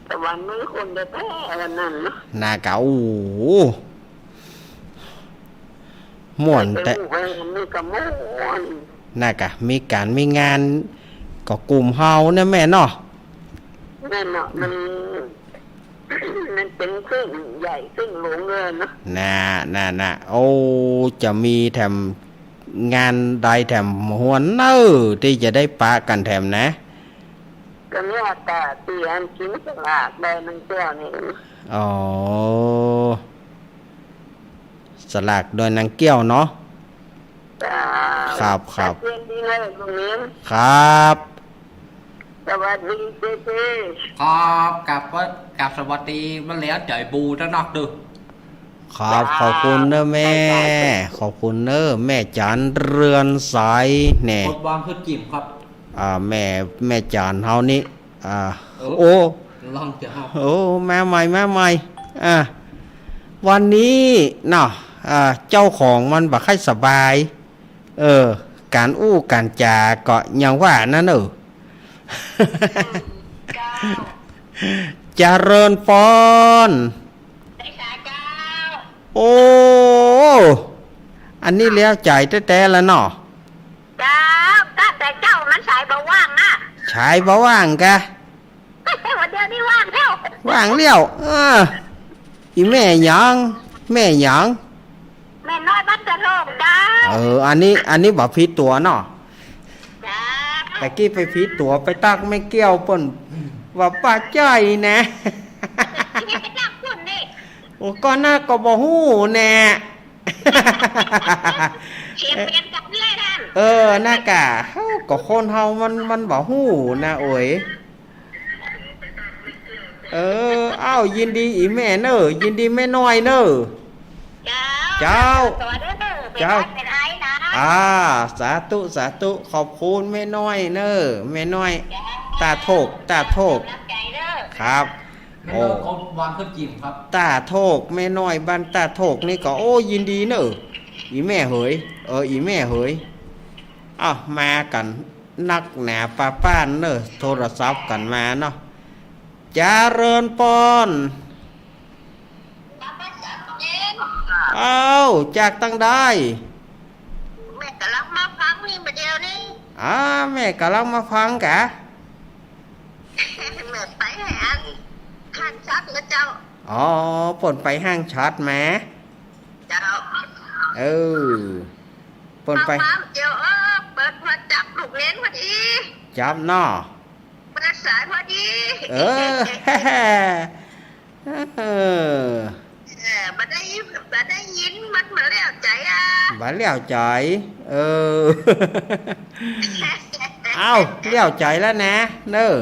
แต่วันนี้คนแต๊ๆ วันนั้นเนาะ น่ากะ โอ้โห ม่วนแต่ ไปหมู่ไปนี่ก็ม่วน น่ากะ มีก๋านมีงาน ก็กลุ่มเฮาเนี่ยแม่เนาะ แม่นเนาะ มัน มันเป๋นเส้นใหญ่เส้นหลวงเลยเนาะ น่ะ น่ะ น่ะ โอ้ จะมีแถมงานใดแถมฮวนเน่อ ตี้จะได้ปะกั๋นแถมนะ ก็มีโอกาสตี้อันกิ๋นสลากดอยนางแก้วนี่ อ๋อ สลากดอยนางแก้วเนาะ เจ้า ครับ ครับ เจริญดีเลยลุงเน้น ครับ สวัสดีเจ้เจ้ ครับ กราบ กราบสวัสดีมาแล้ว จ๋อยบูเต๊อะเนาะ ดู ครับ เจ้า ขอบคุณเน่อแม่ ใช่ ใช่ ใช่ ขอบคุณเน่อแม่จันเรือนใสแน่ กดวางคือจิ๋มครับ อ่า แม่ แม่จันเฮานี่ อ่า เออ โอ้ ลองเจ้า โอ้ มาใหม่ มาใหม่ อ่า วันนี้เนาะ อ่า เจ้าของมันบ่ค่อยสบาย เออ ก๋านอู้ก๋านจาก็ยังว่านั้นเน่อ เจ้า เจริญปอน ใช่ค่ะเจ้า โอ้ อันนี้แล้วใจ๋แต๊ๆ ละเนาะ เจ้า ก็แต่เจ้ามันสายบ่ว่างนะ สายบ่ว่างกะ วันเดียวนี้ว่างแล้ว ว่างแล้ว เออ อี่แม่หยัง แม่หยัง แม่น้อยบ้านตะโลกเจ้า เออ อันนี้ อันนี้บ่ผิดตั๋วเนาะ เจ้า ตะกี้ไปผิดตั๋วไปตั๊กแม่แก้วเปิ้น ว่าบ่ใจ้นะ นี่ไปตั๊กเปิ้นนี่ โอ้ ก็น่าก็บ่ฮู้แน่ เสียงเปลี่ยนกันเลยท่าน เออ น่ากะ เฮาก็คนเฮามัน มันบ่ฮู้นะโอย เออ อ้าว ยินดีอี่แม่เน่อ ยินดีแม่น้อยเน่อ เจ้า เจ้า สวัสดีเน่อ เจ้า แม่น้อยเป็นไอ้นะ อ่า สาธุ สาธุ ขอบคุณแม่น้อยเน่อ แม่น้อย เจ้า ตาโทก ตาโทก กำลังใจ๋เน่อ ครับ แม่น้อย โอ้ กดวางคือจิ๋มครับ ตาโทก แม่น้อยบ้านตาโทกนี่ก็ โอ้ ยินดีเน่อ อี่แม่เหย เออ อี่แม่เหย อ้าว มากั๋นนักหนาปาป้านเน่อ โทรศัพท์กั๋นมาเนาะ เจริญปอน อ้าว จากตังใด แม่ก๋ำลังมาฟังนี่บ่าเดี่ยวนี้ อ่า แม่ก๋ำลังมาฟังกะ แม่ไปหัน หันชัดแล้วเจ้า อ๋อ เปิ้นไปห้างชัดมา เจ้า เออ เปิ้นไป มาเจ้า เออ เปิ้นมาจับลูกเน้นพอดี จับเนาะ เปิ้นสายพอดี เออ เออ เออ บ่ได้ บ่ได้ยิน มันบ่แล้วใจ๋อะ บ่แล้วใจ๋ เออ เอ้า แล้วใจ๋แล้วนะ เน่อ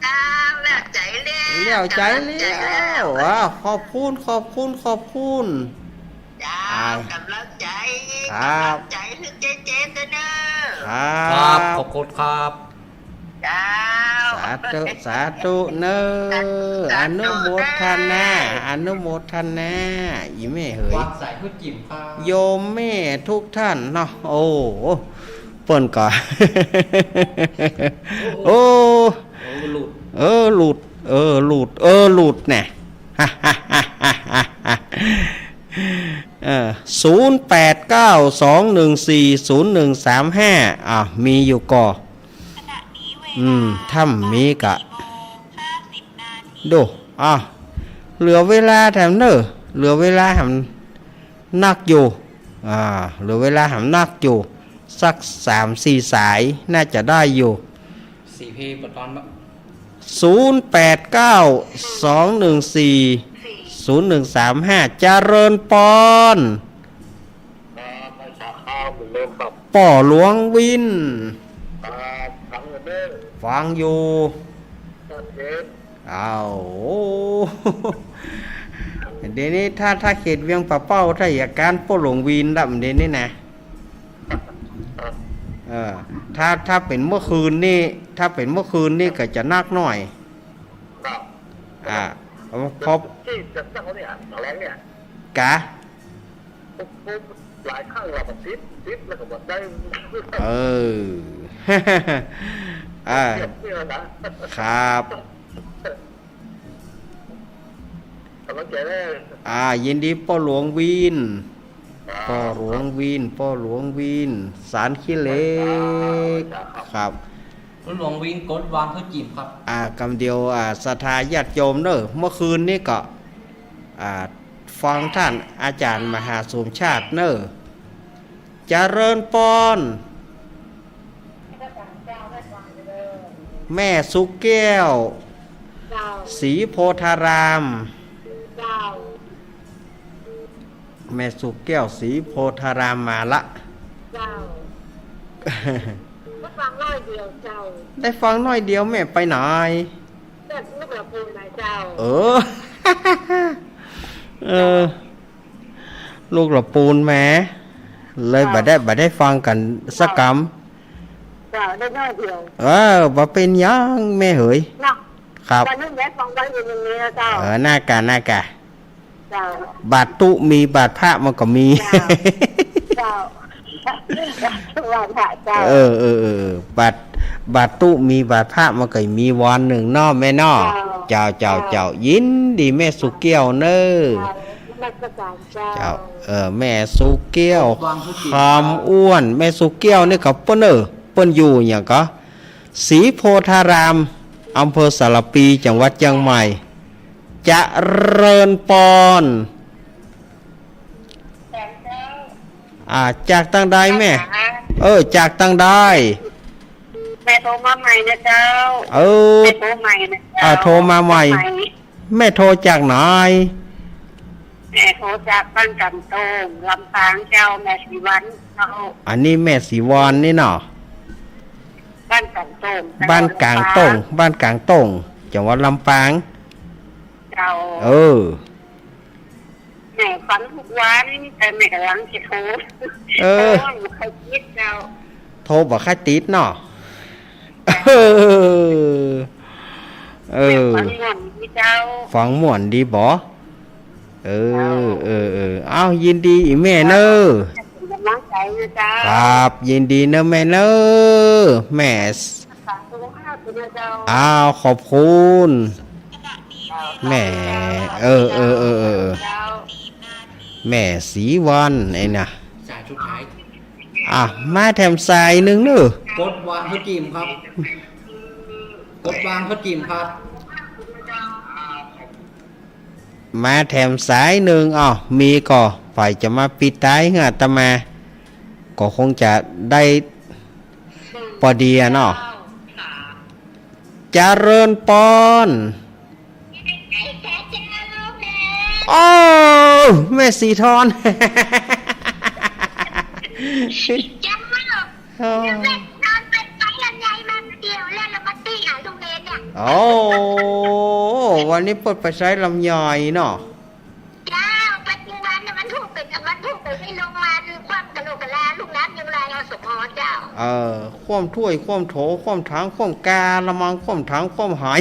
เจ้า แล้วใจ๋แล้ว แล้วใจ๋แล้ว แล้วใจ๋แล้ว อ้าว ขอบคุณ ขอบคุณ ขอบคุณ เจ้า อ่า ก๋ำลังใจ๋ ครับ ก๋ำลังใจ๋หื้อเจ๊ๆ เน่อ ครับ ครับ ขอบคุณครับ เจ้า สาธุ สาธุเน่อ สาธุ อนุโมทนา สาธุเน่อ อนุโมทนา อี่แม่เหย วางสายหื้อจิ๋มครับ โยมแม่ทุกท่านเนาะ โอ้ เปิ้นก็ โอ้ โอ้ โอ้ หลุด เออ หลุด เออ หลุด เออ หลุดแน่ เออ ศูนย์แปดเก้า สองหนึ่งสี่ ศูนย์หนึ่งสามห้า อ่ะ มีอยู่ก่อ อืม ถ้ามีกะ ดู อ่ะ เหลือเวลาแถมเน่อ เหลือเวลาแถมนักอยู่ อ่า เหลือเวลาแถมนักอยู่ สักสามสี่สาย น่าจะได้อยู่ สี่พี ปะตอนปะ ศูนย์แปดเก้า สองหนึ่งสี่ ศูนย์หนึ่งสามห้า เจริญปอน ครับ ไม่ช้าข้าวเหมือนเดิมครับ ป้อหลวงวิน ครับ ฟังอยู่เด้อ ฟังอยู่ ครับ อ้าว เดี๋ยวนี้ถ้า ถ้าเขตเวียงป่าเป้า ถ้าอยากการป้อหลวงวินละ เดี๋ยวนี้นะ เออ ถ้า ถ้าเป๋นเมื่อคืนนี่ ถ้าเป๋นเมื่อคืนนี่ก็จะนักหน่อย ครับ อ่า พอ ที่จะตั้งเนี่ย แถลงเนี่ย กะ ผม ผมหลายครั้งแล้ว ก็ติด ติดแล้วก็บ่ได้ เออ อ่า เทียบเนี่ยนะ ครับ ก๋ำลังใจ๋เน่อ อ่า ยินดีป้อหลวงวิน ครับ ป้อหลวงวิน ป้อหลวงวิน สารขี้เหล็ก ครับ ครับ ป้อหลวงวินกดวางหื้อจิ๋มครับ อ่า กำเดียว อ่า ศรัทธาญาติโยมเน่อ เมื่อคืนนี้ก็ อ่า ฟังต้านอาจ๋ารย์มหาสมชาติเน่อ เจริญปอน แม่สุแก้ว เจ้า ศรีโพธาราม เจ้า แม่สุแก้ว ศรีโพธารามมาละ เจ้า ได้ฟังน้อยเดียวเจ้า ได้ฟังน้อยเดียว แม่ไปไหน ลูกหละปูนนะเจ้า เออ เออ ลูกหละปูนแหม เลยบ่ได้ บ่ได้ฟังกั๋นสักกำ เจ้า ได้น้อยเดียว เออ บ่เป๋นหยังแม่เหย เนาะ ครับ วันนี้ได้ฟังไว้อยู่ตรงนี้นะเจ้า เออ น่ากะ น่ากะ เจ้า บาตรตุ๊มี บาตรพระมันก็มี เจ้า เจ้า วันพระเจ้า เออ เออ เออ บาตร บาตรตุ๊มี บาตรพระมันก็มีวันนึ่งเนาะแม่เนาะ เจ้า เจ้า เจ้า เจ้า เจ้า ยินดีแม่สุแก้วเน่อ เจ้า นมัสก๋านเจ้า เจ้า เออ แม่สุแก้ว คำอ้วน แม่สุแก้วนี่ก็เปิ้นเน่อ เปิ้นอยู่หยังก็ ศรีโพธาราม อำเภอสารภี จังหวัดเจียงใหม่ เจริญปอน อ่า จากตางใดแม่ เออ จากตางใด แม่โทรมาใหม่นะเจ้า เออ แม่โทรใหม่นะเจ้า อ่า โทรมาใหม่ โทรใหม่ แม่โทรจากไหน แม่โทรจากบ้านก๋างโต่ง ลำปางเจ้า แม่ศรีวรรณเจ้า อันนี้แม่ศรีวรรณนี่เนาะ บ้านก๋างโต่งเจ้า บ้านก๋างโต่ง ลำปาง บ้านก๋างโต่ง จังหวัดลำปาง เจ้า เออ แม่ฟังทุกวัน แต่แม่ก่ำลังจะโทร เออ โทรบ่ค่อยติดเจ้า โทรบ่ค่อยติดเนาะ เออ เออ ฟังม่วนดีเจ้า ฟังม่วนดีบ่ เออ เจ้า เออ เออ เอ้า ยินดีอีกแม่เน่อ เป๋นก๋ำลังใจ๋นะเจ้า ครับ ยินดีเน่อแม่เน่อ แม่ สาธุนะเจ้า อ้าว ขอบคุณ แม่ เออ เออ เออ เออ เจ้า แม่ศรีวรรณไอ้น่ะ สายสุดท้าย อ่ะ มาแถมสายนึ่งเน่อ กดวางเพื่อจิ้มครับ กดวางเพื่อจิ้มครับ มาแถมสายนึ่ง อ้าว มีก่อ ใผจะมาปิดต๊ายหื้ออาตมา ก็คงจะได้ปอดีอะเนาะ เจริญปอน โอ้ แม่ศรีทอน เจ้า โอ้ แม่ศรีทอนไปไซร้ลำไยมาเดี๋ยวแล้ว แล้วมาตี้หาลุงเนนเนี่ย โอ้ วันนี้เปิ้นไปไซร้ลำไยเนาะ เจ้า ปัจจุบันน่ะมันถูกเป็น มันถูกไปในโรงงานความกะโหลกกะลา ลูกน้ำยังลายเอาสมอเจ้า เออ ความถ้วย ความโถ ความถาง ความกาละมัง ความถาง ความหาย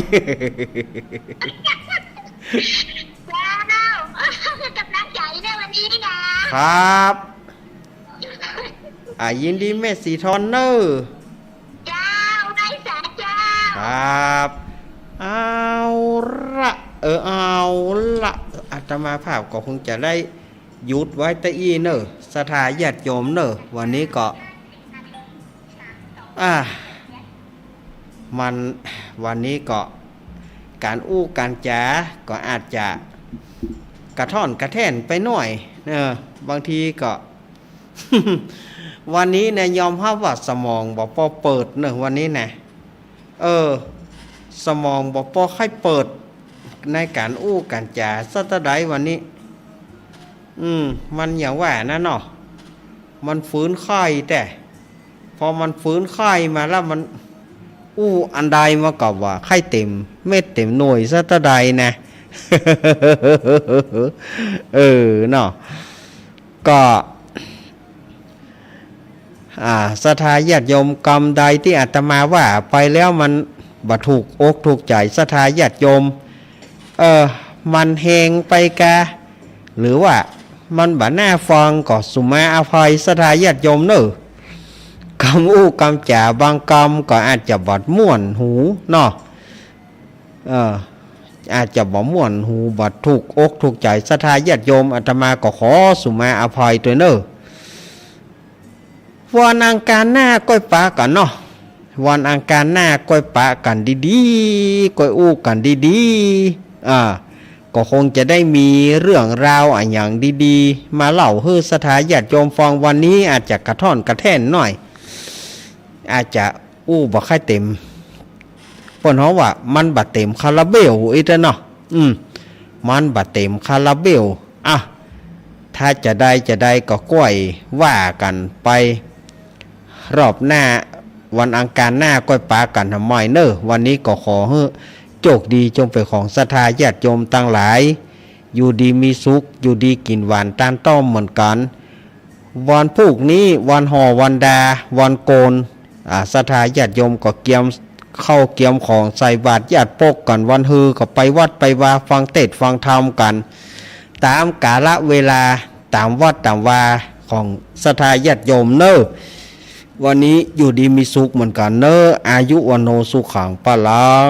เจ้า ก๋ำลังใจ๋ในวันนี้นะ ครับ อ่ะ ยินดีแม่ศรีทอนเน่อ เจ้า ไหว้สาเจ้า ครับ เอาละ เออ เอาละ อาตมาภาพก็คงจะได้หยุดไว้ตะอี้เน่อ ศรัทธาญาติโยมเน่อ วันนี้ก็ อ่า มัน วันนี้ก็ ก๋านอู้ก๋านจ๋า ก็อาจจะกระท่อนกระแท่นไปหน้อย เออ บางทีก็ วันนี้นะ ยอมฮับว่าสมองบ่ปอเปิดเน่อ วันนี้นะ เออ สมองบ่ปอใค่เปิด ในก๋านอู้ก๋านจ๋าสักเต้าใดวันนี้ อืม มันอย่างว่านั้นเนาะ มันฝืนไข้แต๊ พอมันฝืนไข้มาแล้วมันอู้อันใดมันก็ว่าไข้เต็มเม็ดเต็มหน่วยสักเต้าใดนะ เออ เนาะ ก็ อ่า ศรัทธาญาติโยม กำใดตี้อาตมาว่าไปแล้วมันบ่ถูกอกถูกใจ๋ศรัทธาญาติโยม เออ มันแฮงไปกา หรือว่ามันบ่น่าฟังก็สุมาอภัยศรัทธาญาติโยมเน่อ กำอู้กำจ๋าบางกำก็อาจจะบ่ม่วนหูเนาะ เออ อาจจะบ่ม่วนหู บ่ถูกอกถูกใจ๋ศรัทธาญาติโยม อาตมาก็ขอสุมาอภัยตวยเน่อ วันอังคารหน้าก้อยปะกั๋นเนาะ วันอังคารหน้าก้อยปะกั๋นดีๆ ก้อยอู้กั๋นดีๆ อ่า ก็คงจะได้มีเรื่องราวอะหยังดีๆ มาเล่าหื้อศรัทธาญาติโยมฟัง วันนี้อาจจะกระท่อนกระแท่นหน้อย อาจจะอู้บ่ค่อยเต็ม เปิ้นฮ้องว่ามันบ่เต็มคาราเบลอีกแล้วเนาะ อืม มันบ่เต็มคาราเบล อ่ะ ถ้าจะใดจะใดก็ก้อยว่ากั๋นไป รอบหน้า วันอังคารหน้าก้อยปะกั๋นหาใหม่เน่อ วันนี้ก็ขอหื้อโจคดีจงเป๋นของศรัทธาญาติโยมตังหลาย อยู่ดีมีสุข อยู่ดีกิ๋นหวานตานต้อมเหมือนกั๋น วันพูกนี้วันห่อวันดา วันโกณ อ่า ศรัทธาญาติโยมก็เกียมข้าวเกียมของใส่บาตรญาติปกกั๋น วันฮือก็ไปวัดไปวาฟังเตสน์ฟังธรรมกั๋น ต๋ามกาละเวลา ต๋ามวัดต๋ามวาของศรัทธาญาติโยมเน่อ วันนี้อยู่ดีมีสุขเหมือนกั๋นเน่อ อายุวัณโณสุขังพลัง